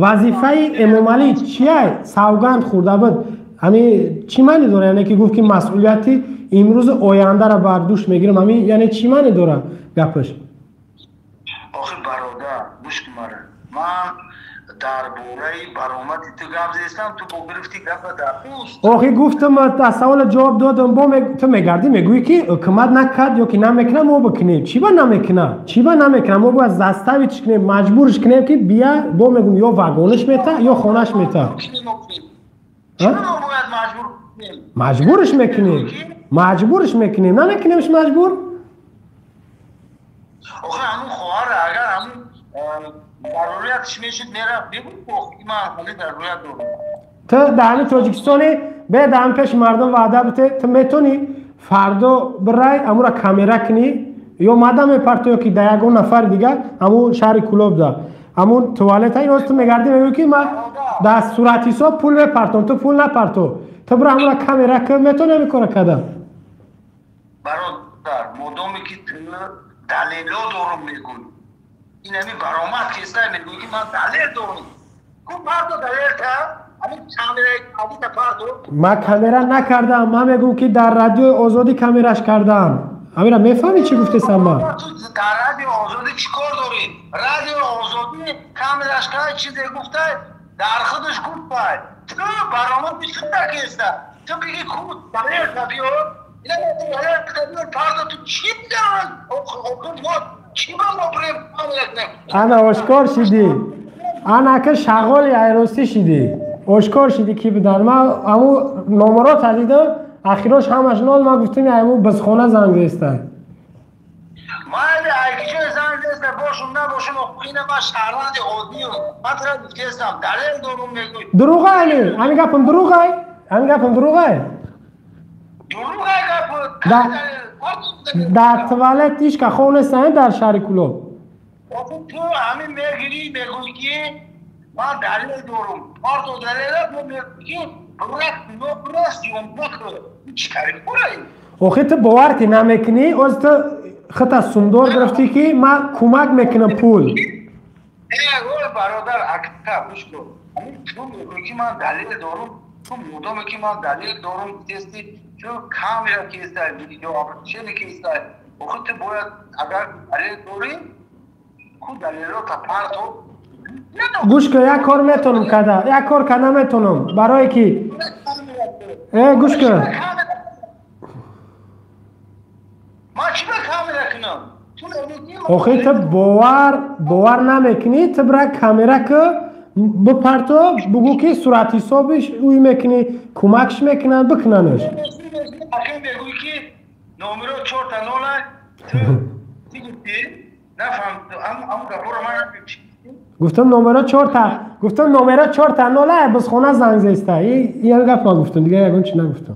Speaker 1: Вазифаи Эмомалӣ чия? Савганд хӯрда буд. Ҳамин чӣ маъне дорад? Яъне ки гуфт ки масъулияти имрӯзи ояндаро бар дӯш мегирам. Ҳамин яъне чӣ маъне дорад гапаш?
Speaker 2: Охи бародар, гӯш кун мара. Ман дар бораи баромади ту гап зестам, ту бо гирифти гапа дар пӯст.
Speaker 1: Охи гуфтам, аз савола ҷавоб додам, бо ту мегардӣ мегӯӣ ки ҳукумат накард ё ки намекунад, мо бикунем. Чӣ ба намекунад? Чӣ ба намекунад? Мо бояд заставить кунем, маҷбурш кунем ки бия, бо мегӯм ё вагонаш мета, ё хонаш мета. Маҷбурш мекунем. Маҷбурш мекунем. Намекунемш маҷбур?
Speaker 2: Охи ҳамун хоҳар агар ҳамун заруриятш мешуд мерафт, бигӯ охи ман ҳоли зарурият дорам.
Speaker 1: Ту дар ҳамин Тоҷикистони бе дар ҳамин пеши мардум ваъда бите, ту метавонӣ фардо бирай ҳамура камера кунӣ ё мада мепарто ё ки дар ягон нафари дигар ҳамун шаҳри Кӯлоб да ҳамун туалета ин ту мегардӣ мегӯӣ ки ман дар суратҳисоб пул мепартом, ту пул напарто. Ту бира ҳамура камера кун, метавонӣ ҳамин кора кардан?
Speaker 2: Бародар, модоме ки ту далело дорум мегӯӣ, ин ҳамин баромад кестай мегӯӣ ки ман далел дорум. Ку парто далел та, ҳамин камераи кадита парто.
Speaker 1: Ман камера накардам, ман мегӯм ки дар радиои Озодӣ камераш кардам. Ҳамира мефаҳмӣ чӣ гуфтесам ман?
Speaker 2: Ту дар радиои Озодӣ чӣ кор дорӣ? Радиои Озодӣ камераш кард, чизе гуфтай, дар худаш гуфтай. Ту баромади худа кеста. Ту бигӣ ку далел та биё. Ина далел та биё, парто ту чӣ дорӣ? Чӣ ба мо бирем камера кунем?
Speaker 1: Ана ошкор шидӣ. Ана ка шағоли айросӣ шидӣ. Ошкор шидӣ ки будан. Ман ҳамун номерота дидам, ахирош ҳамаш нол, ман гуфтам ҳамун бизхона занг зестай.
Speaker 2: Майли айкиҷои занг зеста бошум набошум, ина ман шаҳрванди оддиюм. Ман тура гуфтестам, далел дорум мегӯй.
Speaker 1: Дурӯғай ами? Ҳамин гапам дурӯғай? Ҳамин гапам дурӯғай?
Speaker 2: Дурӯғай гапу.
Speaker 1: Дар туалет ҳеч ка хов нестан дар шаҳри Кӯлоб.
Speaker 2: Ту ҳамин мегирӣ мегӯӣ ки ман далел дорум. Парто далела бо мегӯӣ ки
Speaker 1: охи ту бовар ки намекунӣ, оз ту хита сумдор гирифтӣ ки ман кӯмак мекунам пул.
Speaker 2: Бародар, ака гӯш кун. Ту мегӯӣ ки ман далел дорум, ту мудоме ки ман далел дорум гуфтести, ту камера кестай, видео кестай. Охи ту бояд агар далел дорӣ, ку далелота парто.
Speaker 1: Гӯш кун, як кор метавонам карда, як кор карда метавонам, барое ки гӯш кун.
Speaker 2: Ман чӣ ба камера кунам?
Speaker 1: Охи ту бовар намекунӣ, ту бира камера ку бипарто, бугӯ ки суратҳисобиш ӯй мекунӣ, кӯмакш мекунанд, бикунанаш.
Speaker 2: Мегӯӣ ки номеро чорта нола, ту гуфтӣ? Нафаҳмидам, ҳамун гапҳоро ман
Speaker 1: гуфтам номеро чорта, гуфтам номеро чорта нола, бизхона занг зеста. Ин гап ман гуфтам, дигар ягон чи нагуфтам.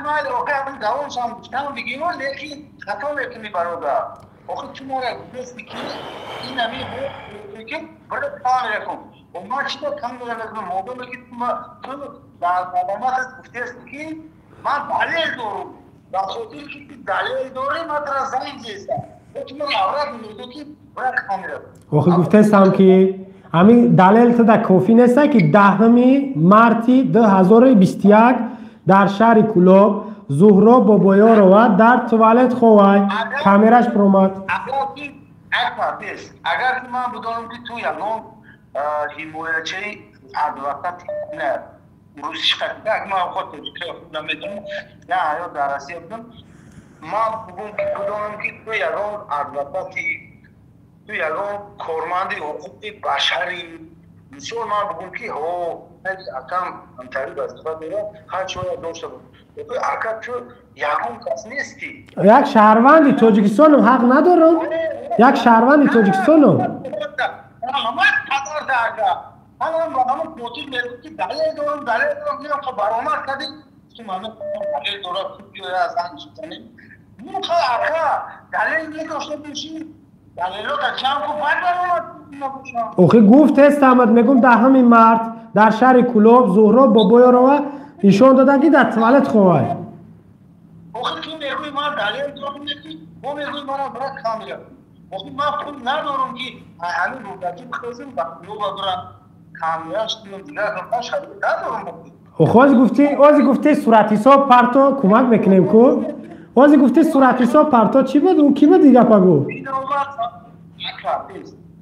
Speaker 2: Майли, охи ҳамин давомшам гуфтам бигино, лекин хато мекунӣ бародар. Охи ту мора гуфтести ки ин ҳамин ки бира камера кун. Ман чӣ ба камера мекунам? Модоме ки ту дар баромадат гуфтести ки ман далел дорум. Ба хотире ки ту далел дорӣ, ман тура занг зестам. Ту мора аврат мегӯӣ ки бира камера.
Speaker 1: Охи гуфтестам ки ҳамин далел туда кофӣ неста ки 10 марти 2021 дар шаҳри Кӯлоб Зуҳро Бобоёрова дар туалет ховай, камераш биромад.
Speaker 2: Агар ки ман бидонам ки ту ягон ҳимоячаи адвокати на русишқатак, ман худ тоҷикиро хуб намедонам, на ҳаёт дар Россия будам,
Speaker 3: Ман бугум ки бидонам ки ту ягон адвокати, ту ягон корманди ҳуқуқи башарӣ. Мисол ман бугум ки ҳо акам ҳамтари вазифа дорам, ҳар чиро дошта бошам. Ака ту ягон кас нестӣ.
Speaker 1: Як шаҳрванди Тоҷикистонам ҳақ надорам. Як шаҳрванди Тоҷикистонам.
Speaker 3: Раҳмат падарда ака. Ҳамам ба ҳамон хотир мегӯ ки далел дорам, далел дорам, меам ха баромад кардӣ. Ту мана далел дорад, ту биёя занг шитанӣ. Муха ака далел медошта бошӣ, далелота ҷамъ кун, баъд баромад набошам.
Speaker 1: Охи гуфт ҳестамад, мегӯм 10 март дар шаҳри Кӯлоб Зуҳроб Бобоёрова нишон доданд ки дар туалет ховай.
Speaker 3: Охи ту мегӯӣ ман далел дорам, ки бо мегӯӣ манам брат камера. Охи ман пул надорам ки ҳамин рӯдакӣ бихезам ба Кӯлоба бирам камераш кунам, дигар ман шароит надорам.
Speaker 1: Охи ози гуфти суратҳисоб парто кӯмак мекунем ку? Ози гуфти суратҳисоб парто чӣ буд? Ӯ кӣ буд ин гапа гуфт?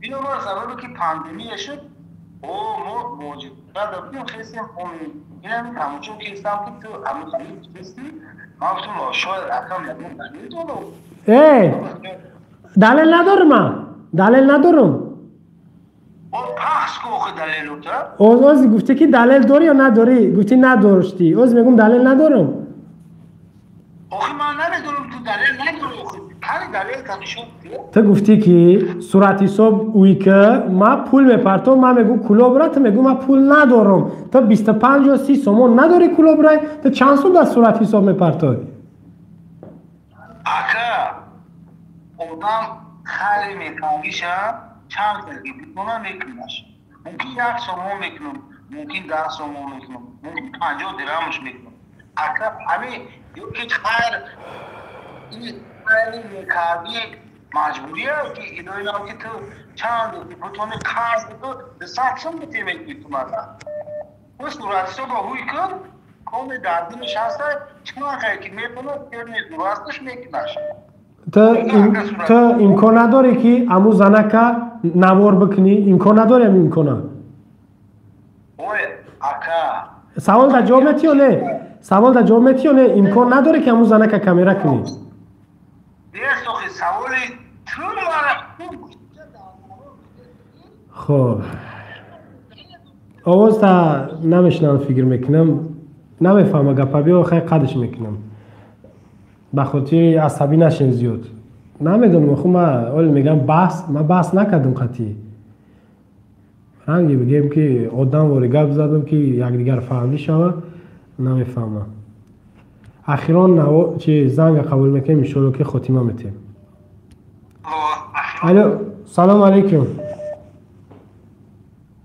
Speaker 3: Бинобар сабабе ки пандемия шуд, о мо муҳоҷират будем, хестем хонем. Инам тамошо кистам ки ту ҳамин хестӣ. Ман гуфтам шояд акам ягон далел дорад.
Speaker 1: Э, далел надорам ман. Далел надорам.
Speaker 3: О пахш ку охи далелута?
Speaker 1: Ози гуфтӣ ки далел дорӣ ё надорӣ? Гуфтӣ надоштӣ. Ози мегӯм далел надорам.
Speaker 3: Охи ман намедонам ту далел надорӣ охи. Ҳар далел ка нишон бидеҳ.
Speaker 1: Ту гуфтӣ ки суратҳисоб уйка ман пул мепартом, ман мегӯм Кӯлоб ра, ту мегӯ ман пул надорам. Ту 25 ё 30 сомон надорӣ Кӯлоб рай, ту чанд сум дар суратҳисоб мепартоӣ?
Speaker 3: Ака, одам хари мекангиша чанд хел ки битона мекунаш. Мумкин 1 сомон мекунам, мумкин 10 сомон мекунам, мумкин 50 дирамаш мекунам. Ака, ҳамин ё ки хайр ин мекарди маҷбурия ки идоинам ки ту чанд бутони қарз ту 200 сум битӣ мекунӣ ту маза. Ӯ суратҳисоба ҳуй кун, коми дар дилаш ҳаста, чанд хел ки метавонад терни дурасташ мекунаш.
Speaker 1: Ту имкон надорӣ ки аму занака навор бикунӣ? Имкон надорӣ ам имкона?
Speaker 3: Ой, ака.
Speaker 1: Савол дар ҷавоб метӣ ё не? Савол дар ҷавоб метӣ ё не? Имкон надорӣ ки аму занака камера кунӣ? Хоб, овоз та намешунавам, фикр мекунам намефаҳма гапа, биё хай қадш мекунам ба хотири асабӣ нашем зиёд. Намедонам, оху ма оли мегам баҳс, ма баҳс накардам қатъӣ. Ранги бигем ки одам вори гап задам ки якдигар фаҳмӣ шава, намефаҳмам. Ахирон чи занга қабул мекунем, иншоалло ки хотима метем. Алло, салом алейкум.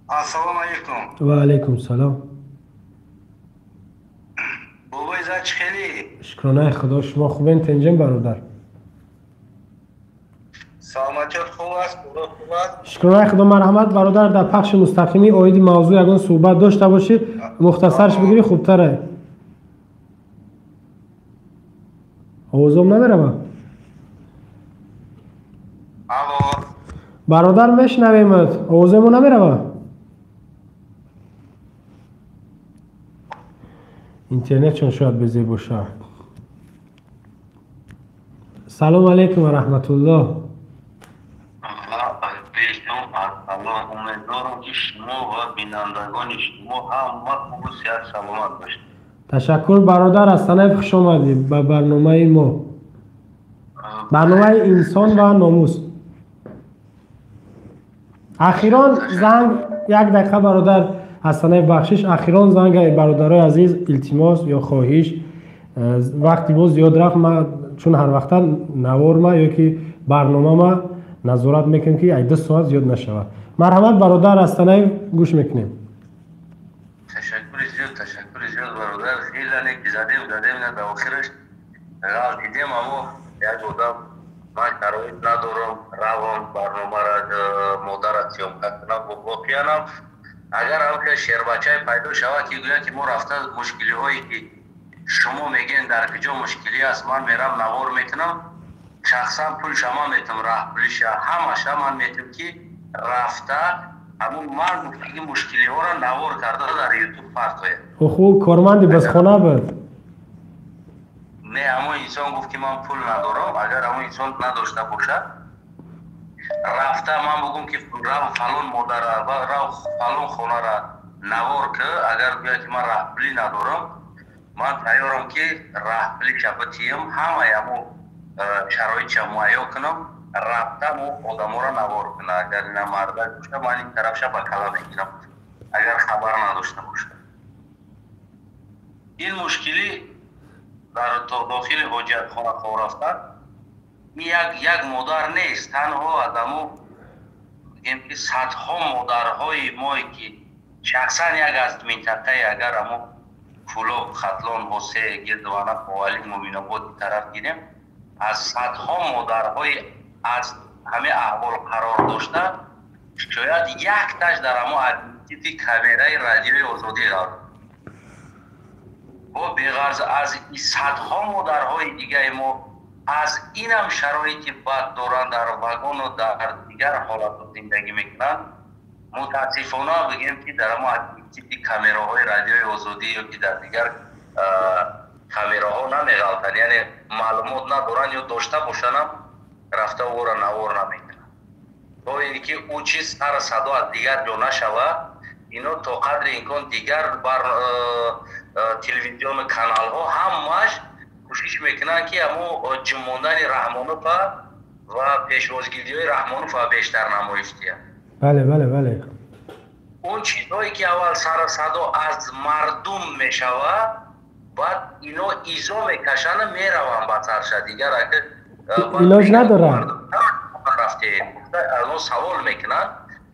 Speaker 3: Ассалому алейкум.
Speaker 1: Ва алейкум салом.
Speaker 3: Бобои зад чӣ хелӣ?
Speaker 1: Шукронаи Худо, шумо хубен, тенҷем бародар?
Speaker 3: Саломатиёт хуб аст, Худо хуб аст.
Speaker 1: Шукронаи Худо, марҳамат бародар, дар пахши мустақимӣ оиди мавзӯъ ягон суҳбат дошта бошӣ, мухтасарш бигирӣ хубтаре. Овозом намерава?
Speaker 3: Алло.
Speaker 1: Бародар, мешунавемат, овоземо намерава? Интернетшон шояд безеб боша. Салом алейкум ва раҳматуллоҳ.
Speaker 2: Умедворам ки шумо ва бинандагони шумо ҳама хубу сиҳат саломат бошед.
Speaker 1: Ташаккур бародар, аз Санаев хуш омадӣ ба барномаи мо, барномаи инсон ва номус. Ахирон занг, як дақиқа бародар аз Санаев бахшиш, ахирон занг бародарои азиз, илтимос ё хоҳиш, вақти боз зиёд рафт, ма чун ҳар вақта наворма ё ки барномама назорат мекунем ки 2 соат зиёд нашавад. Марҳамат бародар аз Санаев, гӯш мекунем.
Speaker 2: Ташаккури зиёд, ташаккури зиёд бародар. Хеле неки задем, задем, на дар охираш ғалтидем, аммо як одам ман шароит надорам, равам барномара модарат съёмка кунам, воқеанам агар ҳамхел шербачае пайдо шавад ки гӯяд ки мо рафта мушкилиҳое ки шумо мегӯед дар куҷо мушкилӣ аст, ман мерам навор мекунам, шахсан пулша ман метам, раҳпулиша ҳамаша ман метам ки рафта ҳамун ман гуфтаги мушкилиҳоро навор карда дар ютуб партояд.
Speaker 1: Оху корманди базхона буд?
Speaker 2: Не, ҳамон инсон гуфт, ки ман пул надорам. Агар ҳамон инсон надошта бошад, рафта ман бугум, ки рав, фалон модара ва рав, фалон хонара навор ки, агар гӯяд, ки ман раҳпулӣ надорам, ман тайёрам, ки раҳпулӣ шаба тиям, ҳамаи ҳамо шароитша муҳайё кунам, рафтам одаморо навор куна. Агар ина мардак боша, ман ин тарафша ба кала мегирам, агар хабар надошта бошад. Ин мушкилӣ дар дохили ҳоҷатхона хоб рафтан як модар нест танҳо, адамо бигем, ки садҳо модарҳои мое, ки шахсан як аз минтақаи, агар амо Кӯлоб, Хатлон, Ҳосе, Гирдована, Повали, Муминободи тараф гирем, аз садҳо модарҳои аз ҳамин аҳвол қарор дошта, шояд якташ дар ҳамо объективи камераи Радиои Озодӣ рафт. Бо беғарз аз садҳо модарҳои дигаи мо аз инам шароити бад доранд, дар вагону дар дигар ҳолатҳо зиндагӣ мекунанд. Мутаассифона, бигем, ки дар ҳамо объективи камераҳои Радиои Озодӣ ё ки дар дигар камераҳо намеғалтанд, яъне маълумот надоранд ё дошта бошанам, рафта ӯро навор намекунанд, то ин ки ӯ чиз сар садо аз дигар ҷо нашавад. Ино то қадри имкон дигар бар телевизиону каналҳо ҳамааш кӯшиш мекунанд, ки ҳамо ҷумондани Раҳмонова ва пешвозгириҳои Раҳмонова бештар намоиш диҳанд.
Speaker 1: бале бале бале
Speaker 2: Он чизҳое, ки аввал сару садо аз мардум мешавад, баъд ино изо мекашанд, мераванд ба сарша дигар.
Speaker 1: Илоҷ надоранд.
Speaker 2: Рафтем, аз савол мекунанд,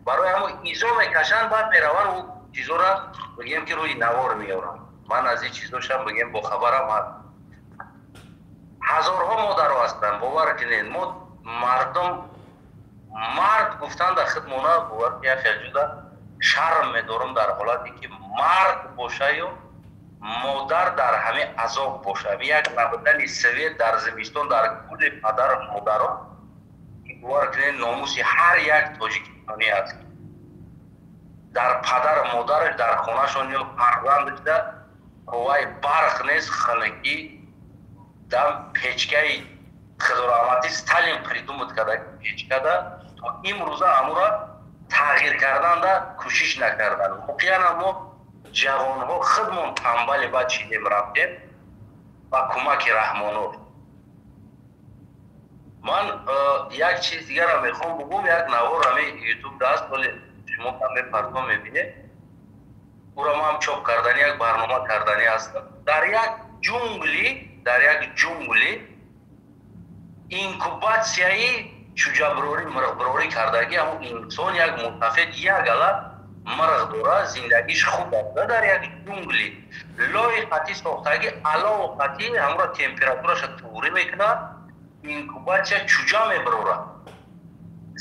Speaker 2: барои ҳамо изо мекашанд, баъд мераванд, ӯ чизоро, бигем, ки рӯи навор меоранд. Ман аз ин чизошам, бигем, бохабарам. Ҳазорҳо модаро ҳастанд, бовар кунед. Мо мардум мард гуфтан дар худмона, бовар, як хел ҷуда шарм медорам, дар ҳолате ки мард бошаю модар дар ҳамин азоб боша, як набудани свет дар зимистон дар кули падару модаро, бовар кунед, номуси ҳар як тоҷикистонӣ аст, дар падару модараш дар хонашон ё фарзандашда қувваи барқ нест, хунукӣ, дам печкаи худораҳматӣ Сталин придумать карда печкада, то имрӯза амура тағйир карданда кӯшиш накардан. Воқеан мо ҷавонҳо худмон тамбали бад чидем, рафтем ба кӯмаки Раҳмонов. Ман як чиз дигарам мехоҳам бугум. Як навор ҳами Ютуб даст, вале шумо ҳаме партон мебинед, ӯро ман чоп кардани, як барнома кардани ҳастам. Дар як ҷунгли инкубатсияи чуҷаброрӣ, мирғбирорӣ кардагӣ, ҳамун инсон, як мутафед, як ала мирғ дора, зиндагиш хуб аст. Дар як ҷунгли лои қатӣ сохтагӣ, алову қатӣ ҳамуро температураша туғрӣ мекунад, инкубатсия чуҷа мебирорад,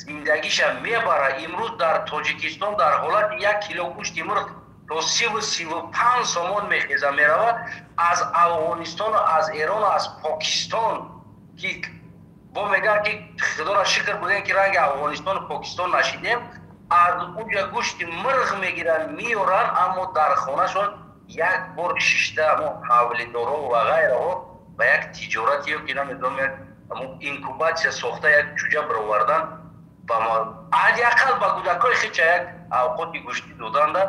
Speaker 2: зиндагиша мебара. Имрӯз дар Тоҷикистон дар ҳолати 1 кило гӯшти мурғ то 30-35 сомон мехеза меравад, аз Афғонистону аз Эрону аз Покистон, ки бо мегӯяд, ки худоро шукр будем, ки ранги Афғонистону Покистон нашидем, аз уҷа гӯшти мирғ мегиранд, меоранд, аммо дар хонашон як бор шишта амо ҳавлидоро ва ғайраҳо ба як тиҷорати ё ки намедонам, як инкубатсия сохта, як чуҷа бировардан, ҳадди ақал ба кӯдакҳои хича як авқоти гӯштӣ доданда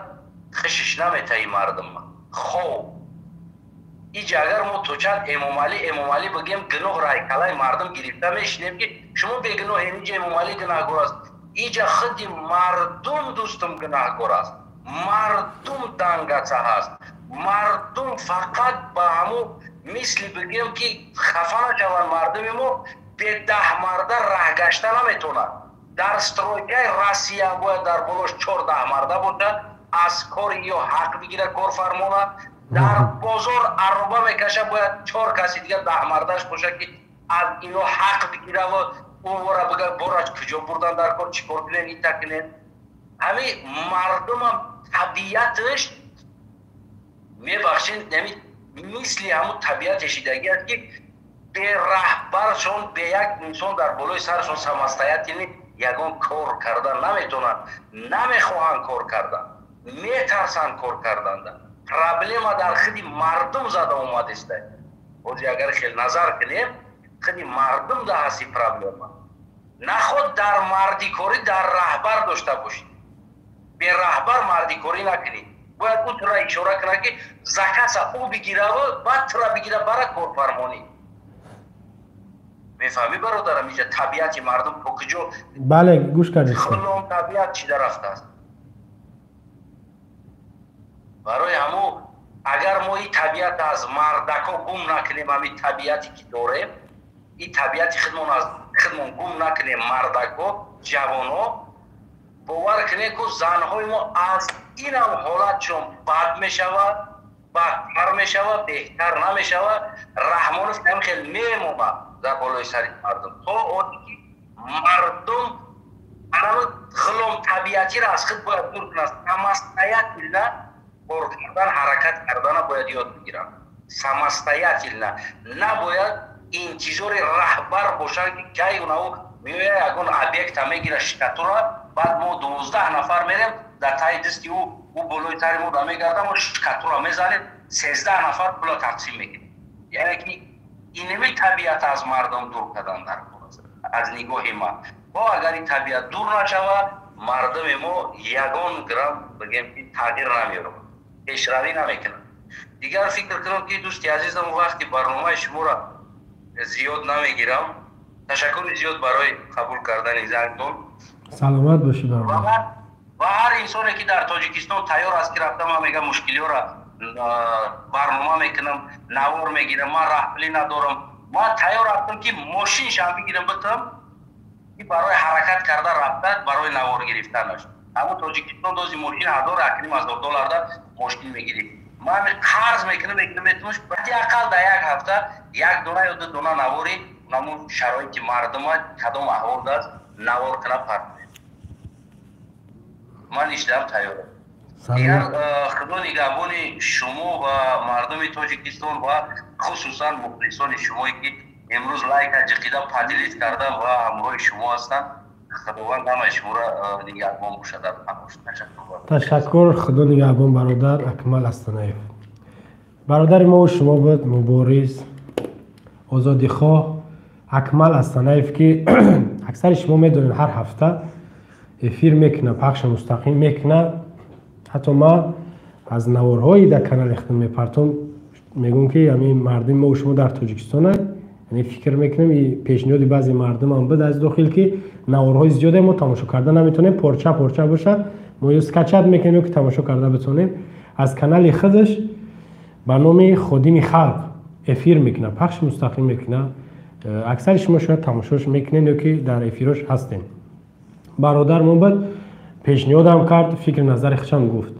Speaker 2: хишиш наметаи мардум. Хоб, иҷа агар мо то чанд Эмомалӣ, Эмомалӣ бигем, гуноҳ райкалаи мардум гирифта мешинем, ки шумо бегуноҳем, иҷа Эмомалӣ гунаҳгор аст. Иҷа худи мардум, дӯстум, гунаҳгор аст. Мардум дангаса ҳаст. Мардум фақат ба ҳамун, мисли бигем, ки хафа нашаванд мардуми мо, бе 10 марда раҳ гашта наметавонад. Дар стройкаи Россия бояд дар болош чор 10 марда бошад, аз кори ё ҳақ бигира корфармона. Дар бозор ароба мекаша, бояд чор каси дигар 10 мардаш бошад, ки аз ино ҳақ бигира ва ӯ бага бораш куҷо бурдан дар кор, чӣ кор кунем, ита кунем. Ҳамин мардумам табиаташ, мебахшед, мисли ҳамун табиате шидагӣ аст, ки бераҳбаршон, бе як инсон дар болои сарашон самостоятельный ягон кор кардан наметавонанд, намехоҳанд кор кардан, метарсанд кор карданда. Проблема дар худи мардум зада омадиста. Ҳозир агар хел назар кунем, худи мардум да ҳасти проблема. Наход дар мардикорӣ дар раҳбар дошта бошӣ. Бе раҳбар мардикорӣ накунӣ. Бояд ӯ тура ишора кунад, ки заказа ӯ бигираву баъд тура бигира бара корфармонӣ. Мефаҳмӣ, бародарам, инҷа табиати мардум то куҷо?
Speaker 1: Бале, гӯш кардед.
Speaker 2: Хулом табиат чида рафтааст. Барои ҳамун агар мо ин табиат аз мардако гум накунем, ҳамин табиате ки дорем, ин табиати худмон аз худмон гум накунем, мардако, ҷавоно, бовар кунед, ку занҳои мо аз инам ҳолатшон бад мешавад, бадтар мешавад, беҳтар намешавад. Раҳмонов ҳам хел мемонад дар болои сари мардум, то оне ки мардум анамо ғулом табиатиро аз худ бояд дур кунад. Самостоятельно кор кардан, ҳаракат кардана бояд ёд бигиранд. Самостоятельно, набояд интизори раҳбар бошанд, ки кай унаву меоя, ягон объекта мегира, штукатура, баъд мо 12 нафар мерем дар таи дасти ӯ, ӯ болои тари мо мегарда, мо штукатура мезанем, 13 нафар пула тақсим мекунем. Яъне ки инами табиат аз мардум дур кардан дар кор аст, аз нигоҳи ман. Бо агар ин табиат дур нашавад, мардуми мо ягон грамм, бигем ки, тағйир намеёбад, пешравӣ намекунад. Дигар фикр кунам, ки, дӯсти азизам, вақти барномаи шуморо зиёд намегирам. Ташаккури зиёд барои қабул кардани зангтон.
Speaker 1: Саломат бошӣ, бародар.
Speaker 2: Ва ҳар инсоне, ки дар Тоҷикистон тайёр аст, ки рафта, ман мегам, мушкилиёра барнома мекунам, навор мегирам, ман раҳпулӣ надорам, ман тайёр ҳастам, ки мошиншам бигирам, битам, ки барои ҳаракат карда рафта, барои навор гирифтанаш. Ҳамун Тоҷикистон дози мошин ҳазор, акним ҳазор долларда мошин мегирӣ. Ман қарз мекунам, мекунам, метумаш, ҳадди ақал дар як ҳафта як дона ё ду дона навори намун шароити мардума кадом аҳвол аст, навор кунам, партоем. Ман иштам тайёрам. Дигар Худо нигаҳбони шумо ва мардуми Тоҷикистон ва хусусан мухлисони шумое, ки имрӯз лайка ҷиқида, поделить карда ва ҳамроҳи шумо ҳастанд. Худованд ҳамаи шуморо нигаҳбон бошад дар паноҳ. Ташаккур.
Speaker 1: Ташаккур, Худо нигаҳбон, бародар. Акмал Астанаев бародари мо шумо буд, мубориз, озодихоҳ Акмал Астанаев, ки аксари шумо медонед, ҳар ҳафта эфир мекунад, пахши мустақим мекунад. Ҳатто ман аз наворҳои дар канали худам мепартом, мегӯм, ки ҳамин мардуми мо шумо дар Тоҷикистонад. Яъне фикр мекунем, пешниҳоди баъзе мардумам буд аз дохил, ки наворҳои зиёде мо тамошо карда наметавонем, порча порча бошад, мо ё скачать мекунем, ё ки тамошо карда битонем. Аз канали худаш ба номи Ходими халқ эфир мекунад, пахши мустақим мекунад. Аксари шумо шояд тамошош мекунед ё ки дар эфирош ҳастем. Бародармон буд, пешниҳодам кард, фикри назари худшам гуфт.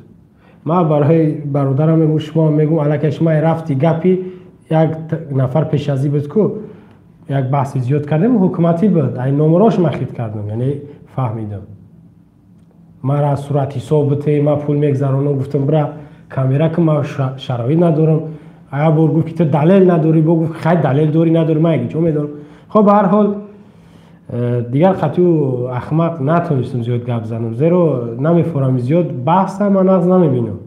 Speaker 1: Ман барои бародарам мегӯм, шумо мегӯм, аллакай шумо рафти гапи як нафар пеш аз буд ку, як баҳси зиёд кардем, ҳукуматӣ буд, ай номарош ман хит кардам, яъне фаҳмидам. Мара сурат ҳисоб бите, ман пул мегзаронам, гуфтам, бира камера ки ман шароит надорам. Ая бор гуфт, ки ту далел надорӣ, бо гуфт, хай далел дорӣ, надорӣ, ман ягичо медорам. Хоб, ба ҳар ҳол, дигар қатъию ахмақ натонистам зиёд гап занам, зеро намефорам зиёд баҳса, ман нағз намебинам.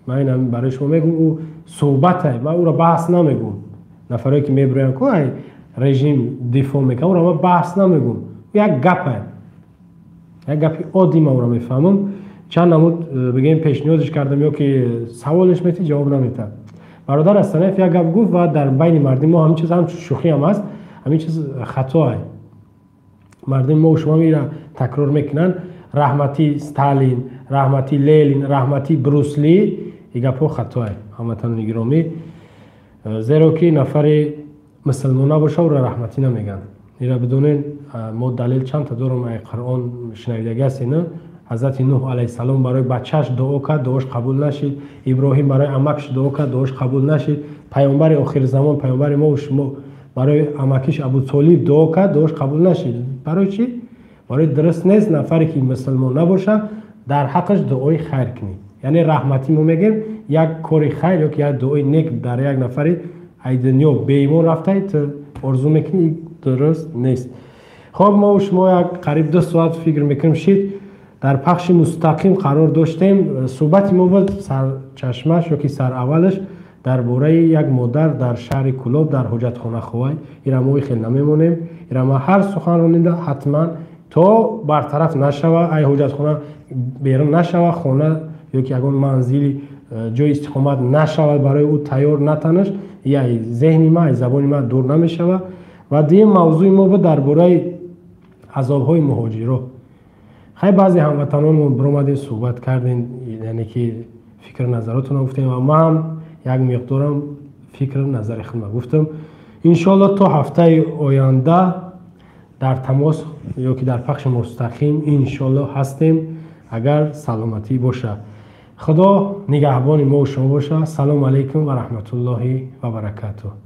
Speaker 1: Ман ин барои шумо мегӯм, ӯ суҳбате, ман ӯро баҳс намегӯм. Нафарое ки мебироянд ку, ай режим дифоъ мекунам, ӯро ман баҳс намегӯм, як гапе, як гапи оддӣ, ман ӯро мефаҳмам. Чанд намуд, бигем, пешниҳодш кардам ё ки саволеш метӣ, ҷавоб наметад. Бародар Астанаев як гап гуфт ва дар байни мардуми мо ҳамин чиз ҳамчун шӯхӣ ҳам аст, ҳамин чиз хатоае. Мардуми мо шумо ира такрор мекунанд: раҳмати Сталин, раҳмати Ленин, раҳмати Брусли. И гапҳо хатоае, ҳамватанони гиромӣ, зеро ки нафари мусулмон набоша, ӯро раҳматӣ намегӯянд. Ира бидонед, мо далел чандта дорам, ай Қуръон шунавидаги ҳастед. Ҳазрати Нуҳ алайҳиссалом барои бачааш дуо кард, дуош қабул нашид. Иброҳим барои амакш дуо кард, дуош қабул нашид. Паёмбари охирзамон, паёмбари мо шумо, барои амакиш Абутолиб дуо кард, дуош қабул нашид. Барои чӣ? Барои дуруст нест нафаре ки мусулмон набоша, дар ҳаққаш дуои хайр кунӣ. Яъне раҳматӣ мо мегӯем, як кори хайр ё ки як дуои нек дар як нафари ай дунё беимон рафтай, ту орзу мекунӣ, дуруст нест. Хоб, мо шумо як қариб 2 соат, фикр мекунем, шид, дар пахши мустақим қарор доштем. Суҳбати мо буд сарчашмаш ё ки сараввалаш Дар бораи як модар дар шаҳри Кӯлоб дар ҳоҷатхона ховай, ира мо хел намемонем. Ира ма ҳар суханронида ҳатман то бартараф нашава, ай ҳоҷатхона берун нашава, хона ё ки ягон манзили ҷои истиқомат нашавад, барои ӯ тайёр натанаш, я зеҳни ма, ай забони ма дур намешава. Ва дуюм мавзӯи мо буд дар бораи азобҳои муҳоҷиро. Хай, баъзе ҳамватанонмон биромадем, суҳбат кардем, яъне ки фикру назаротонро гуфтем ва ман ҳам як миқдорам фикру назари худро гуфтам. Иншоалло, то ҳафтаи оянда дар тамос ё ки дар пахши мустақим иншоалло ҳастем, агар саломатӣ боша. Худо нигаҳбони мо шумо боша. Салому алайкум ва раҳматуллоҳи ва баракатуҳ.